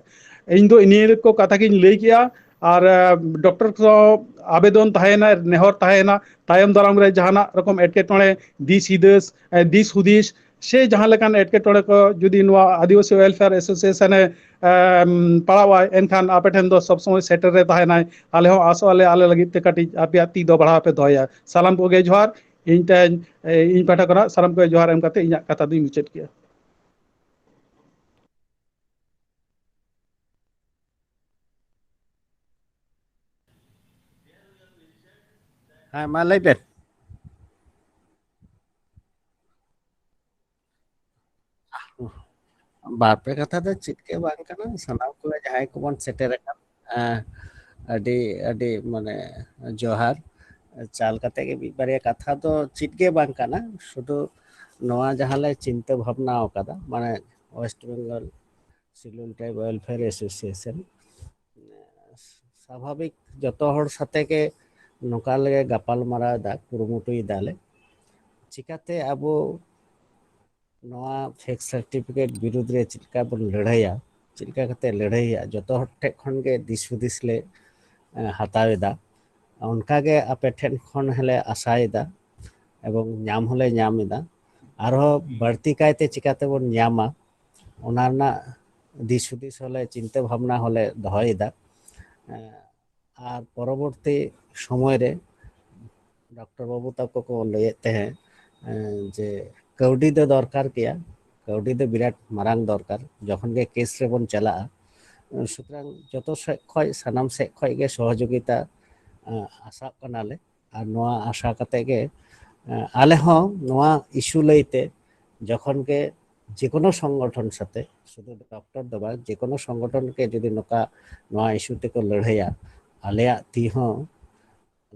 ᱤᱧ ᱫᱚ ᱱᱤᱭᱟᱹ ᱠᱚ ᱠᱟᱛᱷᱟ ᱜᱤᱧ ᱞᱟᱹᱭ ᱠᱮᱜᱼᱟ᱾ ᱟᱨ, ᱟᱸ, ᱰᱚᱠᱴᱚᱨ ᱠᱚ ᱟᱵᱮᱫᱚᱱ ᱛᱟᱦᱮᱸᱭᱮᱱᱟ, ᱱᱮᱦᱚᱨ ᱛᱟᱦᱮᱸᱭᱮᱱᱟ, ᱛᱟᱭᱚᱢ ᱫᱟᱨᱟᱢ ᱨᱮ ᱡᱟᱦᱟᱱᱟᱜ ᱨᱚᱠᱚᱢ ᱮᱴᱠᱮᱴᱚᱬᱮ, ᱫᱤᱥ ᱦᱩᱫᱤᱥ, ᱮ, ᱫᱤᱥ ᱦᱩᱫᱤᱥ ᱥᱮ ᱡᱟᱦᱟᱸ ᱞᱮᱠᱟᱱ ᱮᱴᱠᱮᱴᱚᱬᱮ ᱠᱚ ᱡᱩᱫᱤ ᱱᱚᱣᱟ ᱟᱹᱫᱤᱵᱟᱹᱥᱤ ᱣᱮᱞᱯᱷᱮᱭᱟᱨ ᱮᱥᱳᱥᱤᱭᱮᱥᱚᱱ ᱮ, ᱮᱢ, ᱯᱟᱲᱟᱣᱟᱭ, ᱮᱱᱠᱷᱟᱱ ᱟᱯᱮ ᱴᱷᱮᱱ ᱫᱚ ᱥᱚᱵᱽ ᱥᱚᱢᱚᱭ ᱥᱮᱴᱮᱨ ᱨᱮ ᱛᱟᱦᱮᱱᱟᱭ᱾ ᱟᱞᱮ ᱦᱚᱸ ᱟᱥᱚᱜ ᱟᱞᱮ, ᱟᱞᱮ ᱞᱟᱹᱜᱤᱫ ᱛᱮ ᱠᱟᱹᱴᱤᱡ ᱟᱯᱮᱭᱟᱜ ᱛᱤ ᱫᱚ ᱵᱟᱲᱦᱟᱣ ᱯᱮ ᱫᱚᱦᱚᱭᱟ᱾ ᱥᱟᱱᱟᱢ ᱠᱚᱜᱮ ᱡᱚᱦᱟᱨ᱾ ᱤᱧ ᱛᱮᱦᱮᱧ, ᱮ, ᱤᱧ ᱯᱟᱦᱴᱟ ᱠᱷᱚᱱᱟᱜ ᱥᱟᱱᱟᱢ ᱠᱚᱜᱮ ᱡᱚᱦᱟᱨ ᱮᱢ ᱠᱟᱛᱮ ᱤᱧᱟᱹᱜ ᱠᱟᱛᱷᱟ ᱫᱚᱧ ᱢᱩᱪᱟᱹᱫ ᱠᱮᱜᱼᱟ᱾ ᱦᱮᱸ, ᱢᱟ ᱞᱟᱹᱭ ᱵᱮᱱ᱾ ᱵᱟᱨ ᱯᱮ ᱠᱟᱛᱷᱟ ᱫᱚ ᱪᱮᱫ ᱜᱮ ᱵᱟᱝ ᱠᱟᱱᱟ, ᱥᱟᱱᱟᱢ ᱠᱚᱜᱮ ᱡᱟᱦᱟᱸᱭ ᱠᱚᱵᱚᱱ ᱥᱮᱴᱮᱨ ᱟᱠᱟᱱ, ᱮᱸ, ᱟᱹᱰᱤ, ᱟᱹᱰᱤ ᱢᱟᱱᱮ ᱡᱚᱦᱟᱨ᱾ ᱪᱟᱞ ᱠᱟᱛᱮ ᱜᱮ ᱢᱤᱫ ᱵᱟᱨᱭᱟ ᱠᱟᱛᱷᱟ ᱫᱚ ᱪᱮᱫ ᱜᱮ ᱵᱟᱝ ᱠᱟᱱᱟ, ᱥᱩᱫᱷᱩ ᱱᱚᱣᱟ ᱡᱟᱦᱟᱸ ᱞᱮ ᱪᱤᱱᱛᱟᱹ ᱵᱷᱟᱵᱽᱱᱟ ᱟᱠᱟᱫᱟ, ᱢᱟᱱᱮ West Bengal schedule tribe welfare association, ᱥᱟᱵᱷᱟᱵᱤᱠ ᱡᱚᱛᱚ ᱦᱚᱲ ᱥᱟᱛᱮ ᱜᱮ ᱱᱚᱝᱠᱟ ᱞᱮ ᱜᱟᱯᱟᱞ ᱢᱟᱨᱟᱣ ᱮᱫᱟ, ᱠᱩᱨᱩᱢᱩᱴᱩᱭ ᱫᱟᱞᱮ᱾ ᱪᱤᱠᱟᱛᱮ ᱟᱵᱚ ᱱᱚᱣᱟ ᱯᱷᱮᱠ ᱥᱟᱨᱴᱤᱯᱷᱤᱠᱮᱴ ᱵᱤᱨᱩᱫᱽ ᱨᱮ ᱪᱮᱫ ᱞᱮᱠᱟ ᱵᱚᱱ ᱞᱟᱹᱲᱦᱟᱹᱭᱟ, ᱪᱮᱫ ᱞᱮᱠᱟ ᱠᱟᱛᱮ ᱞᱟᱹᱲᱦᱟᱹᱭ ᱦᱩᱭᱩᱜᱼᱟ, ᱡᱚᱛᱚ ᱦᱚᱲ ᱴᱷᱮᱱ ᱠᱷᱚᱱ ᱜᱮ ᱫᱤᱥ ᱦᱩᱫᱤᱥ ᱞᱮ, ᱮ, ᱦᱟᱛᱟᱣ ᱮᱫᱟ᱾ ᱚᱱᱠᱟ ᱜᱮ ᱟᱯᱮ ᱴᱷᱮᱱ ᱠᱷᱚᱱ ᱦᱚᱸᱞᱮ ᱟᱥᱟᱭᱮᱫᱟ ᱮᱵᱚᱝ ᱧᱟᱢ ᱦᱚᱸᱞᱮ ᱧᱟᱢ ᱮᱫᱟ᱾ ᱟᱨᱦᱚᱸ ᱵᱟᱹᱲᱛᱤ ᱠᱟᱭᱛᱮ ᱪᱤᱠᱟᱛᱮᱵᱚᱱ ᱧᱟᱢᱟ, ᱚᱱᱟ ᱨᱮᱱᱟᱜ ᱫᱤᱥ ᱦᱩᱫᱤᱥ ᱦᱚᱸᱞᱮ, ᱪᱤᱱᱛᱟᱹ ᱵᱷᱟᱵᱽᱱᱟ ᱦᱚᱸᱞᱮ ᱫᱚᱦᱚᱭᱮᱫᱟ᱾ ᱮ, ᱟᱨ ᱯᱚᱨᱚᱵᱚᱨᱛᱤ ᱥᱚᱢᱚᱭ ᱨᱮ ᱰᱚᱠᱴᱚᱨ ᱵᱟᱹᱵᱩ ᱛᱟᱠᱚ ᱠᱚ ᱞᱟᱹᱭᱮᱫ ᱛᱟᱦᱮᱸᱫ, ᱮ, ᱡᱮ ᱠᱟᱹᱣᱰᱤ ᱫᱚ ᱫᱚᱨᱠᱟᱨ ᱜᱮᱭᱟ, ᱠᱟᱹᱣᱰᱤ ᱫᱚ ᱵᱤᱨᱟᱴ ᱢᱟᱨᱟᱝ ᱫᱚᱨᱠᱟᱨ ᱡᱚᱠᱷᱚᱱ ᱜᱮ ᱠᱮᱥ ᱨᱮᱵᱚᱱ ᱪᱟᱞᱟᱜᱼᱟ᱾ ᱥᱩᱛᱚᱨᱟᱝ ᱡᱚᱛᱚ ᱥᱮᱫ ᱠᱷᱚᱱ, ᱥᱟᱱᱟᱢ ᱥᱮᱫ ᱠᱷᱚᱱ ᱜᱮ ᱥᱚᱦᱚᱡᱳᱜᱤᱛᱟ, ᱮ, ᱟᱥᱟᱜ ᱠᱟᱱᱟᱞᱮ᱾ ᱟᱨ ᱱᱚᱣᱟ ᱟᱥᱟ ᱠᱟᱛᱮ ᱜᱮ, ᱮ, ᱟᱞᱮ ᱦᱚᱸ ᱱᱚᱣᱟ ᱤᱥᱩ ᱞᱟᱹᱭᱛᱮ ᱡᱚᱠᱷᱚᱱ ᱜᱮ ᱡᱮᱠᱳᱱᱳ ᱥᱚᱝᱜᱚᱴᱷᱚᱱ ᱥᱟᱛᱮ, ᱥᱩᱫᱷᱩ ᱰᱚᱠᱴᱚᱨ ᱫᱚ ᱵᱟᱝ, ᱡᱮᱠᱳᱱᱳ ᱥᱚᱝᱜᱚᱴᱷᱚᱱ ᱜᱮ ᱡᱩᱫᱤ ᱱᱚᱝᱠᱟ ᱱᱚᱣᱟ ᱤᱥᱩ ᱛᱮᱠᱚ ᱞᱟᱹᱲᱦᱟᱹᱭᱟ, ᱟᱞᱮᱭᱟᱜ ᱛᱤ ᱦᱚᱸ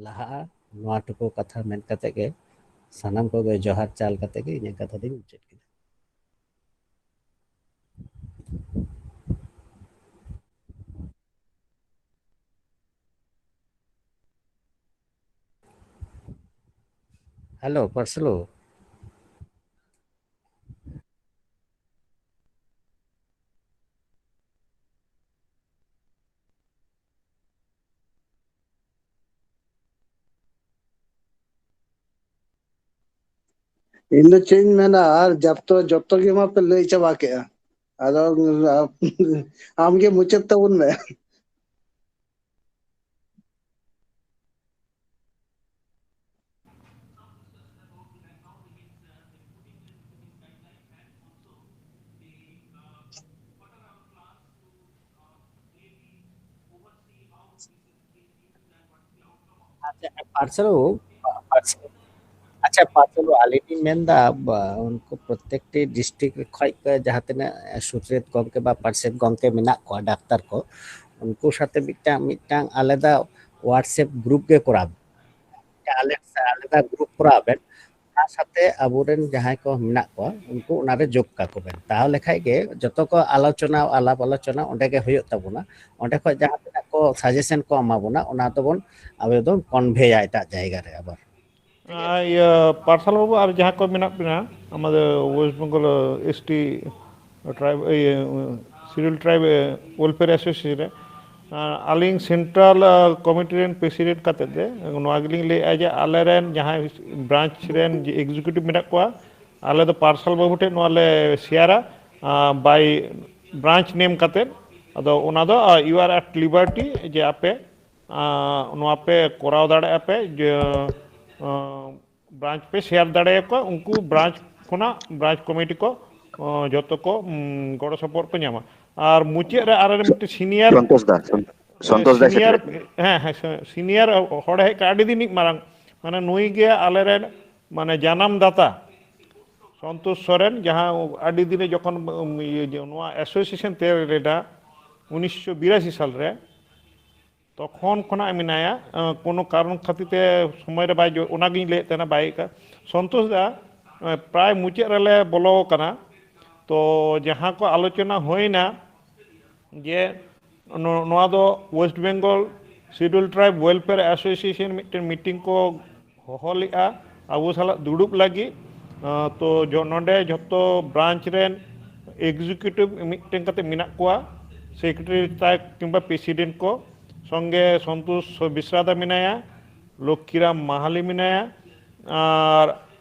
ᱞᱟᱦᱟᱜᱼᱟ᱾ ᱱᱚᱣᱟ ᱴᱩᱠᱩ ᱠᱟᱛᱷᱟ ᱢᱮᱱ ᱠᱟᱛᱮ ᱜᱮ ᱥᱟᱱᱟᱢ ᱠᱚᱜᱮ ᱡᱚᱦᱟᱨ ᱪᱟᱞ ᱠᱟᱛᱮ ᱜᱮ ᱤᱧᱟᱹᱜ ᱠᱟᱛᱷᱟ ᱫᱚᱧ ᱢᱩᱪᱟᱹᱫ ᱠᱮᱫᱟ᱾ ᱦᱮᱞᱳ, ᱯᱟᱨᱥᱟᱞ ᱵᱟᱹᱵᱩ᱾ ᱤᱧ ᱫᱚ ᱪᱮᱫ ᱤᱧ ᱢᱮᱱᱟ, ᱟᱨ ᱡᱚᱛᱚ, ᱡᱚᱛᱚ ᱜᱮ ᱢᱟᱯᱮ ᱞᱟᱹᱭ ᱪᱟᱵᱟ ᱠᱮᱜᱼᱟ᱾ ᱟᱫᱚ ᱟᱢᱜᱮ ᱢᱩᱪᱟᱹᱫ ᱛᱟᱵᱚᱱ ᱢᱮ᱾ ᱟᱪᱪᱷᱟ, ᱯᱟᱨᱥᱟᱞ ᱵᱟᱹᱵᱩ, ᱯᱟᱨᱥᱟᱞ, ᱟᱪᱪᱷᱟ, ᱯᱟᱨᱥᱟᱞ ᱵᱟᱹᱵᱩ, ᱟᱹᱞᱤᱧ ᱞᱤᱧ ᱢᱮᱱᱫᱟ, ᱵᱟ, ᱩᱱᱠᱩ ᱯᱨᱚᱛᱮᱠᱴᱤ ᱰᱤᱥᱴᱨᱤᱠᱴ ᱠᱷᱚᱡ ᱠᱚ ᱡᱟᱦᱟᱸ ᱛᱤᱱᱟᱹᱜ ᱥᱩᱛᱨᱮᱛ ᱜᱚᱢᱠᱮ ᱵᱟ ᱯᱟᱨᱥᱮᱛ ᱜᱚᱢᱠᱮ ᱢᱮᱱᱟᱜ ᱠᱚᱣᱟ, ᱰᱟᱠᱛᱟᱨ ᱠᱚ, ᱩᱱᱠᱩ ᱥᱟᱛᱮ ᱢᱤᱫᱴᱟᱝ, ᱢᱤᱫᱴᱟᱝ ᱟᱞᱟᱫᱟ WhatsApp ᱜᱨᱩᱯ ᱜᱮ ᱠᱚᱨᱟᱣ ᱵᱮᱱ᱾ ᱟᱞᱮ, ᱟᱞᱟᱫᱟ ᱜᱨᱩᱯ ᱠᱚᱨᱟᱣ ᱵᱮᱱ, ᱚᱱᱟ ᱥᱟᱛᱮ ᱟᱵᱚᱨᱮᱱ ᱡᱟᱦᱟᱸᱭ ᱠᱚ ᱢᱮᱱᱟᱜ ᱠᱚᱣᱟ, ᱩᱱᱠᱩ ᱚᱱᱟᱨᱮ ᱡᱳᱜᱽ ᱠᱟᱠᱚ ᱵᱮᱱ᱾ ᱛᱟᱦᱚᱞᱮ ᱠᱷᱟᱡ ᱜᱮ ᱡᱚᱛᱚ ᱠᱚ ᱟᱞᱳᱪᱚᱱᱟ, ᱟᱞᱟᱯ ᱟᱞᱳᱪᱚᱱᱟ ᱚᱸᱰᱮ ᱜᱮ ᱦᱩᱭᱩᱜ ᱛᱟᱵᱚᱱᱟ᱾ ᱚᱸᱰᱮ ᱠᱷᱚᱡ ᱡᱟᱦᱟᱸ ᱛᱤᱱᱟᱹᱜ ᱠᱚ ᱥᱟᱡᱮᱥᱚᱱ ᱠᱚ ᱮᱢᱟ ᱵᱚᱱᱟ, ᱚᱱᱟ ᱫᱚᱵᱚᱱ, ᱟᱵᱚ ᱫᱚ ᱠᱚᱱᱵᱷᱮᱭᱟ ᱮᱴᱟᱜ ᱡᱟᱭᱜᱟ ᱨᱮ ᱟᱵᱟᱨ᱾ ᱟᱨ ᱤᱭᱟᱹ, ᱯᱟᱨᱥᱟᱞ ᱵᱟᱹᱵᱩ, ᱟᱨ ᱡᱟᱦᱟᱸ ᱠᱚ ᱢᱮᱱᱟᱜ ᱵᱤᱱᱟ, ᱟᱢᱟᱫᱚ ᱳᱭᱮᱥᱴ ᱵᱮᱝᱜᱚᱞ ST tribe, ᱤᱭᱟᱹ, Scheduled Tribe Welfare Association ᱨᱮ, ᱟᱨ ᱟᱹᱞᱤᱧ ᱥᱮᱱᱴᱨᱟᱞ, ᱟ, ᱠᱚᱢᱤᱴᱤ ᱨᱮᱱ ᱯᱨᱮᱥᱤᱰᱮᱱᱴ ᱠᱟᱛᱮᱫ ᱛᱮ ᱱᱚᱣᱟ ᱜᱮᱞᱤᱧ ᱞᱟᱹᱭᱮᱫᱼᱟ ᱡᱮ ᱟᱞᱮᱨᱮᱱ ᱡᱟᱦᱟᱸᱭ ᱵᱨᱟᱧᱪ ᱨᱮᱱ ᱡᱮ ᱮᱠᱡᱤᱠᱤᱭᱩᱴᱤᱵᱷ ᱢᱮᱱᱟᱜ ᱠᱚᱣᱟ, ᱟᱞᱮ ᱫᱚ ᱯᱟᱨᱥᱟᱞ ᱵᱟᱹᱵᱩ ᱴᱷᱮᱱ ᱱᱚᱣᱟ ᱞᱮ ᱥᱮᱭᱟᱨᱟ, ᱟ, by branch name ᱠᱟᱛᱮᱫ᱾ ᱟᱫᱚ ᱚᱱᱟ ᱫᱚ, ᱟ, you are at liberty ᱡᱮ ᱟᱯᱮ, ᱟ, ᱱᱚᱣᱟ ᱯᱮ ᱠᱚᱨᱟᱣ ᱫᱟᱲᱮᱭᱟᱜᱼᱟ ᱯᱮ, ᱡᱮ, ᱟ, ᱵᱨᱟᱧᱪ ᱯᱮ ᱥᱮᱭᱟᱨ ᱫᱟᱲᱮᱭᱟᱠᱚᱣᱟ, ᱩᱱᱠᱩ ᱵᱨᱟᱧᱪ ᱠᱷᱚᱱᱟᱜ ᱵᱨᱟᱧᱪ ᱠᱚᱢᱤᱴᱤ ᱠᱚ, ᱚ, ᱡᱚᱛᱚ ᱠᱚ, ᱩᱢ, ᱜᱚᱲᱚ ᱥᱚᱯᱚᱦᱚᱫ ᱠᱚ ᱧᱟᱢᱟ᱾ ᱟᱨ ᱢᱩᱪᱟᱹᱫ ᱨᱮ ᱟᱞᱮᱨᱮᱱ ᱢᱤᱫᱴᱮᱱ ᱥᱤᱱᱤᱭᱟᱨ, ᱥᱚᱱᱛᱳᱥ ᱫᱟ, ᱥᱚᱱ-, ᱮ, ᱥᱚᱱᱛᱳᱥ ᱫᱟ ᱥᱤᱱᱤᱭᱟᱨ, ᱥᱮᱠᱨᱮᱴᱟᱨᱤ᱾ ᱦᱮᱸ, ᱦᱮᱸ, ᱥᱤ-, ᱥᱤᱱᱤᱭᱟᱨ ᱦᱚᱲ ᱦᱮᱡ ᱠᱟᱱᱟ, ᱟᱹᱰᱤ ᱫᱤᱱᱤᱡ ᱢᱟᱨᱟᱝ, ᱢᱟᱱᱮ ᱱᱩᱭ ᱜᱮ ᱟᱞᱮᱨᱮᱱ, ᱢᱟᱱᱮ, ᱡᱟᱱᱟᱢ ᱫᱟᱛᱟ ᱥᱚᱱᱛᱳᱥ ᱥᱚᱨᱮᱱ, ᱡᱟᱦᱟᱸ ᱟᱹᱰᱤ ᱫᱤᱱᱮ ᱡᱚᱠᱷᱚᱱ, ᱩᱢ, ᱤᱭᱟᱹ, ᱡᱮ ᱱᱚᱣᱟ ᱮᱥᱳᱥᱤᱭᱮᱥᱚᱱ ᱛᱮᱭᱟᱨ ᱞᱮᱫᱟ ᱩᱱᱤᱥᱥᱚ ᱵᱤᱨᱟᱥᱤ ᱥᱟᱞ ᱨᱮ, ᱛᱚᱠᱷᱚᱱ ᱠᱷᱚᱱᱟᱜ ᱢᱮᱱᱟᱭᱟ, ᱮᱸ, ᱠᱳᱱᱳ ᱠᱟᱨᱚᱱ ᱠᱷᱟᱹᱛᱤᱨ ᱛᱮ ᱥᱚᱢᱚᱭ ᱨᱮ ᱵᱟᱭ ᱡᱚ-, ᱚᱱᱟᱜᱤᱧ ᱞᱟᱹᱭᱮᱫ ᱛᱟᱦᱮᱱᱟ, ᱵᱟᱭ ᱦᱮᱡ ᱠᱟᱱᱟ᱾ ᱥᱚᱱᱛᱳᱥ ᱫᱟ, ᱮᱸ, ᱯᱨᱟᱭ ᱢᱩᱪᱟᱹᱫ ᱨᱮᱞᱮ ᱵᱚᱞᱚ ᱟᱠᱟᱱᱟ᱾ ᱛᱚ ᱡᱟᱦᱟᱸ ᱠᱚ ᱟᱞᱳᱪᱚᱱᱟ ᱦᱩᱭᱱᱟ ᱡᱮ ᱱᱚ-, ᱱᱚᱣᱟ ᱫᱚ West Bengal Scheduled Tribe Welfare Association ᱢᱤᱫᱴᱮᱱ ᱢᱤᱴᱤᱝ ᱠᱚ ᱦᱚᱦᱚ ᱞᱮᱫᱼᱟ, ᱟᱵᱚ ᱥᱟᱞᱟᱜ ᱫᱩᱲᱩᱵ ᱞᱟᱹᱜᱤᱫ᱾ ᱛᱚ ᱱᱚᱰᱮ ᱡᱷᱚᱛᱚ ᱵᱨᱟᱧᱪ ᱨᱮᱱ ᱮᱠᱡᱤᱠᱤᱭᱩᱴᱤᱵᱷ ᱢᱤᱫᱴᱮᱱ ᱠᱟᱛᱮ ᱢᱮᱱᱟᱜ ᱠᱚᱣᱟ, ᱥᱮᱠᱨᱮᱴᱟᱨᱤ ᱛᱟᱭ ᱠᱤᱝᱵᱟ ᱯᱨᱮᱥᱤᱰᱮᱱᱴ ᱠᱚ, ᱥᱚᱸᱜᱮ ᱥᱚᱱᱛᱳᱥ ᱵᱤᱥᱨᱟᱫᱟ ᱢᱮᱱᱟᱭᱟ, ᱞᱚᱠᱠᱷᱤᱨᱟᱢ ᱢᱟᱦᱟᱞᱤ ᱢᱮᱱᱟᱭᱟ, ᱟᱨ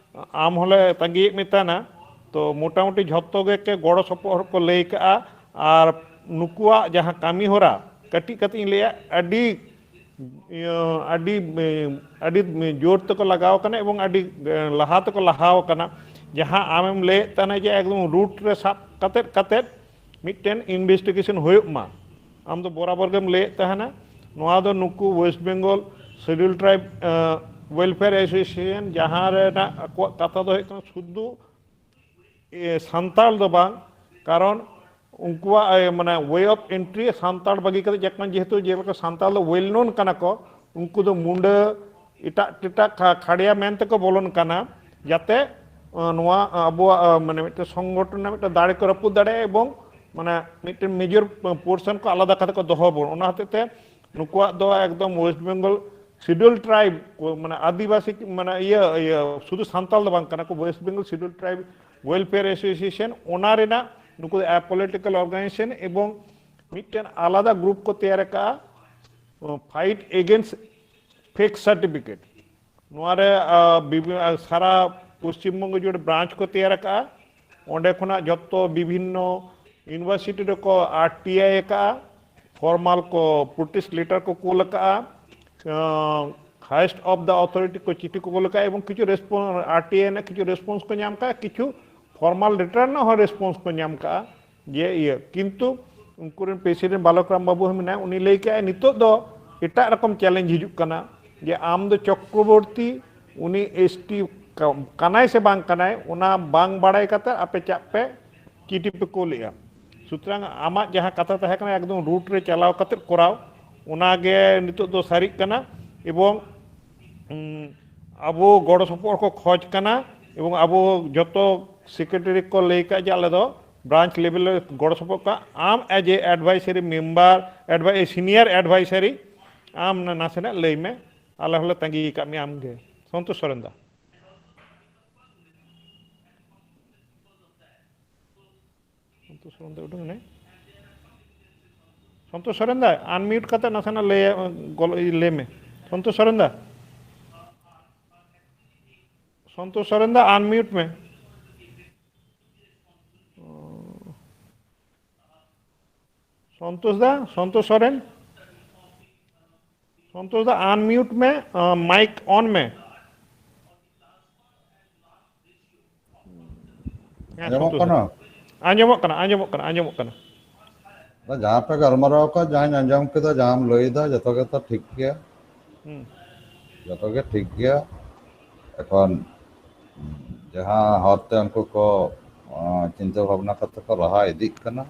ᱟᱢ ᱦᱚᱸᱞᱮ ᱛᱟᱺᱜᱤᱭᱮᱫ ᱢᱮ ᱛᱟᱦᱮᱱᱟ᱾ ᱛᱚ ᱢᱚᱴᱟᱢᱩᱴᱤ ᱡᱷᱚᱛᱚ ᱜᱮ ᱜᱚᱲᱚ ᱥᱚᱯᱚᱦᱚᱫ ᱠᱚ ᱞᱟᱹᱭ ᱠᱟᱜᱼᱟ᱾ ᱟᱨ ᱱᱩᱠᱩᱣᱟᱜ ᱡᱟᱦᱟᱸ ᱠᱟᱹᱢᱤ ᱦᱚᱨᱟ, ᱠᱟᱹᱴᱤᱡ ᱠᱟᱹᱴᱤᱡ ᱤᱧ ᱞᱟᱹᱭᱟ, ᱟᱹᱰᱤ ᱤᱭᱟᱹ, ᱟᱹᱰᱤ ᱟᱹᱰᱤ ᱡᱳᱨ ᱛᱮᱠᱚ ᱞᱟᱜᱟᱣ ᱠᱟᱱᱟ ᱮᱵᱚᱝ ᱟᱹᱰᱤ ᱞᱟᱦᱟ ᱛᱮᱠᱚ ᱞᱟᱦᱟᱣ ᱠᱟᱱᱟ᱾ ᱡᱟᱦᱟᱸ ᱟᱢᱮᱢ ᱞᱟᱹᱭᱮᱫ ᱛᱟᱦᱮᱱᱟ ᱡᱮ ᱮᱠᱫᱚᱢ ᱨᱩᱴ ᱨᱮ ᱥᱟᱵ ᱠᱟᱛᱮᱫ ᱠᱟᱛᱮᱫ ᱢᱤᱫᱴᱮᱱ ᱤᱱᱵᱷᱮᱥᱴᱤᱜᱮᱥᱚᱱ ᱦᱩᱭᱩᱜ ᱢᱟ, ᱟᱢ ᱫᱚ ᱵᱚᱨᱟᱵᱚᱨ ᱜᱮᱢ ᱞᱟᱹᱭᱮᱫ ᱛᱟᱦᱮᱱᱟ᱾ ᱱᱚᱣᱟ ᱫᱚ ᱱᱩᱠᱩ West Bengal schedule tribe welfare association, ᱡᱟᱦᱟᱸ ᱨᱮᱱᱟᱜ ᱟᱠᱚᱣᱟᱜ ᱠᱟᱛᱷᱟ ᱫᱚ ᱦᱩᱭᱩᱜ ᱠᱟᱱᱟ ᱥᱩᱫᱷᱩ ᱮ, ᱥᱟᱱᱛᱟᱲ ᱫᱚ ᱵᱟᱝ, ᱠᱟᱨᱚᱱ ᱩᱱᱠᱩᱣᱟᱜ ᱮ, ᱢᱟᱱᱮ ᱳᱭᱮ ᱚᱯᱷ ᱮᱱᱴᱨᱤ ᱥᱟᱱᱛᱟᱲ ᱵᱟᱹᱜᱤ ᱠᱟᱛᱮ, ᱡᱮᱢᱚᱱ ᱡᱮᱦᱮᱛᱩ ᱡᱮᱞᱮᱠᱟ ᱥᱟᱱᱛᱟᱲ ᱫᱚ ᱳᱭᱮᱞ ᱱᱳᱱ ᱠᱟᱱᱟ ᱠᱚ, ᱩᱱᱠᱩ ᱫᱚ ᱢᱩᱰᱟᱹ, ᱮᱴᱟᱜ ᱮᱴᱟᱜ ᱠᱷᱟ- ᱠᱷᱟᱲᱭᱟ ᱢᱮᱱ ᱛᱮᱠᱚ ᱵᱚᱞᱚᱱ ᱠᱟᱱᱟ, ᱡᱟᱛᱮ ᱮ, ᱱᱚᱣᱟ ᱮ, ᱟᱵᱚᱣᱟᱜ ᱮ, ᱢᱟᱱᱮ ᱢᱤᱫᱴᱮᱱ ᱥᱚᱝᱜᱚᱴᱷᱚᱱ ᱨᱮᱱᱟᱜ ᱢᱤᱫᱴᱮᱱ ᱫᱟᱲᱮ ᱠᱚ ᱨᱟᱹᱯᱩᱫ ᱫᱟᱲᱮᱭᱟᱜᱼᱟ ᱮᱵᱚᱝ ᱢᱟᱱᱮ ᱢᱤᱫᱴᱮᱱ ᱢᱮᱡᱚᱨ ᱯᱳᱨᱥᱚᱱ ᱠᱚ ᱟᱞᱟᱫᱟ ᱠᱟᱛᱮ ᱠᱚ ᱫᱚᱦᱚ ᱵᱚᱱ᱾ ᱚᱱᱟ ᱦᱚᱛᱮᱡ ᱛᱮ ᱱᱩᱠᱩᱣᱟᱜ ᱫᱚ ᱮᱠᱫᱚᱢ ᱳᱭᱮᱥᱴ ᱵᱮᱝᱜᱚᱞ ᱥᱤᱰᱩᱞ ᱴᱨᱟᱭᱤᱵᱽ ᱠᱚ, ᱢᱟᱱᱮ ᱟᱹᱫᱤᱵᱟᱹᱥᱤ, ᱢᱟᱱᱮ ᱤᱭᱟᱹ ᱤᱭᱟᱹ ᱥᱩᱫᱷᱩ ᱥᱟᱱᱛᱟᱲ ᱫᱚ ᱵᱟᱝ ᱠᱟᱱᱟ ᱠᱚ, West Bengal schedule tribe welfare association, ᱚᱱᱟ ᱨᱮᱱᱟᱜ ᱱᱩᱠᱩ ᱫᱚ ᱯᱚᱞᱤᱴᱤᱠᱟᱞ ᱚᱨᱜᱟᱱᱟᱭᱡᱮᱥᱚᱱ ᱮᱵᱚᱝ ᱢᱤᱫᱴᱮᱱ ᱟᱞᱟᱫᱟ ᱜᱨᱩᱯ ᱠᱚ ᱛᱮᱭᱟᱨ ᱟᱠᱟᱫᱼᱟ, ᱯᱷᱟᱭᱤᱴ ᱮᱜᱮᱱᱥᱴ ᱯᱷᱮᱠ ᱥᱟᱨᱴᱤᱯᱷᱤᱠᱮᱴ᱾ ᱱᱚᱣᱟ ᱨᱮ ᱟ, ᱵᱤᱵᱷᱤ- ᱟ, ᱥᱟᱨᱟ ᱯᱚᱥᱪᱤᱢ ᱵᱚᱝᱜᱚ ᱡᱩᱲᱮ ᱵᱨᱟᱧᱪ ᱠᱚ ᱛᱮᱭᱟᱨ ᱟᱠᱟᱫᱼᱟ᱾ ᱚᱸᱰᱮ ᱠᱷᱚᱱᱟᱜ ᱡᱚᱛᱚ ᱵᱤᱵᱷᱤᱱᱱᱚ ᱤᱭᱩᱱᱤᱵᱷᱟᱨᱥᱤᱴᱤ ᱨᱮᱠᱚ ᱟᱨ ᱴᱤ ᱟᱭ ᱟᱠᱟᱫᱼᱟ, ᱯᱷᱚᱨᱢᱟᱞ ᱠᱚ ᱯᱨᱚᱴᱮᱥᱴ ᱞᱮᱴᱟᱨ ᱠᱚ ᱠᱩᱞ ᱟᱠᱟᱫᱼᱟ, ᱦᱟᱭᱮᱥᱴ ᱚᱯᱷ ᱫᱟ ᱚᱛᱷᱚᱨᱤᱴᱤ ᱠᱚ ᱪᱤᱴᱷᱤ ᱠᱚ ᱠᱩᱞ ᱟᱠᱟᱫᱼᱟ ᱮᱵᱚᱝ ᱠᱤᱪᱷᱩ ᱨᱮᱥᱯᱚᱱᱥ, ᱟᱨ ᱴᱤ ᱟᱭ ᱨᱮᱱᱟᱜ ᱠᱤᱪᱷᱩ ᱨᱮᱥᱯᱚᱱᱥ ᱠᱚ ᱧᱟᱢ ᱟᱠᱟᱫᱼᱟ, ᱠᱤᱪᱷᱩ ᱯᱷᱚᱨᱢᱟᱞ ᱞᱮᱴᱟᱨ ᱨᱮᱱᱟᱜ ᱦᱚᱸ ᱨᱮᱥᱯᱚᱱᱥ ᱠᱚ ᱧᱟᱢ ᱟᱠᱟᱫᱼᱟ᱾ ᱡᱮ ᱤᱭᱟᱹ, ᱠᱤᱱᱛᱩ ᱩᱱᱠᱩ ᱨᱮᱱ ᱯᱨᱮᱥᱤᱰᱮᱱᱴ ᱵᱟᱞᱚᱠ ᱨᱟᱢ ᱵᱟᱹᱵᱩ ᱦᱚᱸ ᱢᱮᱱᱟᱭᱟ, ᱩᱱᱤ ᱞᱟᱹᱭ ᱠᱮᱜᱼᱟᱭ, ᱱᱤᱛᱚᱜ ᱫᱚ ᱮᱴᱟᱜ ᱨᱚᱠᱚᱢ ᱪᱮᱞᱮᱧᱡᱽ ᱦᱤᱡᱩᱜ ᱠᱟᱱᱟ, ᱡᱮ ᱟᱢ ᱫᱚ ᱪᱚᱠᱨᱚᱵᱚᱨᱛᱤ, ᱩᱱᱤ ᱮᱥ ᱴᱤ ᱠᱟ- ᱠᱟᱱᱟᱭ ᱥᱮ ᱵᱟᱝ ᱠᱟᱱᱟᱭ, ᱚᱱᱟ ᱵᱟᱝ ᱵᱟᱲᱟᱭ ᱠᱟᱛᱮ ᱟᱯᱮ ᱪᱟᱜ ᱯᱮ ᱪᱤᱴᱷᱤ ᱯᱮ ᱠᱩᱞᱮᱜᱼᱟ᱾ ᱥᱩᱛᱚᱨᱟᱝ ᱟᱢᱟᱜ ᱡᱟᱦᱟᱸ ᱠᱟᱛᱷᱟ ᱛᱟᱦᱮᱸ ᱠᱟᱱᱟ, ᱮᱠᱫᱚᱢ ᱨᱩᱴ ᱨᱮ ᱪᱟᱞᱟᱣ ᱠᱟᱛᱮ ᱠᱚᱨᱟᱣ, ᱚᱱᱟᱜᱮ ᱱᱤᱛᱚᱜ ᱫᱚ ᱥᱟᱹᱨᱤᱜ ᱠᱟᱱᱟ᱾ ᱮᱵᱚᱝ ᱩᱸ, ᱟᱵᱚ ᱜᱚᱲᱚ ᱥᱚᱯᱚᱦᱚᱫ ᱠᱚ ᱠᱷᱚᱡᱽ ᱠᱟᱱᱟ ᱮᱵᱚᱝ ᱟᱵᱚ ᱡᱚᱛᱚ ᱥᱮᱠᱨᱮᱴᱟᱨᱤ ᱠᱚ ᱞᱟᱹᱭ ᱠᱟᱜ ᱡᱮ ᱟᱞᱮ ᱫᱚ ᱵᱨᱟᱧᱪ ᱞᱮᱵᱮᱞ ᱨᱮ ᱜᱚᱲᱚ ᱥᱚᱯᱚᱦᱚᱫ ᱠᱟᱜ, ᱟᱢ ᱮᱡ ᱮ ᱮᱰᱵᱟᱭᱥᱟᱨᱤ ᱢᱮᱢᱵᱟᱨ, ᱮᱰᱵᱟᱭ- ᱥᱤᱱᱤᱭᱟᱨ ᱮᱰᱵᱟᱭᱥᱟᱨᱤ, ᱟᱢ ᱱᱟ- ᱱᱟᱥᱮᱱᱟᱜ ᱞᱟᱹᱭ ᱢᱮ, ᱟᱞᱮ ᱦᱚᱸᱞᱮ ᱛᱟᱺᱜᱤ ᱟᱠᱟᱫ ᱢᱮᱭᱟ ᱟᱢᱜᱮ᱾ ᱥᱚᱱᱛᱳᱥ ᱥᱚᱨᱮᱱ ᱫᱟ᱾ ᱥᱚᱱᱛᱳᱥ ᱥᱚᱨᱮᱱ ᱫᱚ ᱩᱰᱩᱝ ᱮᱱᱟᱭ᱾ ᱥᱚᱱᱛᱳᱥ ᱥᱚᱨᱮᱱ ᱫᱟ, unmute ᱠᱟᱛᱮ ᱱᱟᱥᱮᱱᱟᱜ ᱞᱟᱹᱭ, ᱜᱚᱞ-, ᱞᱟᱹᱭ ᱢᱮ᱾ ᱥᱚᱱᱛᱳᱥ ᱥᱚᱨᱮᱱ ᱫᱟ᱾ ᱥᱚᱱᱛᱳᱥ ᱥᱚᱨᱮᱱ ᱫᱟ, unmute ᱢᱮ᱾ ᱥᱚᱱᱛᱳᱥ ᱫᱟ, ᱥᱚᱱᱛᱳᱥ ᱥᱚᱨᱮᱱ᱾ ᱥᱚᱱᱛᱳᱥ ᱫᱟ, unmute ᱢᱮ, ᱟᱸ, mic on ᱢᱮ᱾ ᱦᱮᱸ, ᱟᱸᱡᱚᱢᱚᱜ ᱥᱚᱱᱛᱳᱥ ᱫᱟ᱾ ᱠᱟᱱᱟ? ᱟᱸᱡᱚᱢᱚᱜ ᱠᱟᱱᱟ, ᱟᱸᱡᱚᱢᱚᱜ ᱠᱟᱱᱟ, ᱟᱸᱡᱚᱢᱚᱜ ᱠᱟᱱᱟ᱾ ᱟᱫᱚ ᱡᱟᱦᱟᱸ ᱯᱮ ᱜᱟᱞᱢᱟᱨᱟᱣ ᱟᱠᱟᱫ, ᱡᱟᱦᱟᱸᱧ ᱟᱸᱡᱚᱢ ᱠᱮᱫᱟ, ᱡᱟᱦᱟᱸᱢ ᱞᱟᱹᱭ ᱮᱫᱟ, ᱡᱚᱛᱚ ᱜᱮᱛᱚ ᱴᱷᱤᱠ ᱜᱮᱭᱟ᱾ ᱦᱩᱸ᱾ ᱡᱚᱛᱚ ᱜᱮ ᱴᱷᱤᱠ ᱜᱮᱭᱟ᱾ ᱮᱠᱷᱚᱱ ᱡᱟᱦᱟᱸ ᱦᱚᱨ ᱛᱮ ᱩᱱᱠᱩ ᱠᱚ, ᱟᱸ, ᱪᱤᱱᱛᱟᱹ ᱵᱷᱟᱵᱽᱱᱟ ᱠᱟᱛᱮ ᱠᱚ ᱞᱟᱦᱟ ᱤᱫᱤᱜ ᱠᱟᱱᱟ,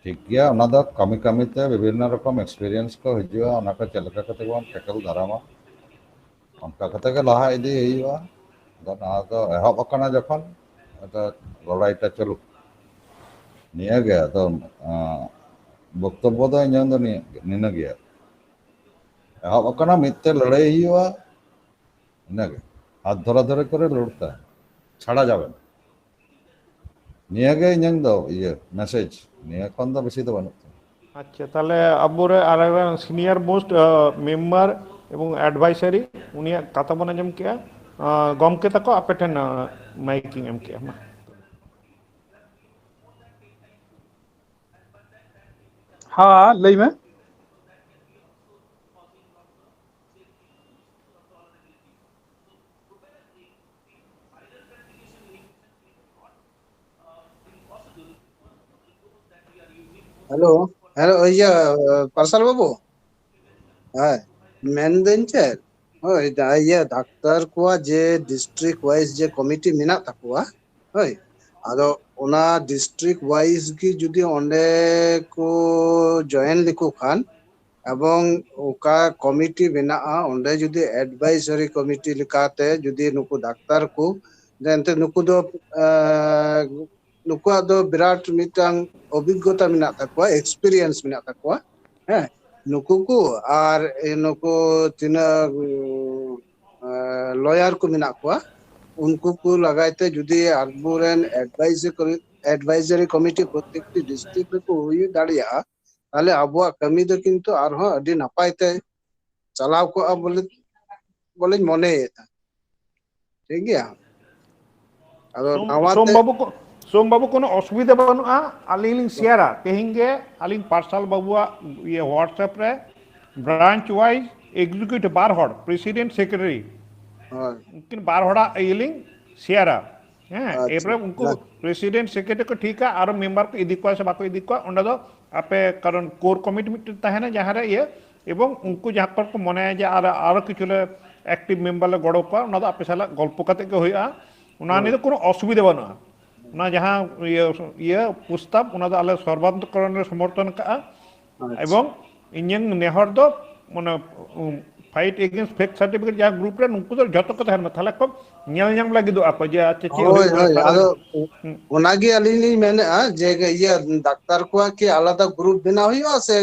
ᱴᱷᱤᱠ ᱜᱮᱭᱟ᱾ ᱚᱱᱟ ᱫᱚ ᱠᱟᱹᱢᱤ ᱠᱟᱹᱢᱤ ᱛᱮ ᱵᱤᱵᱷᱤᱱᱱᱚ ᱨᱚᱠᱚᱢ experience ᱠᱚ ᱦᱤᱡᱩᱜᱼᱟ, ᱚᱱᱟ ᱠᱚ ᱪᱮᱫ ᱞᱮᱠᱟ ᱠᱟᱛᱮ ᱵᱚᱱ tackle ᱫᱟᱨᱟᱢᱟ, ᱚᱱᱠᱟ ᱠᱟᱛᱮ ᱜᱮ ᱞᱟᱦᱟ ᱤᱫᱤ ᱦᱩᱭᱩᱜᱼᱟ᱾ ᱟᱫᱚ ᱱᱚᱣᱟ ᱫᱚ ᱮᱦᱚᱵ ᱟᱠᱟᱱᱟ ᱡᱚᱠᱷᱚᱱ, ᱟᱫᱚ ᱞᱟᱹᱲᱦᱟᱹᱭᱴᱟ ᱪᱟᱹᱞᱩᱜ᱾ ᱱᱤᱭᱟᱹ ᱜᱮ ᱟᱫᱚ, ᱟᱸ, ᱵᱚᱠᱛᱚᱵᱵᱚ ᱫᱚ ᱤᱧᱟᱹᱝ ᱫᱚ ᱱᱤᱭᱟᱹ, ᱱᱤᱱᱟᱹ ᱜᱮᱭᱟ᱾ ᱮᱦᱚᱵ ᱟᱠᱟᱱᱟ, ᱢᱤᱫ ᱛᱮ ᱞᱟᱹᱲᱦᱟᱹᱭ ᱦᱩᱭᱩᱜᱼᱟ, ᱤᱱᱟᱹ ᱜᱮ᱾ ᱦᱟᱛ ᱫᱷᱚᱨᱟ ᱫᱷᱚᱨᱤ ᱠᱚᱨᱮ ᱞᱚᱲᱛᱮ ᱦᱟᱭ, ᱪᱷᱟᱲᱟ ᱡᱟᱵᱮ ᱱᱟ᱾ ᱱᱤᱭᱟᱹ ᱜᱮ ᱤᱧᱟᱹᱝ ᱫᱚ ᱤᱭᱟᱹ message, ᱱᱤᱭᱟᱹ ᱠᱷᱚᱱ ᱫᱚ ᱵᱮᱥᱤ ᱫᱚ ᱵᱟᱹᱱᱩᱜ ᱛᱤᱧᱟ᱾ ᱟᱪᱪᱷᱟ, ᱛᱟᱦᱞᱮ ᱟᱵᱚᱨᱮ ᱟᱨ senior most, ᱟ, member ᱮᱵᱚᱝ advisory, ᱩᱱᱤᱭᱟᱜ ᱠᱟᱛᱷᱟ ᱵᱚᱱ ᱟᱸᱡᱚᱢ ᱠᱮᱜᱼᱟ᱾ ᱟ, ᱜᱚᱢᱠᱮ ᱛᱟᱠᱚ, ᱟᱯᱮ ᱴᱷᱮᱱ, ᱟ, mic ᱤᱧ ᱮᱢ ᱠᱮᱜᱼᱟ, ᱢᱟ᱾ ᱦᱮᱸ, ᱞᱟᱹᱭ ᱢᱮ᱾ ᱦᱮᱞᱳ, ᱦᱮᱞᱳ, ᱤᱭᱟᱹ, ᱯᱟᱨᱥᱟᱞ ᱵᱟᱹᱵᱩ? ᱦᱮᱸ, ᱢᱮᱱᱫᱟᱹᱧ ᱪᱮᱫ, ᱦᱳᱭ, ᱫᱟ-, ᱤᱭᱟᱹ, ᱰᱟᱠᱛᱟᱨ ᱠᱚᱣᱟᱜ ᱡᱮ district wise ᱡᱮ committee ᱢᱮᱱᱟᱜ ᱛᱟᱠᱚᱣᱟ, ᱦᱳᱭ, ᱟᱫᱚ ᱚᱱᱟ district wise ᱜᱮ ᱡᱩᱫᱤ ᱚᱸᱰᱮ ᱠᱚ join ᱞᱮᱠᱚ ᱠᱷᱟᱱ, ᱮᱵᱚᱝ ᱚᱠᱟ committee ᱢᱮᱱᱟᱜᱼᱟ, ᱚᱸᱰᱮ ᱡᱩᱫᱤ advisory committee ᱞᱮᱠᱟᱛᱮ ᱡᱩᱫᱤ ᱱᱩᱠᱩ ᱰᱟᱠᱛᱟᱨ ᱠᱚ, ᱮᱱᱛᱮ ᱱᱩᱠᱩ ᱫᱚ, ᱮᱸ, ᱱᱩᱠᱩᱣᱟᱜ ᱫᱚ ᱵᱤᱨᱟᱴ ᱢᱤᱫᱴᱟᱝ ᱚᱵᱷᱤᱜᱽᱜᱚᱛᱟ ᱢᱮᱱᱟᱜ ᱛᱟᱠᱚᱣᱟ, experience ᱢᱮᱱᱟᱜ ᱛᱟᱠᱚᱣᱟ᱾ ᱦᱮᱸ, ᱱᱩᱠᱩ ᱠᱚ ᱟᱨ ᱱᱩᱠᱩ ᱛᱤᱱᱟᱹᱜ, ᱩᱸ, ᱮᱸ, lawyer ᱠᱚ ᱢᱮᱱᱟᱜ ᱠᱚᱣᱟ, ᱩᱱᱠᱩ ᱠᱚ ᱞᱟᱜᱟᱭ ᱛᱮ ᱡᱩᱫᱤ ᱟᱵᱚᱨᱮᱱ advisory advisory committee ᱯᱨᱚᱛᱮᱠᱴᱤ ᱰᱤᱥᱴᱨᱤᱠᱴ ᱨᱮᱠᱚ ᱦᱩᱭ ᱫᱟᱲᱮᱭᱟᱜᱼᱟ, ᱛᱟᱦᱞᱮ ᱟᱵᱚᱣᱟᱜ ᱠᱟᱹᱢᱤ ᱫᱚ ᱠᱤᱱᱛᱩ ᱟᱨᱦᱚᱸ ᱟᱹᱰᱤ ᱱᱟᱯᱟᱭ ᱛᱮ ᱪᱟᱞᱟᱣ ᱠᱚᱜᱼᱟ ᱵᱚᱞᱮ, ᱵᱚᱞᱮᱧ ᱢᱚᱱᱮᱭᱮᱫᱟ᱾ ᱴᱷᱤᱠ ᱜᱮᱭᱟ? ᱟᱫᱚ ᱥᱳᱢ, ᱱᱟᱣᱟ ᱥᱳᱢ ᱛᱮ ᱵᱟᱹᱵᱩ ᱠᱚ, ᱥᱳᱢ ᱵᱟᱹᱵᱩ, ᱠᱳᱱᱳ ᱚᱥᱩᱵᱤᱫᱷᱟ ᱵᱟᱹᱱᱩᱜᱼᱟ᱾ ᱟᱹᱞᱤᱧ ᱞᱤᱧ ᱥᱮᱭᱟᱨᱟ ᱛᱮᱦᱮᱧ ᱜᱮ, ᱟᱹᱞᱤᱧ ᱯᱟᱨᱥᱟᱞ ᱵᱟᱹᱵᱩᱣᱟᱜ ᱤᱭᱟᱹ WhatsApp ᱨᱮ branch wise executive ᱵᱟᱨ ᱦᱚᱲ, president secretary, ᱦᱳᱭ᱾ ᱩᱱᱠᱤᱱ ᱵᱟᱨ ᱦᱚᱲᱟᱜ ᱤᱭᱟᱹ ᱞᱤᱧ ᱥᱮᱭᱟᱨᱟ᱾ ᱦᱮᱸ, ᱟᱪᱪᱷᱟ᱾ ᱮᱨᱯᱚᱨᱮ ᱩᱱᱠᱩ ᱦᱮᱸ᱾ President secretary ᱠᱚ ᱴᱷᱤᱠᱟ, ᱟᱨᱚ ᱢᱮᱢᱵᱟᱨ ᱠᱚ ᱤᱫᱤ ᱠᱚᱣᱟ ᱥᱮ ᱵᱟᱠᱚ ᱤᱫᱤ ᱠᱚᱣᱟ, ᱚᱸᱰᱮ ᱫᱚ ᱟᱯᱮ, ᱠᱟᱨᱚᱱ core committee ᱢᱤᱫᱴᱮᱱ ᱛᱟᱦᱮᱱᱟ ᱡᱟᱦᱟᱸ ᱨᱮ ᱤᱭᱟᱹ, ᱮᱵᱚᱝ ᱩᱱᱠᱩ ᱡᱟᱦᱟᱸ ᱠᱚᱨᱮ ᱠᱚ ᱢᱚᱱᱮᱭᱟ ᱡᱮ ᱟᱨ, ᱟᱨᱚ ᱠᱤᱪᱷᱩ ᱞᱮ active member ᱞᱮ ᱜᱚᱲᱚ ᱠᱚᱣᱟ, ᱚᱱᱟ ᱫᱚ ᱟᱯᱮ ᱥᱟᱞᱟᱜ ᱜᱚᱞᱯᱚ ᱠᱟᱛᱮ ᱜᱮ ᱦᱩᱭᱩᱜᱼᱟ᱾ ᱚᱱᱟ ᱦᱳᱭ᱾ ᱱᱤᱭᱮ ᱫᱚ ᱠᱳᱱᱳ ᱚᱥᱩᱵᱤᱫᱷᱟ ᱵᱟᱹᱱᱩᱜᱼᱟ᱾ ᱚᱱᱟ ᱡᱟᱦᱟᱸ ᱤᱭᱟᱹ, ᱤᱭᱟᱹ ᱯᱨᱚᱥᱛᱟᱵ, ᱚᱱᱟ ᱫᱚ ᱟᱞᱮ ᱥᱚᱨᱵᱟᱱᱛᱚᱠᱚᱨᱚᱬ ᱞᱮ ᱥᱚᱢᱚᱨᱛᱷᱚᱱ ᱠᱟᱜᱼᱟ᱾ ᱟᱪᱪᱷᱟ᱾ ᱮᱵᱚᱝ ᱤᱧᱟᱹᱝ ᱱᱮᱦᱚᱨ ᱫᱚ, ᱢᱟᱱᱮ, ᱩᱢ, fight against fake certificate ᱡᱟᱦᱟᱸ group ᱨᱮ, ᱱᱩᱠᱩ ᱫᱚ ᱡᱷᱚᱛᱚ ᱠᱚ ᱛᱟᱦᱮᱱ ᱢᱟ, ᱛᱟᱦᱞᱮ ᱠᱚ ᱧᱮᱞ ᱧᱟᱢ ᱞᱟᱹᱜᱤᱫᱚᱜᱼᱟ ᱠᱚ ᱡᱮ ᱟᱪᱪᱷᱟ ᱪᱮᱫ ᱦᱳᱭ, ᱦᱩᱭᱩᱜ ᱠᱟᱱᱟ, ᱦᱳᱭ, ᱚᱠᱟ ᱨᱮ ᱟᱫᱚ ᱦᱩᱭᱩᱜ ᱠᱟᱱᱟ᱾ ᱦᱩᱸ᱾ ᱚᱱᱟᱜᱮ ᱟᱹᱞᱤᱧ ᱞᱤᱧ ᱢᱮᱱᱮᱫᱼᱟ ᱡᱮ ᱤᱭᱟᱹ ᱰᱟᱠᱛᱟᱨ ᱠᱚᱣᱟᱜ ᱠᱤ ᱟᱞᱟᱫᱟ group ᱵᱮᱱᱟᱣ ᱦᱩᱭᱩᱜᱼᱟ ᱥᱮ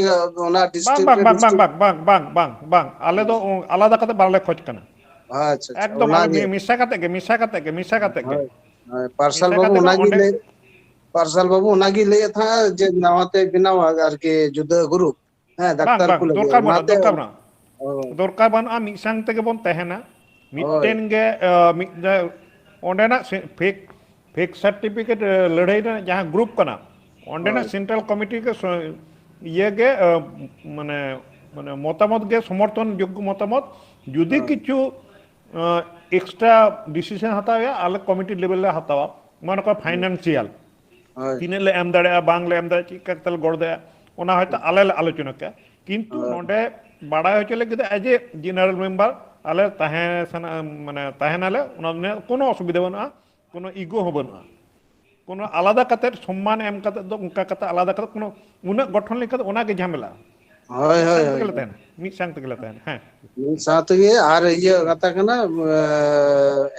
ᱚᱱᱟ ᱵᱟᱝ, district ᱵᱟᱝ, ᱨᱮ ᱵᱟᱝ, ᱵᱟᱝ, district? ᱵᱟᱝ, ᱵᱟᱝ, ᱵᱟᱝ, ᱵᱟᱝ, ᱵᱟᱝ, ᱟᱞᱮ ᱫᱚ ᱚ, ᱟᱞᱟᱫᱟ ᱠᱟᱛᱮ ᱵᱟᱝᱞᱮ ᱠᱷᱚᱡᱽ ᱠᱟᱱᱟ᱾ ᱟᱪᱪᱷᱟ, ᱟᱪᱪᱷᱟ, ᱮᱠᱫᱚᱢ ᱟᱞᱮ ᱚᱱᱟᱜᱮ᱾ ᱢᱤ-, ᱢᱮᱥᱟ ᱠᱟᱛᱮ ᱜᱮ, ᱢᱮᱥᱟ ᱠᱟᱛᱮ ᱜᱮ, ᱢᱮᱥᱟ ᱠᱟᱛᱮ ᱜᱮ᱾ ᱦᱳᱭ, ᱦᱳᱭ, ᱯᱟᱨᱥᱟᱞ ᱢᱮᱥᱟ ᱵᱟᱹᱵᱩ ᱠᱟᱛᱮ ᱜᱮ ᱚᱱᱟᱜᱮ ᱚᱸᱰᱮ ᱞᱟᱹᱭ, ᱯᱟᱨᱥᱟᱞ ᱵᱟᱹᱵᱩ ᱚᱱᱟᱜᱮ ᱞᱟᱹᱭᱮᱫ ᱛᱟᱦᱮᱸᱫ ᱡᱮ ᱱᱟᱣᱟᱛᱮ ᱵᱮᱱᱟᱣᱟ ᱟᱨᱠᱤ ᱡᱩᱫᱟᱹ group᱾ ᱦᱮᱸ, ᱵᱟᱝ, ᱰᱟᱠᱛᱟᱨ ᱵᱟᱝ, ᱠᱚ ᱞᱟᱹᱜᱤᱫ᱾ ᱫᱚᱨᱠᱟᱨ ᱵᱟᱹᱱᱩᱜᱼᱟ, ᱚᱱᱟᱛᱮ ᱫᱚᱨᱠᱟᱨ ᱵᱟᱹᱱᱩᱜᱼᱟ᱾ ᱚ᱾ ᱫᱚᱨᱠᱟᱨ ᱵᱟᱹᱱᱩᱜᱼᱟ, ᱢᱤᱫ ᱥᱟᱝ ᱛᱮᱜᱮ ᱵᱚᱱ ᱛᱟᱦᱮᱱᱟ᱾ ᱦᱳᱭ᱾ ᱢᱤᱫᱴᱮᱱ ᱜᱮ, ᱟᱸ, ᱢᱤᱫ, ᱚᱸᱰᱮᱱᱟᱜ ᱥᱮ-, fake, fake certificate, ᱟᱸ, ᱞᱟᱹᱲᱦᱟᱹᱭ ᱨᱮᱱᱟᱜ ᱡᱟᱦᱟᱸ group ᱠᱟᱱᱟ, ᱚᱸᱰᱮᱱᱟᱜ ᱦᱳᱭ᱾ Central Committee ᱜᱮ ᱥᱚ-, ᱤᱭᱟᱹ ᱜᱮ, ᱟᱸ, ᱢᱟᱱᱮ, ᱢᱟᱱᱮ ᱢᱚᱛᱟᱢᱚᱛ ᱜᱮ ᱥᱚᱢᱚᱨᱛᱷᱚᱱ ᱡᱳᱜᱽᱜᱚ ᱢᱚᱛᱟᱢᱚᱛ᱾ ᱡᱩᱫᱤ ᱦᱳᱭ᱾ ᱠᱤᱪᱷᱩ, ᱟᱸ, extra decision ᱦᱟᱛᱟᱣ ᱦᱩᱭᱩᱜᱼᱟ, ᱟᱞᱮ committee level ᱞᱮ ᱦᱟᱛᱟᱣᱟ, ᱢᱚᱱᱮ ᱠᱚᱨᱚ ᱦᱳᱭ᱾ Financial᱾ ᱦᱳᱭ᱾ ᱛᱤᱱᱟᱹᱜ ᱞᱮ ᱮᱢ ᱫᱟᱲᱮᱭᱟᱜᱼᱟ, ᱵᱟᱝ ᱞᱮ ᱮᱢ ᱫᱟᱲᱮᱭᱟᱜᱼᱟ, ᱪᱮᱫ ᱞᱮᱠᱟ ᱠᱟᱛᱮ ᱞᱮ ᱜᱚᱲᱚ ᱫᱟᱲᱮᱭᱟᱜᱼᱟ, ᱚᱱᱟ ᱦᱚᱭᱛᱳ ᱦᱩᱸ᱾ ᱟᱞᱮ ᱞᱮ ᱟᱞᱳᱪᱚᱱᱟ ᱠᱮᱜᱼᱟ᱾ ᱠᱤᱱᱛᱩ ᱦᱳᱭ᱾ ᱱᱚᱰᱮ ᱵᱟᱲᱟᱭ ᱦᱚᱪᱚ ᱞᱟᱹᱜᱤᱫ, as a general member, ᱟᱞᱮ ᱛᱟᱦᱮᱸ ᱥᱟᱱᱟ, ᱢᱟᱱᱮ, ᱛᱟᱦᱮᱱᱟᱞᱮ, ᱚᱱᱟ ᱨᱮᱱᱟᱜ ᱠᱳᱱᱳ ᱚᱥᱩᱵᱤᱫᱷᱟ ᱵᱟᱹᱱᱩᱜᱼᱟ, ᱠᱳᱱᱳ ego ᱦᱚᱸ ᱵᱟᱹᱱᱩᱜᱼᱟ, ᱠᱳᱱᱳ ᱟᱞᱟᱫᱟ ᱠᱟᱛᱮ, ᱥᱚᱢᱢᱟᱱ ᱮᱢ ᱠᱟᱛᱮ ᱫᱚ, ᱚᱱᱠᱟ ᱠᱟᱛᱮ ᱟᱞᱟᱫᱟ ᱠᱟᱛᱮ ᱠᱳᱱᱳ ᱩᱱᱟᱹᱜ ᱜᱚᱴᱷᱚᱱ ᱞᱮᱠᱟ ᱫᱚ ᱚᱱᱟ ᱜᱮ ᱡᱷᱟᱢᱮᱞᱟ᱾ ᱦᱳᱭ, ᱢᱤᱫ ᱦᱳᱭ, ᱥᱟᱝ ᱦᱳᱭ, ᱛᱮᱜᱮ ᱞᱮ ᱦᱳᱭ᱾ ᱛᱟᱦᱮᱱᱟ, ᱢᱤᱫ ᱥᱟᱝ ᱛᱮᱜᱮ ᱞᱮ ᱛᱟᱦᱮᱱᱟ᱾ ᱦᱮᱸ᱾ ᱢᱤᱫ ᱥᱟᱶ ᱛᱮᱜᱮ᱾ ᱟᱨ ᱤᱭᱟᱹ ᱠᱟᱛᱷᱟ ᱠᱟᱱᱟ, ᱮ,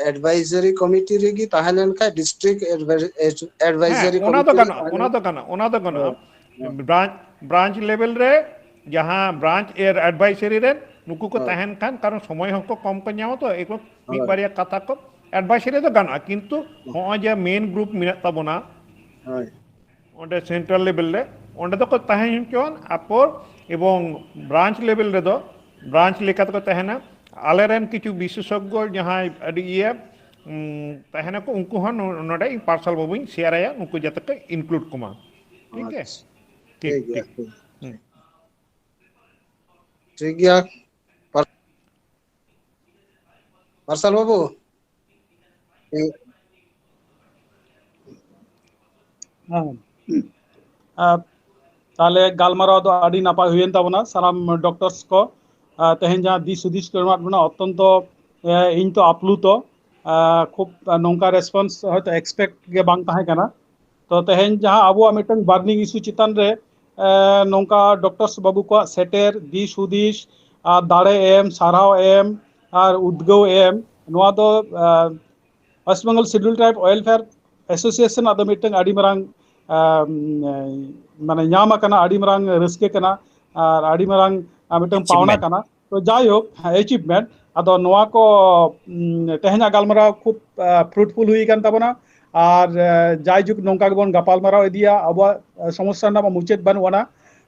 advisory committee ᱨᱮᱜᱮ ᱛᱟᱦᱮᱸ ᱞᱮᱱᱠᱷᱟᱱ district advi-, advisory ᱦᱮᱸ, ᱚᱱᱟ ᱫᱚ committee ᱨᱮ ᱜᱟᱱᱚᱜᱼᱟ, ᱛᱟᱦᱮᱸ ᱚᱱᱟ ᱞᱮᱱ-, ᱫᱚ ᱜᱟᱱᱚᱜᱼᱟ, ᱚᱱᱟ ᱫᱚ ᱜᱟᱱᱚᱜᱼᱟ᱾ ᱦᱳᱭ, ᱦᱳᱭ᱾ Branch, branch level ᱨᱮ ᱡᱟᱦᱟᱸ branch ᱮᱨ advisory ᱨᱮ ᱱᱩᱠᱩ ᱠᱚ ᱦᱳᱭ᱾ ᱛᱟᱦᱮᱱ ᱠᱷᱟᱱ, ᱠᱟᱨᱚᱱ ᱥᱚᱢᱚᱭ ᱦᱚᱸᱠᱚ ᱠᱚᱢ ᱠᱚ ᱧᱟᱢᱟ ᱛᱚ, ᱮᱠᱫᱚᱢ ᱢᱤᱫ ᱦᱳᱭ᱾ ᱵᱟᱨᱭᱟ ᱠᱟᱛᱷᱟ ᱠᱚ advisory ᱫᱚ ᱜᱟᱱᱚᱜᱼᱟ, ᱠᱤᱱᱛᱩ ᱦᱳᱭ᱾ ᱦᱚᱸᱜᱼᱚᱭ ᱡᱮ main group ᱢᱮᱱᱟᱜ ᱛᱟᱵᱚᱱᱟ, ᱦᱳᱭ᱾ ᱚᱸᱰᱮ ᱥᱮᱱᱴᱨᱟᱞ ᱞᱮᱵᱮᱞ ᱨᱮ, ᱚᱸᱰᱮ ᱫᱚᱠᱚ ᱛᱟᱦᱮᱸ ᱦᱚᱪᱚᱣᱟᱱ, ᱟᱯᱚᱨ ᱮᱵᱚᱝ ᱵᱨᱟᱧᱪ ᱞᱮᱵᱮᱞ ᱨᱮᱫᱚ ᱵᱨᱟᱧᱪ ᱞᱮᱠᱟ ᱛᱮᱠᱚ ᱛᱟᱦᱮᱱᱟ᱾ ᱟᱞᱮᱨᱮᱱ ᱠᱤᱪᱷᱩ ᱵᱤᱥᱮᱥᱚᱜᱽᱜᱚ ᱡᱟᱦᱟᱸᱭ ᱟᱹᱰᱤ ᱤᱭᱟᱹ ᱩᱢ, ᱛᱟᱦᱮᱱᱟᱠᱚ, ᱩᱱᱠᱩ ᱦᱚᱸ ᱱᱚ- ᱱᱚᱰᱮ ᱤᱧ ᱯᱟᱨᱥᱟᱞ ᱵᱟᱹᱵᱩᱧ ᱥᱮᱭᱟᱨ ᱟᱭᱟ, ᱩᱱᱠᱩ ᱡᱟᱛᱮ ᱠᱚ ᱤᱱᱠᱞᱩᱰ ᱠᱚᱢᱟ᱾ ᱴᱷᱤᱠ ᱜᱮᱭᱟ? ᱟᱪᱪᱷᱟ, ᱴᱷᱤᱠ, ᱴᱷᱤᱠ ᱜᱮᱭᱟ᱾ ᱴᱷᱤᱠ᱾ ᱦᱩᱸ᱾ ᱴᱷᱤᱠ ᱜᱮᱭᱟ᱾ ᱯᱟᱨ- ᱯᱟᱨᱥᱟᱞ ᱵᱟᱹᱵᱩ᱾ ᱦᱮᱸ᱾ ᱦᱮᱸ᱾ ᱟᱨ ᱛᱟᱦᱞᱮ ᱜᱟᱞᱢᱟᱨᱟᱣ ᱫᱚ ᱟᱹᱰᱤ ᱱᱟᱯᱟᱭ ᱦᱩᱭᱮᱱ ᱛᱟᱵᱚᱱᱟ, ᱥᱟᱱᱟᱢ ᱰᱚᱠᱴᱚᱨᱥ ᱠᱚ᱾ ᱟᱨ ᱛᱮᱦᱮᱧ ᱡᱟᱦᱟᱸ ᱫᱤᱥ ᱦᱩᱫᱤᱥ ᱠᱚ ᱮᱢᱟᱫ ᱵᱚᱱᱟ, ᱚᱛᱛᱚᱱᱛᱚ, ᱮ, ᱤᱧ ᱛᱚ ᱟᱯᱞᱩᱛᱚ, ᱟ, ᱠᱷᱩᱵ ᱱᱚᱝᱠᱟ ᱨᱮᱥᱯᱚᱱᱥ ᱦᱚᱭᱛᱳ ᱮᱠᱥᱯᱮᱠᱴ ᱜᱮ ᱵᱟᱝ ᱛᱟᱦᱮᱸ ᱠᱟᱱᱟ᱾ ᱛᱚ ᱛᱮᱦᱮᱧ ᱡᱟᱦᱟᱸ ᱟᱵᱚᱣᱟᱜ ᱢᱤᱫᱴᱟᱝ ᱵᱟᱨᱱᱤᱝ ᱤᱥᱩ ᱪᱮᱛᱟᱱ ᱨᱮ, ᱮ, ᱱᱚᱝᱠᱟ ᱰᱚᱠᱴᱚᱨᱥ ᱵᱟᱹᱵᱩ ᱠᱚᱣᱟᱜ ᱥᱮᱴᱮᱨ, ᱫᱤᱥ ᱦᱩᱫᱤᱥ, ᱟᱨ ᱫᱟᱲᱮ ᱮᱢ, ᱥᱟᱨᱦᱟᱣ ᱮᱢ, ᱟᱨ ᱩᱫᱽᱜᱟᱹᱣ ᱮᱢ, ᱱᱚᱣᱟ ᱫᱚ, ᱟ, West Bengal schedule tribe welfare association ᱟᱜ ᱫᱚ ᱢᱤᱫᱴᱟᱝ ᱟᱹᱰᱤ ᱢᱟᱨᱟᱝ, ᱟᱢ, ᱢᱟᱱᱮ ᱧᱟᱢ ᱟᱠᱟᱱᱟ, ᱟᱹᱰᱤ ᱢᱟᱨᱟᱝ ᱨᱟᱹᱥᱠᱟᱹ ᱠᱟᱱᱟ, ᱟᱨ ᱟᱹᱰᱤ ᱢᱟᱨᱟᱝ, ᱟ, ᱢᱤᱫᱴᱟᱝ ᱯᱟᱣᱱᱟ ᱟᱪᱤᱵᱷᱢᱮᱱᱴ᱾ ᱠᱟᱱᱟ᱾ ᱛᱚ ᱡᱟᱭᱦᱳᱠ, ᱦᱮᱸ, ᱟᱪᱤᱵᱷᱢᱮᱱᱴ᱾ ᱟᱫᱚ ᱱᱚᱣᱟ ᱠᱚ, ᱩᱢ, ᱛᱮᱦᱮᱧᱟᱜ ᱜᱟᱞᱢᱟᱨᱟᱣ ᱠᱷᱩᱵ, ᱟ, ᱯᱷᱨᱩᱴᱯᱷᱩᱞ ᱦᱩᱭ ᱟᱠᱟᱱ ᱛᱟᱵᱚᱱᱟ, ᱟᱨ, ᱟ, ᱡᱟᱭᱡᱩᱜᱽ ᱱᱚᱝᱠᱟ ᱜᱮᱵᱚᱱ ᱜᱟᱯᱟᱞᱢᱟᱨᱟᱣ ᱤᱫᱤᱭᱟ, ᱟᱵᱚᱣᱟᱜ, ᱟ, ᱥᱚᱢᱚᱥᱥᱟ ᱨᱮᱱᱟᱜ ᱢᱟ ᱢᱩᱪᱟᱹᱫ ᱵᱟᱹᱱᱩᱜ ᱟᱱᱟ᱾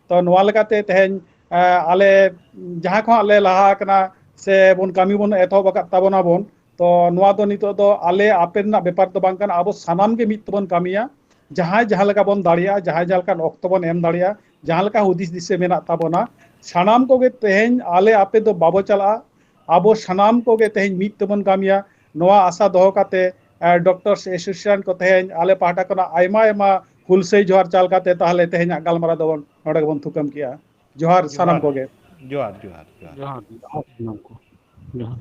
ᱛᱚ ᱱᱚᱣᱟ ᱞᱮᱠᱟᱛᱮ ᱛᱮᱦᱮᱧ, ᱟ, ᱟᱞᱮ ᱡᱟᱦᱟᱸ ᱠᱷᱚᱱᱟᱜ ᱞᱮ ᱞᱟᱦᱟ ᱟᱠᱟᱱᱟ ᱥᱮ ᱵᱚᱱ ᱠᱟᱹᱢᱤ ᱵᱚᱱ ᱮᱛᱚᱦᱚᱵ ᱟᱠᱟᱫ ᱛᱟᱵᱚᱱᱟ ᱵᱚᱱ, ᱛᱚ ᱱᱚᱣᱟ ᱫᱚ ᱱᱤᱛᱚᱜ ᱫᱚ ᱟᱞᱮ ᱟᱯᱮ ᱨᱮᱱᱟᱜ ᱵᱮᱯᱟᱨ ᱫᱚ ᱵᱟᱝ ᱠᱟᱱᱟ, ᱟᱵᱚ ᱥᱟᱱᱟᱢ ᱜᱮ ᱢᱤᱫ ᱛᱮᱵᱚᱱ ᱠᱟᱹᱢᱤᱭᱟ᱾ ᱡᱟᱦᱟᱸᱭ ᱡᱟᱦᱟᱸ ᱞᱮᱠᱟ ᱵᱚᱱ ᱫᱟᱲᱮᱭᱟᱜᱼᱟ, ᱡᱟᱦᱟᱸᱭ ᱡᱟᱦᱟᱸ ᱞᱮᱠᱟᱱ ᱚᱠᱛᱚ ᱵᱚᱱ ᱮᱢ ᱫᱟᱲᱮᱭᱟᱜᱼᱟ, ᱡᱟᱦᱟᱸ ᱞᱮᱠᱟ ᱦᱩᱫᱤᱥ ᱫᱤᱥᱟᱹ ᱢᱮᱱᱟᱜ ᱛᱟᱵᱚᱱᱟ, ᱥᱟᱱᱟᱢ ᱠᱚᱜᱮ ᱛᱮᱦᱮᱧ ᱟᱞᱮ ᱟᱯᱮ ᱫᱚ ᱵᱟᱵᱚ ᱪᱟᱞᱟᱜᱼᱟ, ᱟᱵᱚ ᱥᱟᱱᱟᱢ ᱠᱚᱜᱮ ᱛᱮᱦᱮᱧ ᱢᱤᱫ ᱛᱮᱵᱚᱱ ᱠᱟᱹᱢᱤᱭᱟ᱾ ᱱᱚᱣᱟ ᱟᱥᱟ ᱫᱚᱦᱚ ᱠᱟᱛᱮ, ᱮ, ᱰᱚᱠᱴᱚᱨᱥ ᱮᱥᱳᱥᱤᱭᱮᱥᱚᱱ ᱠᱚ ᱛᱮᱦᱮᱧ ᱟᱞᱮ ᱯᱟᱦᱴᱟ ᱠᱷᱚᱱᱟᱜ ᱟᱭᱢᱟ ᱟᱭᱢᱟ ᱦᱩᱞᱥᱟᱹᱭ ᱡᱚᱦᱟᱨ ᱪᱟᱞ ᱠᱟᱛᱮ ᱛᱟᱦᱚᱞᱮ ᱛᱮᱦᱮᱧᱟᱜ ᱜᱟᱞᱢᱟᱨᱟᱣ ᱫᱚᱵᱚᱱ ᱱᱚᱰᱮ ᱜᱮᱵᱚᱱ ᱛᱷᱩᱠᱟᱹᱢ ᱠᱮᱜᱼᱟ᱾ ᱡᱚᱦᱟᱨ ᱥᱟᱱᱟᱢ ᱡᱚᱦᱟᱨ, ᱠᱚᱜᱮ᱾ ᱡᱚᱦᱟᱨ, ᱡᱚᱦᱟᱨ, ᱡᱚᱦᱟᱨ᱾ ᱡᱚᱦᱟᱨ, ᱡᱚᱦᱟᱨ, ᱥᱟᱱᱟᱢ ᱠᱚ᱾ ᱡᱚᱦᱟᱨ᱾